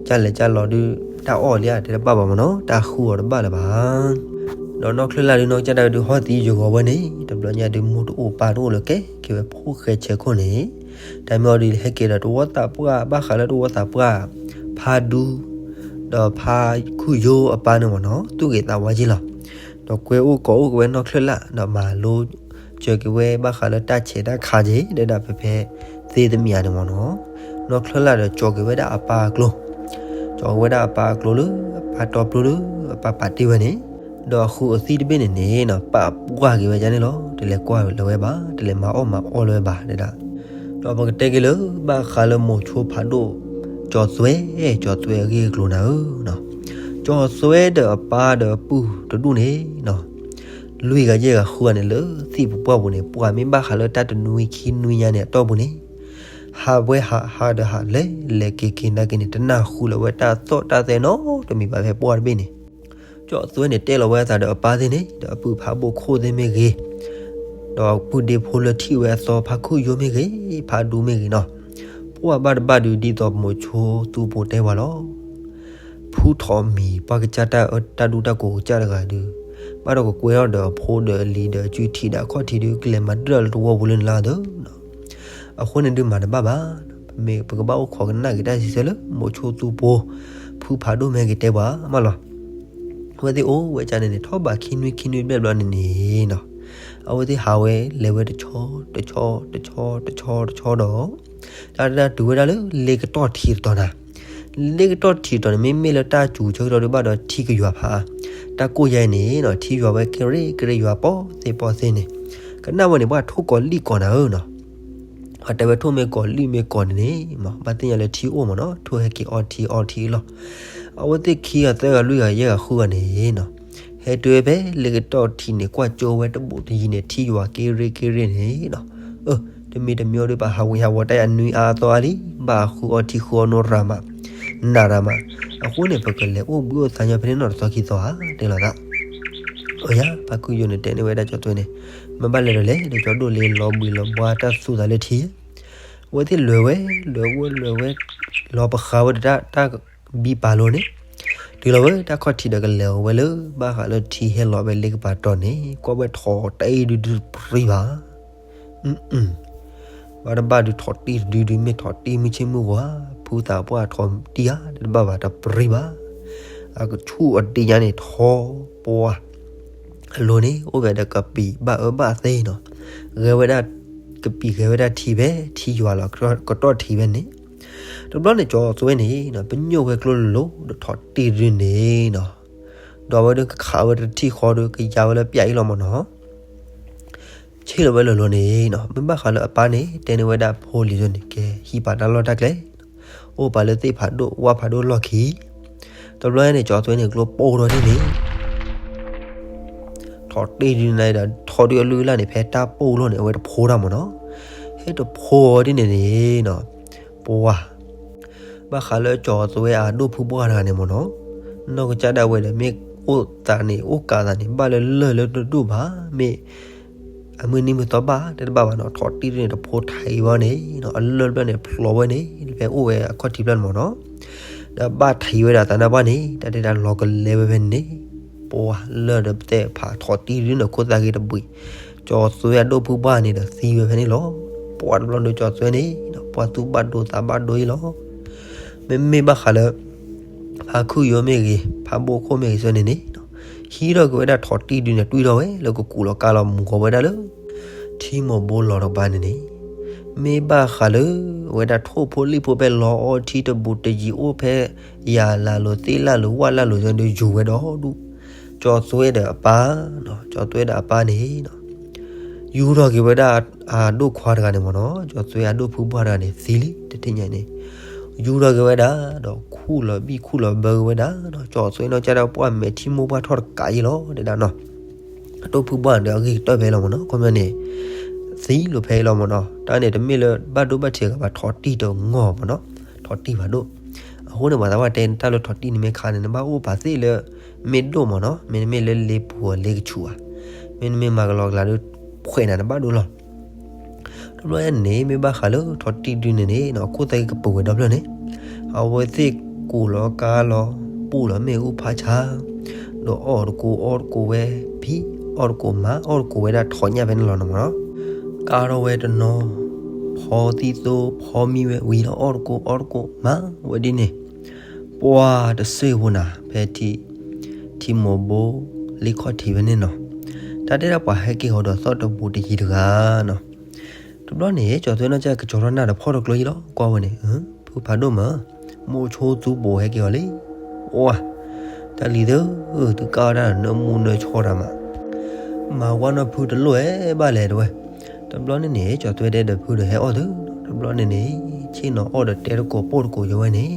ကၢ်လဲၤကၢ်လီၤဒုး တၢ်အီၣ်လံဧါ တဲတဘၣ်ဘၣ်မ့ၢ်နီၤ, တၢ်ဃုအီၤတဘၣ်လၢၤဘၣ်. ဒီးနီၢ်ချၢၣ်လၢ်ဒုး နီၢ်ကစၢ်ဒၣ်ဝဲဒုး ဟီၣ်သံယဂီၤဝဲန့ၣ်, တဘျီညါဒုး မိၢ်တအိၣ်ပၢ်တအိၣ်လၢၤ ကဲက့ၤဝဲဖိၣ်ဃဲဆဲးခိၣ်န့ၣ်, တၢ်မ့ၢ်အီၤဒုး ဟဲက့ၤဒီးတဝီသးပှၢ်, ဘၣ်ဃးလၢတဝီသးပှၢ်, ဖါဒူ, ဒီးဖါခုၣ်ယိအပၢ်န့ၣ်မ့ၢ်နီၤ သူၣ်ဂ့ၤသးဝါက့လီၤ. ဒီးကွဲအိၣ်ကိးအိၣ်က့ၤဝဲနီၢ်ချၢၣ်လၢ်, ဒီးမၤလိစၢၤက့ၤဝဲဘၣ်ဃးလၢတၢ်ဆဲးတၢ်ခးက့ၤ ဒဲဒၣ်ဖဲဖဲသ့သမံၤဧါန့ၣ်မ့ၢ်နီၤ, နီၢ်ချၢၣ်လၢ်ဒီးကၠီၤက့ၤဝဲဒၣ်အပၢ်အကျိ, ကၠီၤက့ၤဝဲဒၣ်အပၢ်အကျိလၢ အပၢ်တီပျိလၢ အပၢ်ပာ်တ့ၢ်ဝဲန့ၣ်, ဒီးဃုအသံၣ်တဘ့ၣ်န့ၣ်န့ၣ်နီၤ ပာ်ပှၢ်က့ၤဝဲဒၣ်န့ၣ်လီၤ. တလဲၤကွၢ်လၢၤဝဲဘၣ်, တလဲၤမၤအီၣ်မၤအီလၢၤဝဲဘၣ်ဒဲဒၣ်. ဒီးပကတဲက့ၤလၢ ဘၣ်ဃးလၢမိၤဆိဖးဒိၣ်, ကၠီၤသွဲ, ကၠီၤသွဲအဂ့ၢ်အကျိၤနၤဧၢ, ကၠီၤသွဲဒီးအပၢ်ဒီးအပုၢ်တဒူၣ်န့ၣ်နီၤ, လွံၢ်ဂၤယဲၢ်ဂၤဃုဂၤန့ၣ်လၢသ့ၣ်ပူၤပှၢ်ပူၤန့ၣ် ပှၤမ့ၢ်ဘၣ်ဃးလၢတၢ်တနွံခံနွံညါန့ၣ်အတီၢ်ပူၤန့ၣ်, ဟးဝဲဟး ဟးဒီးဟး လဲၤလဲၤက့ၤက့ၤနာ်က့န့ၣ် တနၢ်ဟူလၢၤဝဲတၢ်သီၣ်တၢ်သဲနီတမံၤဘၣ်ဖဲပှၢ်တဘ့ၣ်န့ၣ် ကၠီၤသွဲန့ၣ်တဲလီၤဝဲအသးဒီးအပၢ်သ့ၣ်န့ၣ် ဒီးအပုၢ်ဖးဘိၣ်ခိၣ်သ့ၣ်မ့ၢ်ဂ့ၤ, ဒီးပုၢ်ဒ့ဖိလၢထံၣ်ဝဲအသီဖါခုၣ်ယိမ့ၢ်ဂ့ၤ, ဖးဒူမ့ၢ်ဂ့ၤနီၤ, ပှၤဘၣ်တဘၣ်ဒုးဒ်သိးမိၤဆိသူဖိတဲပှၤလီၤ. ဖုထီၣ်မံၤပှၤကစၢ်တၢ်အၢတၢ်ဒူတၢ်ကိးကစၢ်တဂၤဒုး, ဘၣ်ဒီးကကွဲထီၣ်ဒီးအဖိဒီးအလံၤဒီးအစုထံးဒီးအခီၣ်ထံးဒုး ကလဲၤမၤဒုၣ်ဒီးလၢတဝီပူၤလၢနလါအသိးနီၤ. အဃိန့ၣ်ဒုးမၤတဘၣ်ဘၣ်, ပမ့ၢ်ပကဘၣ်အိၣ်ခိးကနၣ်က့ၤတၢ်စံးဆၢလၢ မိၤဆိသူဖိ, ဖုဖးဒိၣ်မ့ၢ်ဂ့ၤတဲပှၤမးလီၤ. အဝဲသ့ၣ်အိၣ်ဝဲကန့ၣ်န့ၣ် ထီၣ်ဘးခံနွံခံနွံဘျဲၣ်ဘျီန့ၣ်န့ၣ်နီၤ, အဝဲသ့ၣ်ဟးဝဲလဲၤဝဲတဆီတဆီတဆီတဆီတဆီဒီး တၢ်တၢ်တုၤဝဲဒၣ်လၢလ့ကတီၢ်ထံတတီၤနၤ, လ့ကတီၢ်ထံတတီၤန့ၣ် မ့မ့ၢ်လၢတၢ်စူၤဆၢကတီၢ်ဒုးဘၣ်ဒီးထံကယွၤဖး, တၢ်ကိၢ်ယါအံၤန့ၣ်နီၤ ထံယွၤဝဲကရ့ကရ့ယွၤပီသ့ပီသ့န့ၣ်, ကနၣ်ဝဲန့ၣ် ပှၤထိၣ်ကိးလံၣ်ကိးနၤဧၢနီၤ, ပှၤတဲဝဲထိၣ်မ့ၢ်ကိးလံၣ်မ့ၢ်ကိးန့ၣ်န့ၣ် မ့ၢ်ဘၣ်သ့ၣ်ညါလၢထံအိၣ်မ့ၢ်နီၤ ထိၣ်ဟဲက့ၤအီထံအီထံလီၤ. အဝဲသ့ၣ်ခံဂၤသၢဂၤလွံၢ်ဂၤယဲၢ်ဂၤဃုဂၤန့ၣ်နီၤ ဟဲတုၤဝဲဖဲလ့ကတီၢ်ထံန့ၣ် ကွၢ်ကၠိဝဲတဘူးတယံၤန့ၣ် ထံယွၤက့ရ့က့ရ့န့ၣ်နီၤ, အၢ တမံၤတမံၤအီၤဒုး ပှၤဟးဝ့ၤဟးဝီၤတၢ်အနွံအါအသီအါလံ ဘၣ်ဃုအီထံဃုအီနိရၤမး နၤရၤမး, အဃိန့ၣ် ပကလဲၤအိၣ်ဘှံးအိၣ်သါညီဖဲန့ၣ်နီၤတသီခံသီဧါ တဲလီၤသး. အၢယၤ ဖါခုယိၤန့ၣ်တဲန့ၢ်ဝဲဒၣ်ကၠီၤသွဲန့ၣ်, မ့ၢ်ဘၣ်လဲၤဒီးလဲၤဒီးကၠီၤဒိၣ်လ့လီၤဘှံးလီၤဘှါတၢ်သူသးလၢထံ, အဝဲသ့ၣ်လဲၤဝဲ လဲၤဝဲလဲၤဝဲ လီၤပဃးဝဲဒီးတၢ်တၢ်ဘံပာ်လိၤန့ၣ်, တုၤလီၤဝဲတၢ်ခီၣ်ထံးဒီးကလဲၤအီၤဝဲလၢ ဘၣ်ဃးလၢထံဟဲလီၤဝဲလ့ကပၤတီၤန့ၣ် ကွၢ်ဝဲထိးတ့ဒုဒုတပြံဘၣ် ဘၣ်တဘၣ်ဒုးထိးတံၢ်တဒုဒုး မ့ၢ်ထိးတံၢ်မုၢ်ဆ့ၣ်မုၢ်ဂီၤဧါ, ဖုသးပှၢ်ထိးတံၢ်ဧါ တဘၣ်ဘၣ်တပြံဘၣ်. အကဆူၣ်အဒ့ညါန့ၣ် ထိးပှၢ်အလိၤန့ၣ် အိၣ်ဝဲဒီးကပံာ်ဘၣ်အၢဘၣ်သီနီၤ, ဂဲၤဝဲဒၣ် ကပံာ်ဂဲၤဝဲဒၣ်ထံဖဲထံယွၤလီၤ ကတီၢ်ထံဖဲန့ၣ်, တဘျီန့ၣ်ကၠီၤသွဲန့ၣ် ပညိၣ်ဝဲကျိလိၤလိၤ ဒီးထိးတံၢ်တဒုန့ၣ်နီၤ, ဒီးအဝဲဒုးကခးဝဲတထံၣ်ဃီဒီး ကယါဝဲလၢပျၢ်အံၤလီၤမ့ၢ်နီၤ ဆ့ၣ်လီၤဝဲလိၤလိၤန့ၣ်နီၤ, မ့ၢ်ဘၣ်ဃးလၢအပၢ်န့ၣ် တဲန့ၢ်ဝဲဒၣ်ဖိလံၤဒၢန့ၣ် ကဲဟံးပာ်တၢ်လီၢ်တၢ်ကျဲ, အိၣ်ပာ်လၢသ့ၣ်ဖးဒိၣ်ဝၣ်ဖးဒိၣ်လီၢ်ခံ, တဘျီန့ၣ် ကၠီၤသွဲန့ၣ် ကျိပိၢ်ထီၣ်ဒ်န့ၣ် ထိးတ့ၢ်ဒုန့ၣ်ဒီး ထိးဒုအလုၢ်အလၢ်န့ၣ် ဖဲတၢ်ပိၢ်လီၢ်န့ၣ် အဝဲတဖိတၢ်မ့ၢ်နီၤ, ဟဲတဖိအီၤဒ်န့ၣ်န့ၣ်နီၤ, ပှၤ ဘၣ်ဃးလၢကၠီၤသွဲအဒိၣ်ဖုဘှၢ်တဂၤန့ၣ်မ့ၢ်နီၤ, နီၢ်ကစၢ်ဒၣ်ဝဲဒီး မ့ၢ်အိၣ်သးန့ၣ် အိၣ်ကးသးန့ၣ် ဘၣ်လၢလၢၢ်လၢတဒိၣ်ဘၣ်, မ့ၢ် အမုၢ်နံၤမုၢ်သီဘၣ် တဲတဘၣ်ဘၣ်နီၤ, ထိးတံၢ်ဒုန့ၣ် တဖိထံးဝဲန့ၣ်နီၤ, အလၢၢ်တဖျၢၣ်န့ၣ် ဖျိးဝဲန့ၣ် ဖဲအိၣ်ဝဲအခီၣ်ထံးဖျၢၣ်န့ၣ်မ့ၢ်နီၤ, ဒီးဘၣ်ထံးဝဲဒၣ်သးနါပှၢ်န့ၣ် တၢ်ဒဲးတၢ်လီၤကလဲဝဲဖဲန့ၣ်န့ၣ်, ပှၤလၢၢ်ဒီးပတဲဖးထိးတံၢ်ဒုန့ၣ် ခိၣ်သၣ်ဂ့ၤတဘှံး, ကၠီၤသွဲအဒိၣ်ဖုဘှၢ်န့ၣ်ဒီးသံဝဲဖဲန့ၣ်လီၤ. ပှၤတဘျီဒီးကၠီၤသွဲန့ၣ် ပှၤသူၣ်ဘၣ်ဒိသးဘၣ်ဒိအံၤလီၤ. မ့မ့ၢ်ဘၣ်ဃးလၢ ဖါခုၣ်ယိမ့ၢ်ဂ့ၤ ဖါဘိၣ်ခိၣ်မ့ၢ်ဂ့ၤစ့ၢ်န့ၣ်န့ၣ်, ဟံးထီၣ်က့ၤဝဲဒၣ်ထိးတံၢ်ဒုန့ၣ် တွံၢ်ထီၣ်ဝဲလၢကကူးလီၤကါလီၤမူၤဂီၤဝဲဒၣ်လၢ ထံမိၢ်ဘိလီၤတကပၤန့ၣ်န့ၣ်, မ့ၢ်ဘၣ်ဃးလၢ အဝဲဒၣ်ထိၣ်ဖိလံၣ်ဖိဖဲလီၤအီထံတဘူးတယံၤအိၣ်ဖဲ ယၤလၢ်လိၤသ့လၢ်လိၤဝၣ်လၢ်လိၤစ့ၢ်ဒီးယူၤဝဲဒီးဒူၣ်, ကၠီၤသွဲဒီးအပၢ်, ကၠီၤသွဲဒီးအပၢ်န့ၣ် ယူၤထီၣ်က့ၤဝဲဒၣ်အဒိၣ်ခွါတဂၤန့ၣ်မ့ၢ်နီၤ, ကၠီၤသွဲအဒိၣ်ဖုဘှၢ်တဂၤန့ၣ် သံလံတထံၣ်ညါန့ၣ်, ယူၤထီၣ်က့ၤဝဲဒၣ် ဒီးခူၣ်လီၤဘံၣ်ခူၣ်လီၤဘၢက့ၤဝဲဒၣ်, ကၠီၤသွဲနီၢ်ကစၢ်ဒၣ်ပှၢ်မဲာ်ထံမိၢ်ပှၢ်ထီၣ်တကးအံၤလီၤ တဲဒၣ်နီၤ, အဒိၣ်ဖုဘှၢ်ဒီးအဂ့ၢ်ကတၢၢ်ဖဲအံၤလီၤမ့ၢ်နီၤ, ခီပညီန့ၣ် သံလီၤဖဲအံၤလီၤမ့ၢ်နီၤ, တၢ်န့ၣ်တမ့ၢ်လၢဘၣ်ဒိဘၣ်ထံးအဂၤဘၣ် ထိးတံၢ်တဂၤမ့ၢ်နီၤ, ထိးတံၢ်ဖးဒိၣ်, အဃိန့ၣ် ပှၤသးပှၢ်တဲ တၢ်လၢထိးတံၢ်န့ၣ်မ့ၢ်ခါန့ၣ် နဘၣ်အိၣ်ပာ်သ့ၣ်လၢ မ့ၢ်ဒိၣ်မ့ၢ်နီၤ, မ့တမ့ၢ်လၢလ့ပူၤအီၤလ့ကဆူးဧါ, မ့တမ့ၢ်မၤကလီကလီဒီး ဖှဲးနၤတဘၣ်ဒိလီၤ. တဘျီန့ၣ် မ့ၢ်ဘၣ်ဃးလၢထိးတံၢ်ဒုန့ၣ်န့ၣ် ခိၣ်သၣ်ဂ့ၤကပူၤဝဲဒီဖျၢၣ်န့ၣ်, အဝဲသ့ၣ်ကူးလီၤကါလီၤ ပူၣ်လီၤမ့ၣ်အူဖးဆါ, ဒီးအီၣ်တကိးအီတကိးဝဲဖံး, အီၣ်တကိးမၤ အီၣ်တကိးဝဲဒၣ်ထိးညၣ်ဖဲန့ၣ်လီၤနီၤမ့ၢ်နီၤ, ကါထီၣ်ဝဲတနီၤ, ဖီသံသိ ဖီမံဝဲဝံၤလီၤ အီၣ်တကိးအီတကိးမၤဝဲဒ်န့ၣ်, ပှၤတစ့ၢ်ဖိနၤ ဖဲထံ ထံမိၢ်ဘိ လ့ခီၣ်ထံးဖဲန့ၣ်နီၤ, တၢ်တဲဒၣ်ပှၤဟဲက့ၤဟီဒီးသီၣ်တဘူးတယံၤတဂၤနီၤ, တဘျီန့ၣ် ကၠီၤသွဲနီၢ်ကစၢ်ကကၠီထီၣ်နၢ်ဒီးဖီၣ်တကျိယံလီၤ ကွၢ်ဝဲန့ၣ်, ဖုဖးဒိၣ်မး, မိၢ်ဆိသူပိာ်ဟဲက့ၤအီၤလံ, အိၣ်ဧါ, တၢ်လံၤသၢ, သုကါဝဲဒၣ်နၢမူနၢဆှီတၢ်မး, မၤဝဲနီၢ်ဖုတလိၣ်ဧဲဘၣ်လဲၣ်တဲဝဲ, တဘျီန့ၣ်န့ၣ် ကၠီၤသွဲတဲဒီးဖုဒီးဟဲအီၣ်သု, တဘျီန့ၣ်န့ၣ် ဆ့ၣ်နီၤအီၣ်ဒီးတဲတကိးပိၢ်တကိးယဝဲန့ၣ်,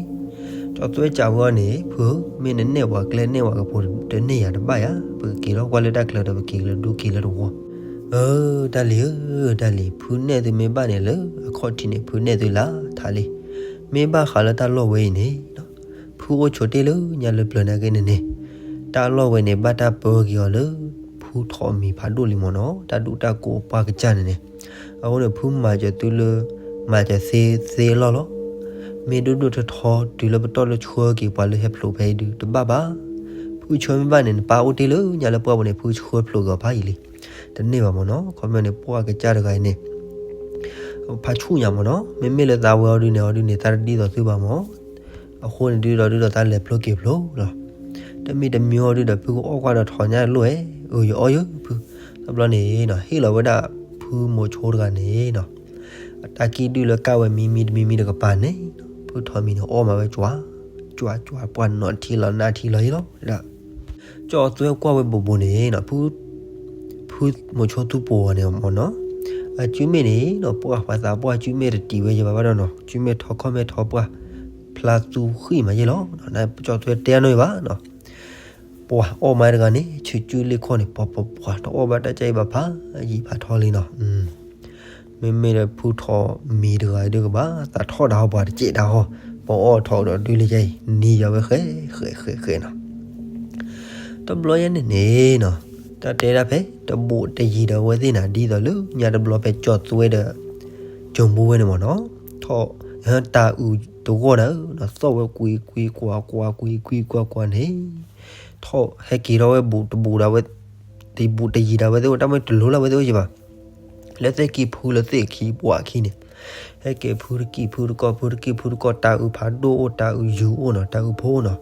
ကၠီၤသွဲစံးဝဲအီၤန့ၣ် ဖုဧၢ, မ့ၢ်နနဲၣ်ပှၤကျဲနဲၣ်ပှၤကပူၤတန့ၢ်ယၤတဘၣ်ယၤ, ပကက့ၤထီၣ်ကွၢ်လၢတၢ်ချၢဒီးပက့ၤလၢဒူက့ၤလၢတဝီ အၢ တၢ်လံၤဧၢ တၢ်လံၤ, ဖုနဲၣ်သုမ့ၢ်ဘၣ်န့ၣ်လၢအခီၣ်ထံးန့ၣ် ဖုနဲၣ်သုလၢထးလံ, မ့ၢ်ဘၣ်ဃးလၢတၢ်လီၢ်ဝဲအံၤန့ၣ်, ဖုအိၣ်ဆိးတ့ၢ်လၢညါလၢပျၢၤနာ်က့န့ၣ်န့ၣ်, တၢ်လီၢ်ဝဲန့ၣ် ဘၣ်တၢ်ပၢက့ၤအီၤလၢ ဖုထိးမံၤဖးဒိၣ်လံမ့ၢ်နီၤ တၢ်ဒူတၢ်ကိးပှၢ်ကစၢ်န့ၣ်န့ၣ်, အဃိန့ၣ် ဖုမၤစၢၤသုလၢ မၤစၢၤသ့သ့အလီၢ်လီၤ. မ့ၢ်ဒိၣ်ဒိၣ်ထီထီတုၤလၢပတီၢ်လၢဆှၢက့ၤပှၤလၢဟဲဖျိးဖဲအံၤဒုး တဘၣ်ဘၣ်. ဖုဆှၢမ့ၢ်ဘၣ်န့ၣ် နပၢ်အိၣ်တ့ၢ်လၢညါလၢပှၢ်ပူၤန့ၣ် ဖုဆှၢဖျိးက့ၤအီၤဖးယံာ်လံ. တန့ၢ်ဘၣ်မ့ၢ်နီၤ. ခီပညီန့ၣ် ပှၢ်ကစၢ်တဂၤအံၤန့ၣ် ဖးဆူၣ်ညါမ့ၢ်နီၤ. မ့မ့ၢ်လၢသးဝဲအီၤဒုးန့ၣ် အီၤဒုးန့ၣ် သးတဒ်သိးသုဘၣ်မ့ၢ်. အဃိန့ၣ်ဒုးဒီးဒုးဒီးသးလဲၤဖျိက့ၤဖျိလီၤ. တမံၤတမံၤအီၤဒုးဒီး ဖုကအိၣ်ကွၢ်ဒီးထိးညၣ်လိၣ်ဧဲ. အၢ ယအီၣ်ယၢ ဖု တဘျီန့ၣ်နီၤ ဟ့ၣ်လီၤဝဲဒၣ်ဖုမိၤဆိတဂၤန့ၣ်နီၤ တၢ်ကံၣ်ဒုၣ်လၢကၣ်ဝဲမံမံတမံမံတကပၤန့ၣ်နီၤ ဖုထိးမံၤန့ၣ်အီၣ်မးဝဲကွၢ် ကွၢ်ကွၢ် ပှၢ်နီၣ်ထံလီၤနၢ်ထံလီၤယံၤလီၤဒၣ် ကၠီၣ်သွဲကွၢ်ဝဲဘူးဘူးန့ၣ်နီၤ ဖု ဖုမိၤဆိသူပှိၤန့ၣ်မ့ၢ်နီၤ အစုမ့ၣ်န့ၣ်နီၤ ပှၢ်ပှၤသးပှၢ်စုမ့ၣ်တတံၤဝဲယံၤဘၣ်ဘၣ်ဒီးနီၤ စုမ့ၣ်ထီခီၣ်မ့ၣ်ထီပှၢ် ဖျါသူဃံၣ်မးယံၤလီၤ ကၠီၣ်သွဲတဲအနီၢ်ယံၤဘၣ်နီၤ ပှၤအီၣ်မးတဂၤန့ၣ် ဆူးစုလ့ၣ်ခီၣ်န့ၣ် ပှၤပှၤပှၤ တအီၣ်ဘၣ်တၢ်ကဲအံၤဘၣ်ဖးယံၤဖးထီလံနီၤ မ့မ့ၢ်လၢဖုထိးမံၤတဂၤဒုးကဘၣ် သးထီၣ်တၢ်ဟီပှၤတစဲးတၢ်ဟီ ပှၤအီၣ်ထီၣ်ဒီးဒုးလၢယဲအံၤ နံၤယၤဝဲဃဲဃဲဃဲဃဲနီၤ တဘျီယဲန့ၣ်န့ၣ်နီၤ တၢ်တဲဒၣ်ဖဲ တဘူးတယံၤဒီးအဝဲသ့ၣ်နၤ ဒ်သိးလၢညါတဘျီဖဲကၠီၣ်သွဲဒီး ကၠိၤဘူဝဲန့ၣ်မ့ၢ်နီၤ ထီၣ် တၢ်အုးတဂီၢ်နၤဧၢနီၤ သီၣ်ဝဲကွံကွံကွၢ်ကွၢ်ကွံကွံကွၢ်ကွၢ်န့ၣ် ထီၣ်ဟဲက့ၤထီၣ်ဝဲဘူးတဘူးဒၣ်ဝဲ တဘူးတယံၤဒၣ်ဝဲသ့ၣ်အိၣ် တၢ်မ့ၢ်တလိၤလၢဝဲသ့ၣ်အိၣ်ယံၤဘၣ် လၢသ့ၣ်ခံဖုလၢသ့ၣ်ခံပှၤခံန့ၣ် ဟဲက့ၤဖုတကံၢ်ဖုတကီၢ် ဖုတကံၢ်ဖုတကီၢ် တၢ်အုးဖးဒိၣ်အိၣ် တၢ်အုးယုာ်အိၣ်နီၤ တၢ်အုးဖိနီၤ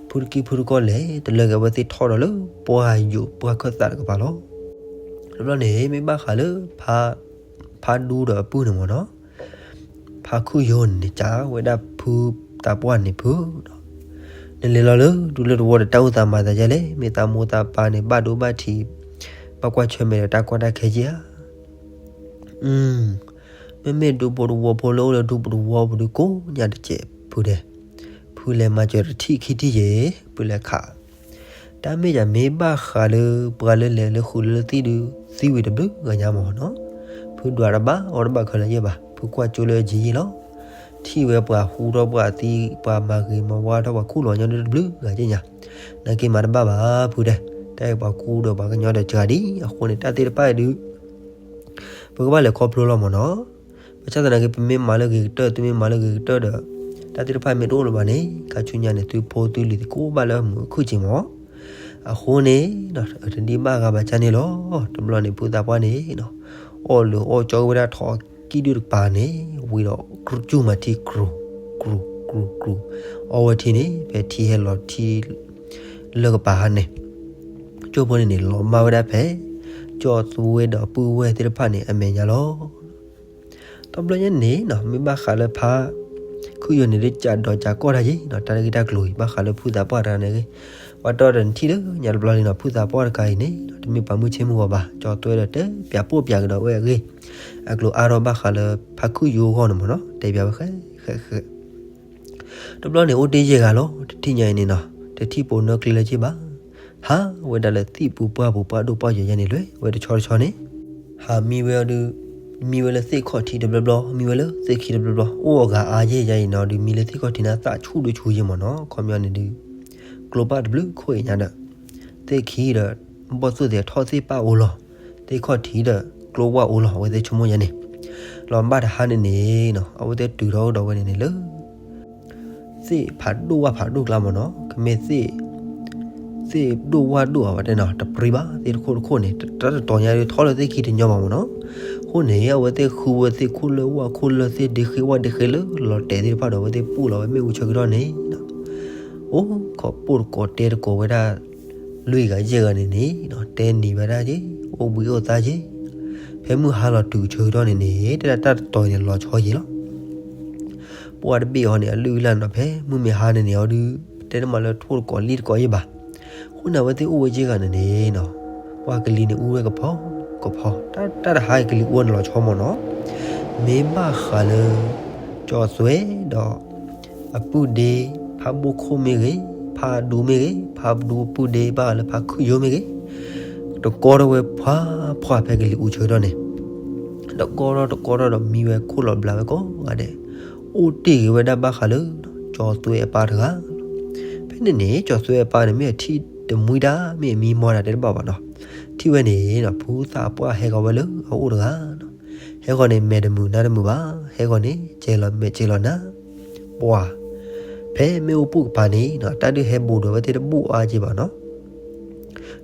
ဖုတကံၢ်ဖုတကီၢ်လဲၤ တလၢက့ၤဝဲသ့ၣ်ထီၣ်ဒီးလၢ ပှၢ်ယိာ်ပှၢ်ခၢၣ်သးတကပၤလီၤ တဘျီန့ၣ် မ့ၢ်ဘၣ်ဃးလၢ ဖါဒူဒီးအပုၢ်န့ၣ်မ့ၢ်နီၤ ဖါခုၣ်ယိာ်န့ၣ် ကးဝဲဒၣ်ဖုသးပှၢ်န့ၣ်ဖု နလဲၤလီၤလၢဒူလၢတဝီဒီးတၢ်အိၣ်သးမၤသးဒ်လဲၣ် မ့ၢ်သးမိၢ်သးပၢ်န့ၣ် ဘၣ်ဒိဘၣ်ထံး ဘၣ်ကွၢ်ဆၢၣ်မဲာ်ဒီးတၢ်ကီတၢ်ခဲယဲၢ်ဧါ မ့မ့ၢ်ဒူပူၤတဝီဖိလၢအိၣ်လၢဒူပူၤတဝီပူၤဒုးကိးညါတစဲးဖုဒဲး, ဖုလဲၤမၤစၢၤတထံၣ်ခံထံၣ်ယဲၢ် ဖုလဲၤခး, တၢ်မ့ၢ်ယၤမ့ၢ်ဘၣ်ဃးလၢပှၤလၢလဲၤလၢဃုာ်လၢသံၣ်ဒုး သံဝံၤတဘျုးဂၤညါမ့ၢ်နီၤ, ဖုဒွးတဘၣ်အီၣ်တဘၣ်ခဲလၢာ်ယဲၢ်ဘၣ်, ဖုကွၢ်ကၠိလၢအယံၤယံၤလီၤ. ထံၣ်ဝဲပှၤဟူထီၣ်ပှၤသံ ပှၤမၤဂ့ၤမၤဝါထီၣ်ပှၤခူၣ်လီၤညီဒုးတဘျုးဂၤယဲၢ်ညါ, နာ်က့မၤတဘၣ်ဘၣ်ဖုတဲ, တၢ်အံၤပှၤကူဒီးပှၤကညီဒီးစှၤဒံး အဃိန့ၣ် တၢ်သ့ၣ်တဖၣ်အံၤဒုး ပကဘၣ်လဲၤခီဖျိလီၤမ့ၢ်နီၤ. ဘၣ်ဆၣ်သနာ်က့ ပမ့ၢ်မၤလၢဂ့ၤကတၢၢ် သုမ့ၢ်မၤလၢဂ့ၤကတၢၢ်ဒီး တၢ်သ့ၣ်တဖၣ်မ့ၢ်တအိၣ်လၢၤဘၣ်န့ၣ် ခါဆူညါန့ၣ် သုဖိသုလံၤသကိးဘၣ်လၢအမုာ်အခုၣ်က့ၤမ့ၢ်. အဃိန့ၣ် တဒံးဘၣ်ဂၤဘၣ်ဆၣ်န့ၣ်လီၤ. တဘျီန့ၣ် ဖုသးပှၢ်န့ၣ် အီၣ်လၢအီၣ်ကၠီဝဲဒၣ်ထိးကံၣ်ဒုၣ်တကပၤန့ၣ် ဝံၤဒီး ကၠူၣ်မၤထံကြူၤ ကြူၤ ကြူၤ ကြူၤ, အီဝဲထံန့ၣ် ဖဲထံဟဲလီၤထံ လၢကပၤဟါန့ၣ် ကၠိဖိန့ၣ်န့ၣ် လီၤမၢ်ဝဲဒၣ်ဖဲ ကၠီသွဲဒီးပုၢ်ဝဲၢ်သ့ၣ်တဖၣ်န့ၣ် အမဲာ်ညါလီၤ. တဘျီညါန့ၣ်နီၤ မ့ၢ်ဘၣ်ဃးလၢဖါခုၣ်ယိာ်န့ၣ် ဒုးကးဒီးကးကီၢ်တၢ်ယံၤနီၤ တၢ်ဂ့ၢ်တၢ်ကျိၤအံၤ ဘၣ်ဃးလၢဖုသးပှၢ်တဂၤန့ၣ်ဂ့ၤ, ပှၤတီဒီးနထံၣ်လၢညါတဘျီလံနီၤ ဖုသးပှၢ်တဂၤအံၤန့ၣ် တမ့ၢ်ပှၤမုၢ်ဆ့ၣ်မုၢ်ဂီၤဘၣ် ကၠီသွဲဒီးတဲပၠးပိၢ်ပၠးကဒီးဝဲအဂ့ၢ်, အကျိၤအါထီၣ်ဘၣ်ဃးလၢဖါခုၣ်ယိာ်အဂီၢ်န့ၣ်မ့ၢ်နီၤ တဲပၠးဝဲဃဲဃဲဃဲ တဘျီန့ၣ် အိၣ်တ့ၢ်ယဲၢ်ဂၤလီၤ. တထံၣ်ညါအံၤန့ၣ်နီၤ တထံၣ်ပိာ်နၢကျဲလၢၤဘၣ်. ဟးဝဲဒၣ်လၢသံၣ်ပူၤပှၢ်ပူၤ ပှၢ်ဒိၣ်ပှၢ်ယိာ်ညါန့ၣ် လွဲၢ်ဝဲတဆီတဆီန့ၣ် ဟးမံဝဲအီၤဒုး မံဝဲလၢသ့ၣ်ခီၣ်ထံးတဘျီဘျီ မံဝဲလၢသ့ၣ်ခံတဘျီဘျီ အိၣ်အဂၤအါယဲၢ်ညါအံၤနီၤ ဒုးမံလၢသ့ၣ်ခီၣ်ထံးန့ၣ် သးဆူၣ်ဒုးဆူၣ်ယဲၢ်မ့ၢ်နီၤ ခီပညီန့ၣ်ဒုး ကျိပၢ်တဘျုးခိၣ်အံၤညါဒီး သ့ၣ်ခံဒီး ဘီၣ်သိၣ်သ့ၣ်ထီၣ်သ့ၣ်ပၢ်အိၣ်လီၤ, သ့ၣ်ခီၣ်ထံးဒီး ကျိဝၢ်အိၣ်လီၤ အဝဲသ့ၣ်ဆိကမိၣ်ယဲၢ်န့ၣ် လီၤဘၣ်တဟါန့ၣ်န့ၣ်နီၤ အဝဲသ့ၣ်တုၤထီၣ်ကဒီးဝဲန့ၣ်န့ၣ်လၢ သ့ၣ်ဖးဒိၣ်ဝၣ်ဖးဒိၣ်ကျါမ့ၢ်နီၤ ကမ့ၢ်သ့ၣ် သ့ၣ်ဒိၣ်ဝၣ်ဒိၣ်အဝဲတဲနီၤ တပြံဘၣ် သ့ၣ်တခိၣ်တခိၣ်န့ၣ် တၢ်တတီၤညါဒုးထီၣ်လၢသ့ၣ်ခံတညီဘၣ်မ့ၢ်နီၤ. အဃိန့ၣ် အဝဲသ့ၣ်ဃုဝဲသ့ၣ်ခိၣ်လၢဝၣ်ခိၣ်လၢသ့ၣ်ဒ့ဃ့ဝၣ်ဒ့ဃ့လၢလီၤတဲာ်သ့ၣ်တဖၣ်ဒီး အဝဲသ့ၣ်ပူၣ်လီၤဝဲမ့ၣ်အူဆၢကတီၢ်န့ၣ် အိၣ်ခိးပိၢ်တကိးတဲတကိးဝဲဒၣ် လွံၢ်ဂၤယဲၢ်ဂၤန့ၣ်န့ၣ် တဲနံၤဝဲဒၣ်က့ၤ အိၣ်ဘှံးအိၣ်သါက့ၤ ဖဲမုၢ်ဟါလီၤတုၤဆၢကတီၢ်န့ၣ်န့ၣ် တဲဒၣ်တၢ်တတီၤအံၤန့ၣ်လီၤဆီယံၤလီၤ. ပှၢ်တဘ့ၣ်အီၤန့ၣ် အလုၢ်အလၢ်နီၤ ဖဲမုၢ်မ့ၢ်ဟါန့ၣ်န့ၣ်အီၤဒုး တဲတမၤလၢထိၣ်တကိးလံၣ်တကိးယဲၢ်ဘၣ်. အဃိန့ၣ် အဝဲသ့ၣ်အိၣ်ဝဲယဲၢ်ဂၤန့ၣ်န့ၣ်နီၤ ပှၢ်ကလံၤန့ၣ်အူဝဲကဖီ ကဖီ တၢ်တဟါအံၤကလံၤအူဝဲန့ၣ်လီၤဆီမ့ၢ်နီၤ. မ့ၢ်ဘၣ်ဃးလၢ ကၠီသွဲဒီး အပုၢ်ဒ့ ဖးဘိၣ်ခိၣ်မ့ၢ်ဂ့ၤ ဖးဒူမ့ၢ်ဂ့ၤ ဖးဒူအပုၢ်ဒ့ ဘၣ်ဃးလၢဖါခုၣ်ယိာ်မ့ၢ်ဂ့ၤ တကီထီၣ်ဝဲဖှါဖှါဖဲကလံၤအူဆၢကတီၢ်န့ၣ် တကီထီၣ်တကီထီၣ်ဒီးမံဝဲခိၣ်လီၤဘျးဝဲကိးဂၤဒဲး အိၣ်တ့ၢ်ဂ့ၤဝဲဒၣ်ဘၣ်ဃးလၢ ကၠီသွဲအပၢ်တဂၤ ဖဲန့ၣ်န့ၣ် ကၠီသွဲအပၢ်န့ၣ် မ့ၢ်အထံၣ်တမှံတၢ် မ့ၢ်အမံမီၢ်တၢ်တဲတဘၣ်ဘၣ်နီၤ. ထံၣ်ဝဲန့ၣ် ဖုသးပှၢ်ဟဲဃီၤဝဲလၢအအိၣ်တဂၤနီၤ. ဟဲဃီၤန့ၣ် မဲာ်တမုာ်နါတမုာ်ဘၣ်, ဟဲဃီၤန့ၣ် ကဲလီၤမဲာ်ကဲလီၤနါ ပှၤ ဖဲမ့ၣ်အူပူၤကပၤန့ၣ်နီၤ တၢ်ဒုးဟဲဘူးဒီးဝဲသ့ၣ်တဘူးအါက့ဘၣ်နီၤ.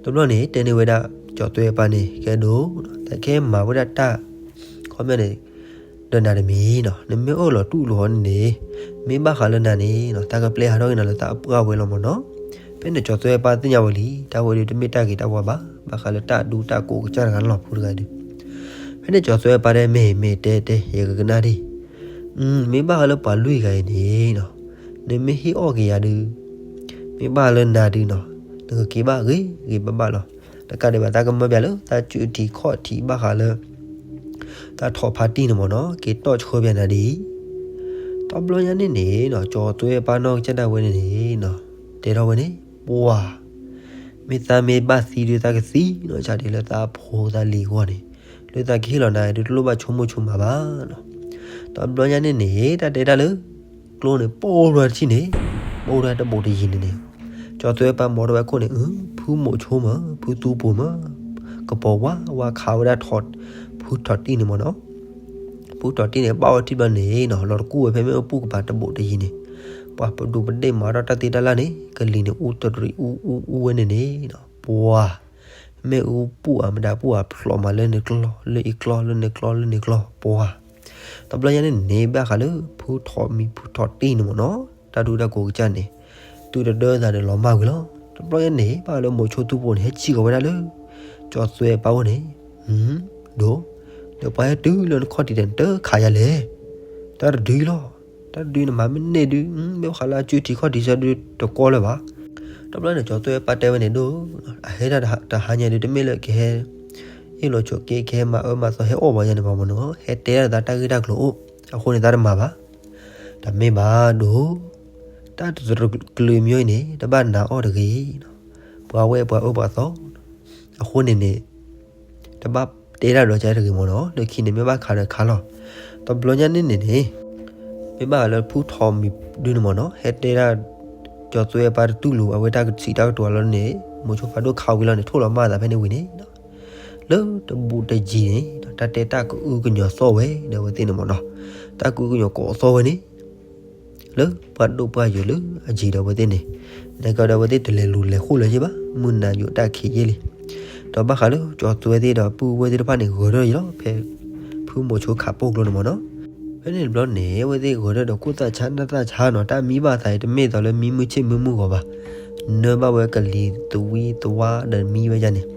တဘျီန့ၣ် တဲန့ၢ်ဝဲဒၣ် ကၠီသွဲအပၢ်န့ၣ် ကဲဒိၣ် တၢ်ကဲမၤဝဲဒၣ်တၢ် ခီပညီန့ၣ် ဒီးနၤတမံၤနီၤ နမ့ၢ်အၢၣ်လီၤတူၢ်လိာ်အီၤန့ၣ်န့ၣ် မ့ၢ်ဘၣ်ဃးလၢနၤန့ၣ်နီၤ တၢ်ကပျဲဟးထီၣ်က့ၤနၤလၢသးအပှၢ်ဝဲလီၤမ့ၢ်နီၤ. ဖဲန့ၣ်ကၠီသွဲအပၢ်သ့ၣ်ညါဝဲလံ တၢ်ဝဲဒုးတမ့ၢ်တၢ်ဂ့ၤတၢ်ဝါဘၣ်, ဘၣ် ဘၣ်ဃးလၢတၢ်ဒူတၢ်ကိးကစၢ်တဂၤလီၤ ဖုတဂၤအံၤဒုး. ဖဲန့ၣ်ကၠီၤသွဲပၢ်တဲ မ့ၢ်မ့ၢ်တဲတဲ ယကကနၣ်ဒံး, မ့ၢ်ဘၣ်ဃးလၢပှၤလွံၢ်ဂၤအံၤန့ၣ်နီၤ, နမ့ၢ်ဟ့ၣ်အီၣ်က့ၤယၤဒုး, မ့ၢ်ဘၣ်လၢနၤဒုးနီၤ, နကက့ၤဘၣ်ဂ့ၤဂ့ၤဘၣ်ဘၣ်လီၤ. တကးဒံးဘၣ် သးကမၢပၠးလၢ သးစုထံးခီၣ်ထံးဘၣ်ဃးလၢ သးထီၣ်ဖါတံၢ်န့ၣ်မ့ၢ်နီၤ, က့ၤတီၢ်ဆှၢပၠးနၤဒ်အံၤ. တဘျီညါန့ၣ်န့ၣ်နီၤ, ကၠီၤသွဲပၢ်နီၢ်ကစၢ်ဒၣ်ဝဲန့ၣ်န့ၣ်နီၤ, တဲထီၣ်ဝဲန့ၣ်, ပှၤ မ့ၢ်သးမ့ၢ်ဘၣ်သံဒုး သးကသံနီၤ, ဆၣ်ဒ်လၢသးဖိသးလံၤအဂီၢ်န့ၣ်, လၢသးကဟ့ၣ်လီၤနၤဒုး တလိၣ်ဘၣ်ဆိကမိၣ်ဆိကမးဘၣ်နီၤ. တဘျီညါန့ၣ်န့ၣ် တၢ်တဲတၢ်လၢ ကျိန့ၣ် ပိၢ်ထီၣ်တထံၣ်န့ၣ်, ပိၢ်ထီၣ်တဘူးတယံၤန့ၣ်န့ၣ်, ကၠီၤသွဲပၢ်မိၣ်ထီၣ်ဝဲခိၣ်န့ၣ်, ဖုမိၢ်ဆိမး ဖုသူပူၤမး, ကပီၤဝါဝါခးဝဲဒၣ်ထီၣ်, ဖုထီၣ်တံၢ်န့ၣ်မ့ၢ်နီၤ. ဖုထီၣ်တံၢ်န့ၣ် ဘၣ်ဝဲထံၣ်ဘျီန့ၣ်နီၤ, လီၤတကူၣ်ဝဲဖဲမ့ၣ်အူပူၤကပၤတဘူးတယံၤန့ၣ်, ပှၤပဒိးပဒ့ၣ်မၤထီၣ်တၢ်သ့တၢ်လၢ်န့ၣ် ကလံၤန့ၣ်အူတရံးအူအူအူဝဲန့ၣ်န့ၣ်နီၤ, ပှၤ မ့ၣ်အူပူၤဧါ မတၤပူၤဧါ ဖျိးမးလၢန့ၣ်ကျီ လၢအံၤကျီ လၢန့ၣ်ကျီ လၢန့ၣ်ကျီ ပှၤ. တဘျီညါန့ၣ်န့ၣ် ဘၣ်ဃးလၢ ဖုထီၣ်မံၤဖုထီၣ်တံၢ်န့ၣ်မ့ၢ်နီၤ, တၢ်ဒူတၢ်ကိးကစၢ်န့ၣ် သုတဒၢသးဒီးလီၤမၢ်ဝံၤလီၤ. တဘျီညါန့ၣ် ဘၣ်ဃးလၢမိၢ်ဆိသူပူၤန့ၣ် ဟဲစံၣ်ဃီၤဝဲဒၣ်လၢ ကၠီၤသွဲပၢ်အိၣ်န့ၣ်, ဒိၣ်, ဒီးပှၤဟဲတုၤလၢနခီၣ်ထံးဒီး နတခးယၤလဲၣ်, တၢ်တဒုလီၤ. တၢ်တဒုန့ၣ် မၤမ့ၢ်န့ၢ်ဒုး မ့ၢ်ဘၣ်ဃးလၢအစုထံးခီၣ်ထံးစၢဒုးတကီလၢၤဘၣ်. တဘျီန့ၣ် ကၠီၤသွဲပၢ်တဲဝဲန့ၣ်ဒိၣ်, အဟဲတၢ်တဟါညါဒုး တမ့ၢ်လၢကဟဲ ဟ့ၣ်လီၤဆိးက့ ကဟဲမၤအၢမၤသီ ဟဲအီၣ်ပှၤယၤန့ၣ်ဘၣ်မ့ၢ်နီၤ, ဟဲတဲဒၣ်သးတၢ်ဂ့ၢ်တၢ်ကျိၤအိၣ်, အဃိန့ၣ် သးတမၤဘၣ်. တမ့ၢ်ဘၣ်ဒိၣ်, တၢ်တတြၢၤကလုာ်မံၤအံၤန့ၣ် တဘၣ်နာ်အီၤတဂ့ၤ, ပှၤဝဲပှၤအၢပှၤသီ, အဃိန့ၣ်န့ၣ် တဘၣ်တဲတၢ်ဒီးကတဂ့ၤမ့ၢ်နီၤ, လၢခံန့ၣ် မ့ၢ်ဘၣ်ခးဒီးခးလီၤ. တဘျီညါန့ၣ်န့ၣ်န့ၣ် မ့ၢ်ဘၣ်လၢဖုထီၣ်မံၤဒုန့ၣ်မ့ၢ်နီၤ, ဟဲတဲဒၣ် ကၠီၤသွဲပၢ်တတူၢ်လိာ် အဝဲတၢ်ကစံးတၢ်ကတိၤလီၤန့ၣ်, မိၢ်ဆိဖးဒိၣ်ခးဝံၤလီၤန့ၣ် ထိၣ်လီၤမၢ်သးဖဲန့ၣ်ဝံၤန့ၣ်, လၢတဘူးတယံၤန့ၣ် တၢ်တဲတၢ်ကအုကညီၤသီၣ်ဝဲဒီးအဝဲသ့ၣ်န့ၣ်မ့ၢ်နီၤ, တၢ်ကအုကညီၤကိးသီၣ်ဝဲန့ၣ် လၢပှၤဒိၣ်ပှၤယိာ်လၢအယံၤဒီးအဝဲသ့ၣ်န့ၣ်, နကဒီးအဝဲသ့ၣ်တလဲၤလူၤလဲၤဃိၣ်လၢၤယ့ၢ်ဘၣ်, မုၢ်နၤယိာ်တၢ်ခံးယ့ၢ်လံ. ဒီးဘၣ်ဃးလၢကၠီၤသွဲသ့ၣ်ဒီးပုၢ်ဝဲၢ်သ့ၣ်တဖၣ်န့ၣ် ဂဲၤထီၣ်ယံၤလီၤ ဖဲဖုမိၢ်ဆိခးပိာ်ကျိန့ၣ်မ့ၢ်နီၤ. ဖဲန့ၣ်တဘျီန့ၣ် အဝဲသ့ၣ်ဂဲၤထီၣ်ဒီးခိၣ်သၣ်ဆါနၢ်သၣ်ဆါနီၤ, တၢ်မံဘၣ်သးအံၤ တမ့ၢ်သိးလၢမံမုၢ်ဆ့ၣ်မုၢ်မုၢ်ဂီၤဘၣ်, နၢဘၣ်ဝဲကလံၤသဝံသဝါဒီးမံဝဲဒၣ်န့ၣ်.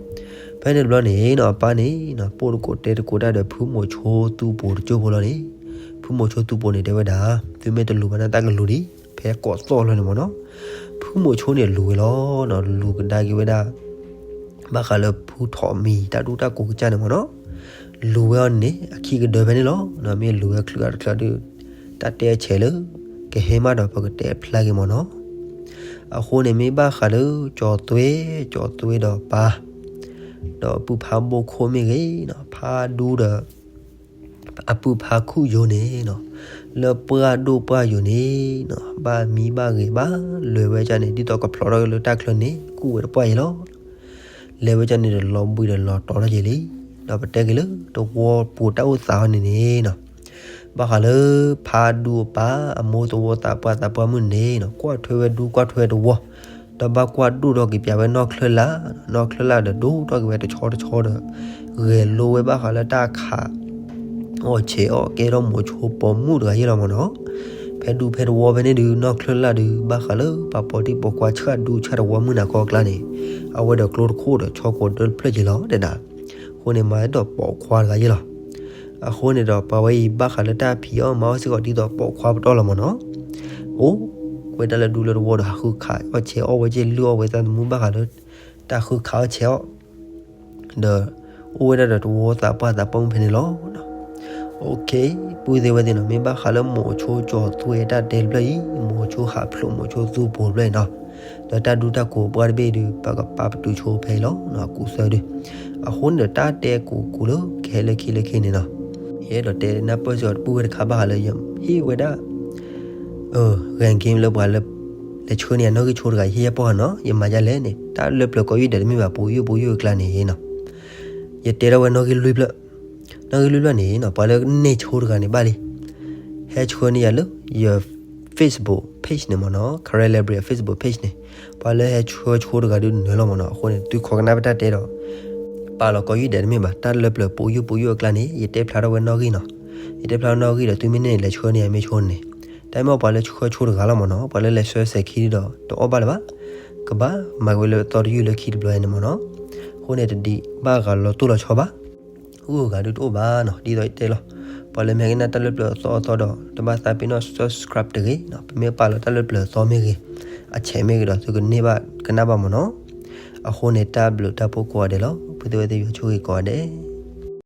ဖဲန့ၣ်တဘျီန့ၣ်နီၤ အပၢ်န့ၣ် ပိာ်တကိးတဲတကိးတၢ်ဒီးဖုမိၢ်ဆိသူပူၤတစိၢ်ဖိလီၤန့ၣ်, ဖုမိၢ်ဆိသူပူၤန့ၣ် တဲဝဲဒၣ်, သုမ့ၢ်တလူၤဘၣ်န့ၣ် သးကလူၤဒံး ဖဲကိးသီၣ်လီၤန့ၣ်မ့ၢ်နီၤ. ဖုမိၢ်ဆိန့ၣ်လူၤဝဲလီၤနီၤ, လူၤကဒါက့ၤဝဲဒၣ် ဘၣ်ဃးလၢဖုထီၣ်မံၤတၢ်ဒူတၢ်ကိးကစၢ်န့ၣ်မ့ၢ်နီၤ. လူၤဝဲအီၤန့ၣ် အခံကဒၢဖဲန့ၣ်လီၤ. မ့ၢ်လူၤဝဲချုးအါတချုးဒုး တၢ်တဲအဆဲးလၢ ကဟဲမးဒီးပကတဲဖျါက့ၤမ့ၢ်နီၤ. အဃိန့ၣ်မ့ၢ်ဘၣ်ဃးလၢ ကၠီၤသွဲ, ကၠီၤသွဲဒီးပၢ်, ဒီးပုၢ်ဖးဘိၣ်ခိၣ်မ့ၢ်ဂ့ၤနီၤ, ဖးဒူဒီး အပုၢ်ဖးခူၣ်ယိာ်န့ၣ်နီၤ, လၢပှၢ်ဒိၣ်ပှၢ်ယိာ်န့ၣ်နီၤ, ဘၣ်မံဘၣ်ဂ့ၤဘၣ်လဲၤဝဲဒၣ်န့ၣ် ဒ်သိးကဖျိးထီၣ်က့ၤလၢတၢ်ချၢန့ၣ် ကူၣ်ဝဲတပှၢ်ယဲလီၤ. လဲၤဝဲဒၣ်န့ၣ်ဒီးလီၤဘှံးဒီးလီၤတီၤထီၣ်က့ၤလံ. ဒီးပတဲက့ၤလၢတဝီပူၤတၢ်အိၣ်သးအီၤန့ၣ်န့ၣ်နီၤ, ဘၣ်ဃးလၢ ဖးဒူအပၢ်အမိၢ်သဝီသးပှၢ်သးပှၢ်မုၣ်န့ၣ်နီၤ, ကွၢ်ထွဲဝဲဒူကွၢ်ထွဲတဝီ ဒီးဘၣ်ကွၢ်ဒိၣ်ထီၣ်က့ၤပၠးဝဲနီၢ်ချၢလာ်, နီၢ်ချၢလာ်ဒီးဒိၣ်ထီၣ်က့ၤဝဲတဆီတဆီဒီး ဂဲၤလိဝဲဘၣ်ဃးလၢတၢ်ခး အီၣ်ဆဲးအီၣ်ကဲထီၣ်မိၤဆိပိာ်မုၣ်တဂၤယဲလီၤမ့ၢ်နီၤ. ဖဲဒူဖဲတဝီဖဲန့ၣ်ဒုး နီၢ်ချၢလာ်ဒုး ဘၣ်ဃးလၢပှၤပိာ်တံၢ်ပိာ်ခွါဆှၣ်ဒူဆှၣ်တဝီမုၣ်နၤခီအကျါန့ၣ်, အဝဲဒီးကျိတခိၣ်ဒီးဆီကိးဒၢတဖျၢၣ်က့ၤလီၤတဲဒၣ်. အဃိန့ၣ် မၤဒိးပိာ်ခွါတဂၤယဲလီၤ. အဃိန့ၣ်ဒီးပှၤဝဲအံၤဘၣ်ဃးလၢတၢ်ဖံးအီၣ်မၤအီၣ်စ့ၢ်ကီးဒ်သိးပိာ်ခွါပတီၢ်လီၤမ့ၢ်နီၤ. အိၣ်ဝဲဒၣ်လၢဒူလၢတဝီဒီးဟးဃုခးအီၣ်ဆဲးအီၣ်ဝဲက့ၤလုၢ်အီၣ်ဝဲသးသမူဘၣ်ဃးလၢ တၢ်ဃုခးအီၣ်ဆဲးအီၣ် ဒီး အိၣ်ဝဲဒၣ်ဒီးတဝီသးပှၢ်သးပှၢ်မုၣ်ဖဲန့ၣ်လီၤ. ပုၢ်သ့ၣ်ဝဲၢ်သ့ၣ်နီၤ မ့ၢ်ဘၣ်ဃးလၢမိၤဆိကၠီၤသွဲတၢ်တဲတဖျၢၣ်အံၤ မိၤဆိဟးဖျိးမိၤဆိသူပူၤတဖျၢၣ်အံၤနီၤ, ဒီးတၢ်ဒူတၢ်ကိးပှၢ်တဘ့ၣ်ဒုး ပကပာ်ပတုာ်ဆိဖဲအံၤလီၤ ကူးသၢဒုး. အဃိန့ၣ်ဒီးတၢ်တဲကိးကိးလၢကဟဲလၢခံလၢခံန့ၣ်နီၤ, ယအဲၣ်ဒိးတဲနၢ်ပၢၢ်စ့ၢ်ကီးတပုၢ်ဝဲၢ်တခါဘၣ်ဃးလၢယဟ့ၣ်ဝဲဒၣ် ဂဲၤက့ၤလၢပှၤလၢ လဲၤဆှၢန့ၢ်ယၤနီၣ်ဂံၢ်ဆိတဂၤ ယဟ့ၣ်ယဲၢ်ပီၢ်ဃာ်နီၤ, ယမၤဒ်လဲၣ်န့ၣ် တၢ်လၢပျၢၤကိးယုၢ်ဒဲးတမ့ၢ်ဘၣ် ပူၤယုၢ်ပူၤယုၢ်အကျါန့ၣ်နီၤ, ယတဲထီၣ်ဝဲနီၣ်ဂံၢ်လွံၢ်ဖျၢၣ်, နီၣ်ဂံၢ်လွံၢ်ဖျၢၣ်န့ၣ်နီၤ ပှၤလၢန့ၢ်ဆိတဂၤန့ၣ်ဘၣ်လံ ဟဲဆှၢန့ၢ်ယၤလၢ ယ Facebook page န့ၣ်မ့ၢ်နီၤ Karen Library Facebook page န့ၣ်, ပှၤလၢဟဲဆှၢဆိတဂၤဒုးနၢၤလီၤမ့ၢ်နီၤ. အဃိန့ၣ် သုခိးကနၣ်ပတၢ်တဲဒီး ပာ်လီၤကိးယုၢ်ဒဲးတမ့ၢ်ဘၣ် တၢ်လၢပျၢၤပူၤယုၢ်ပူၤယုၢ်အကျါန့ၣ် ယတဲဖျါထီၣ်ဝဲနီၣ်ဂံၢ်နီၤ, ယတဲဖျါထီၣ်နီၣ်ဂံၢ်ဒီး သုမ့ၢ်န့ၢ်လဲၤဆှၢန့ၢ်ယၤမ့ၢ်ဆိန့ၣ်, တၢ်မ့ၢ်ပှၤလၢဆှၢဆိတဂၤလီၤမ့ၢ်နီၤ, ပှၤလၢလဲၤဆှၢစဲးခံဒီး တအီၣ်ဘၣ်လၢၤဘၣ်, ကဘၣ်မၤက့ၤဝဲလၢအသီတယုၢ်လၢခံတဘျီန့ၣ်မ့ၢ်နီၤ. အဃိန့ၣ်တဒံးဘၣ်ဂၤလီၤတိၢ်လီၤဆီဘၣ်. ဂုၤဂၤဒုတအိၣ်ဘၣ်နီၤ, ဒ်သိးတဲလီၤ. ပှၤလၢမ့ၢ်ဟဲကနၣ်တၢ်လၢပျၢၤအသီအသီဒီး တဘၣ်သးပ့ၤနီၣ် subscribe တဂ့ၤနီၤ, ပမ့ၢ်ပာ်လီၤတၢ်လၢပျၢၤအသီမ့ၢ်ဂ့ၤ, အဆဲးမ့ၢ်ဂ့ၤဒီး သုကန့ၢ်ဘၣ်ကနၣ်ဘၣ်မ့ၢ်နီၤ. အဃိန့ၣ် တၢ်ဘျုးတၢ်ဖှိၣ်ကိးဂၤဒဲးလီၤ. ပုၢ်သ့ၣ်ဝဲၢ်သ့ၣ် ယွၤဆိၣ်ဂ့ၤကိးဂၤဒဲး.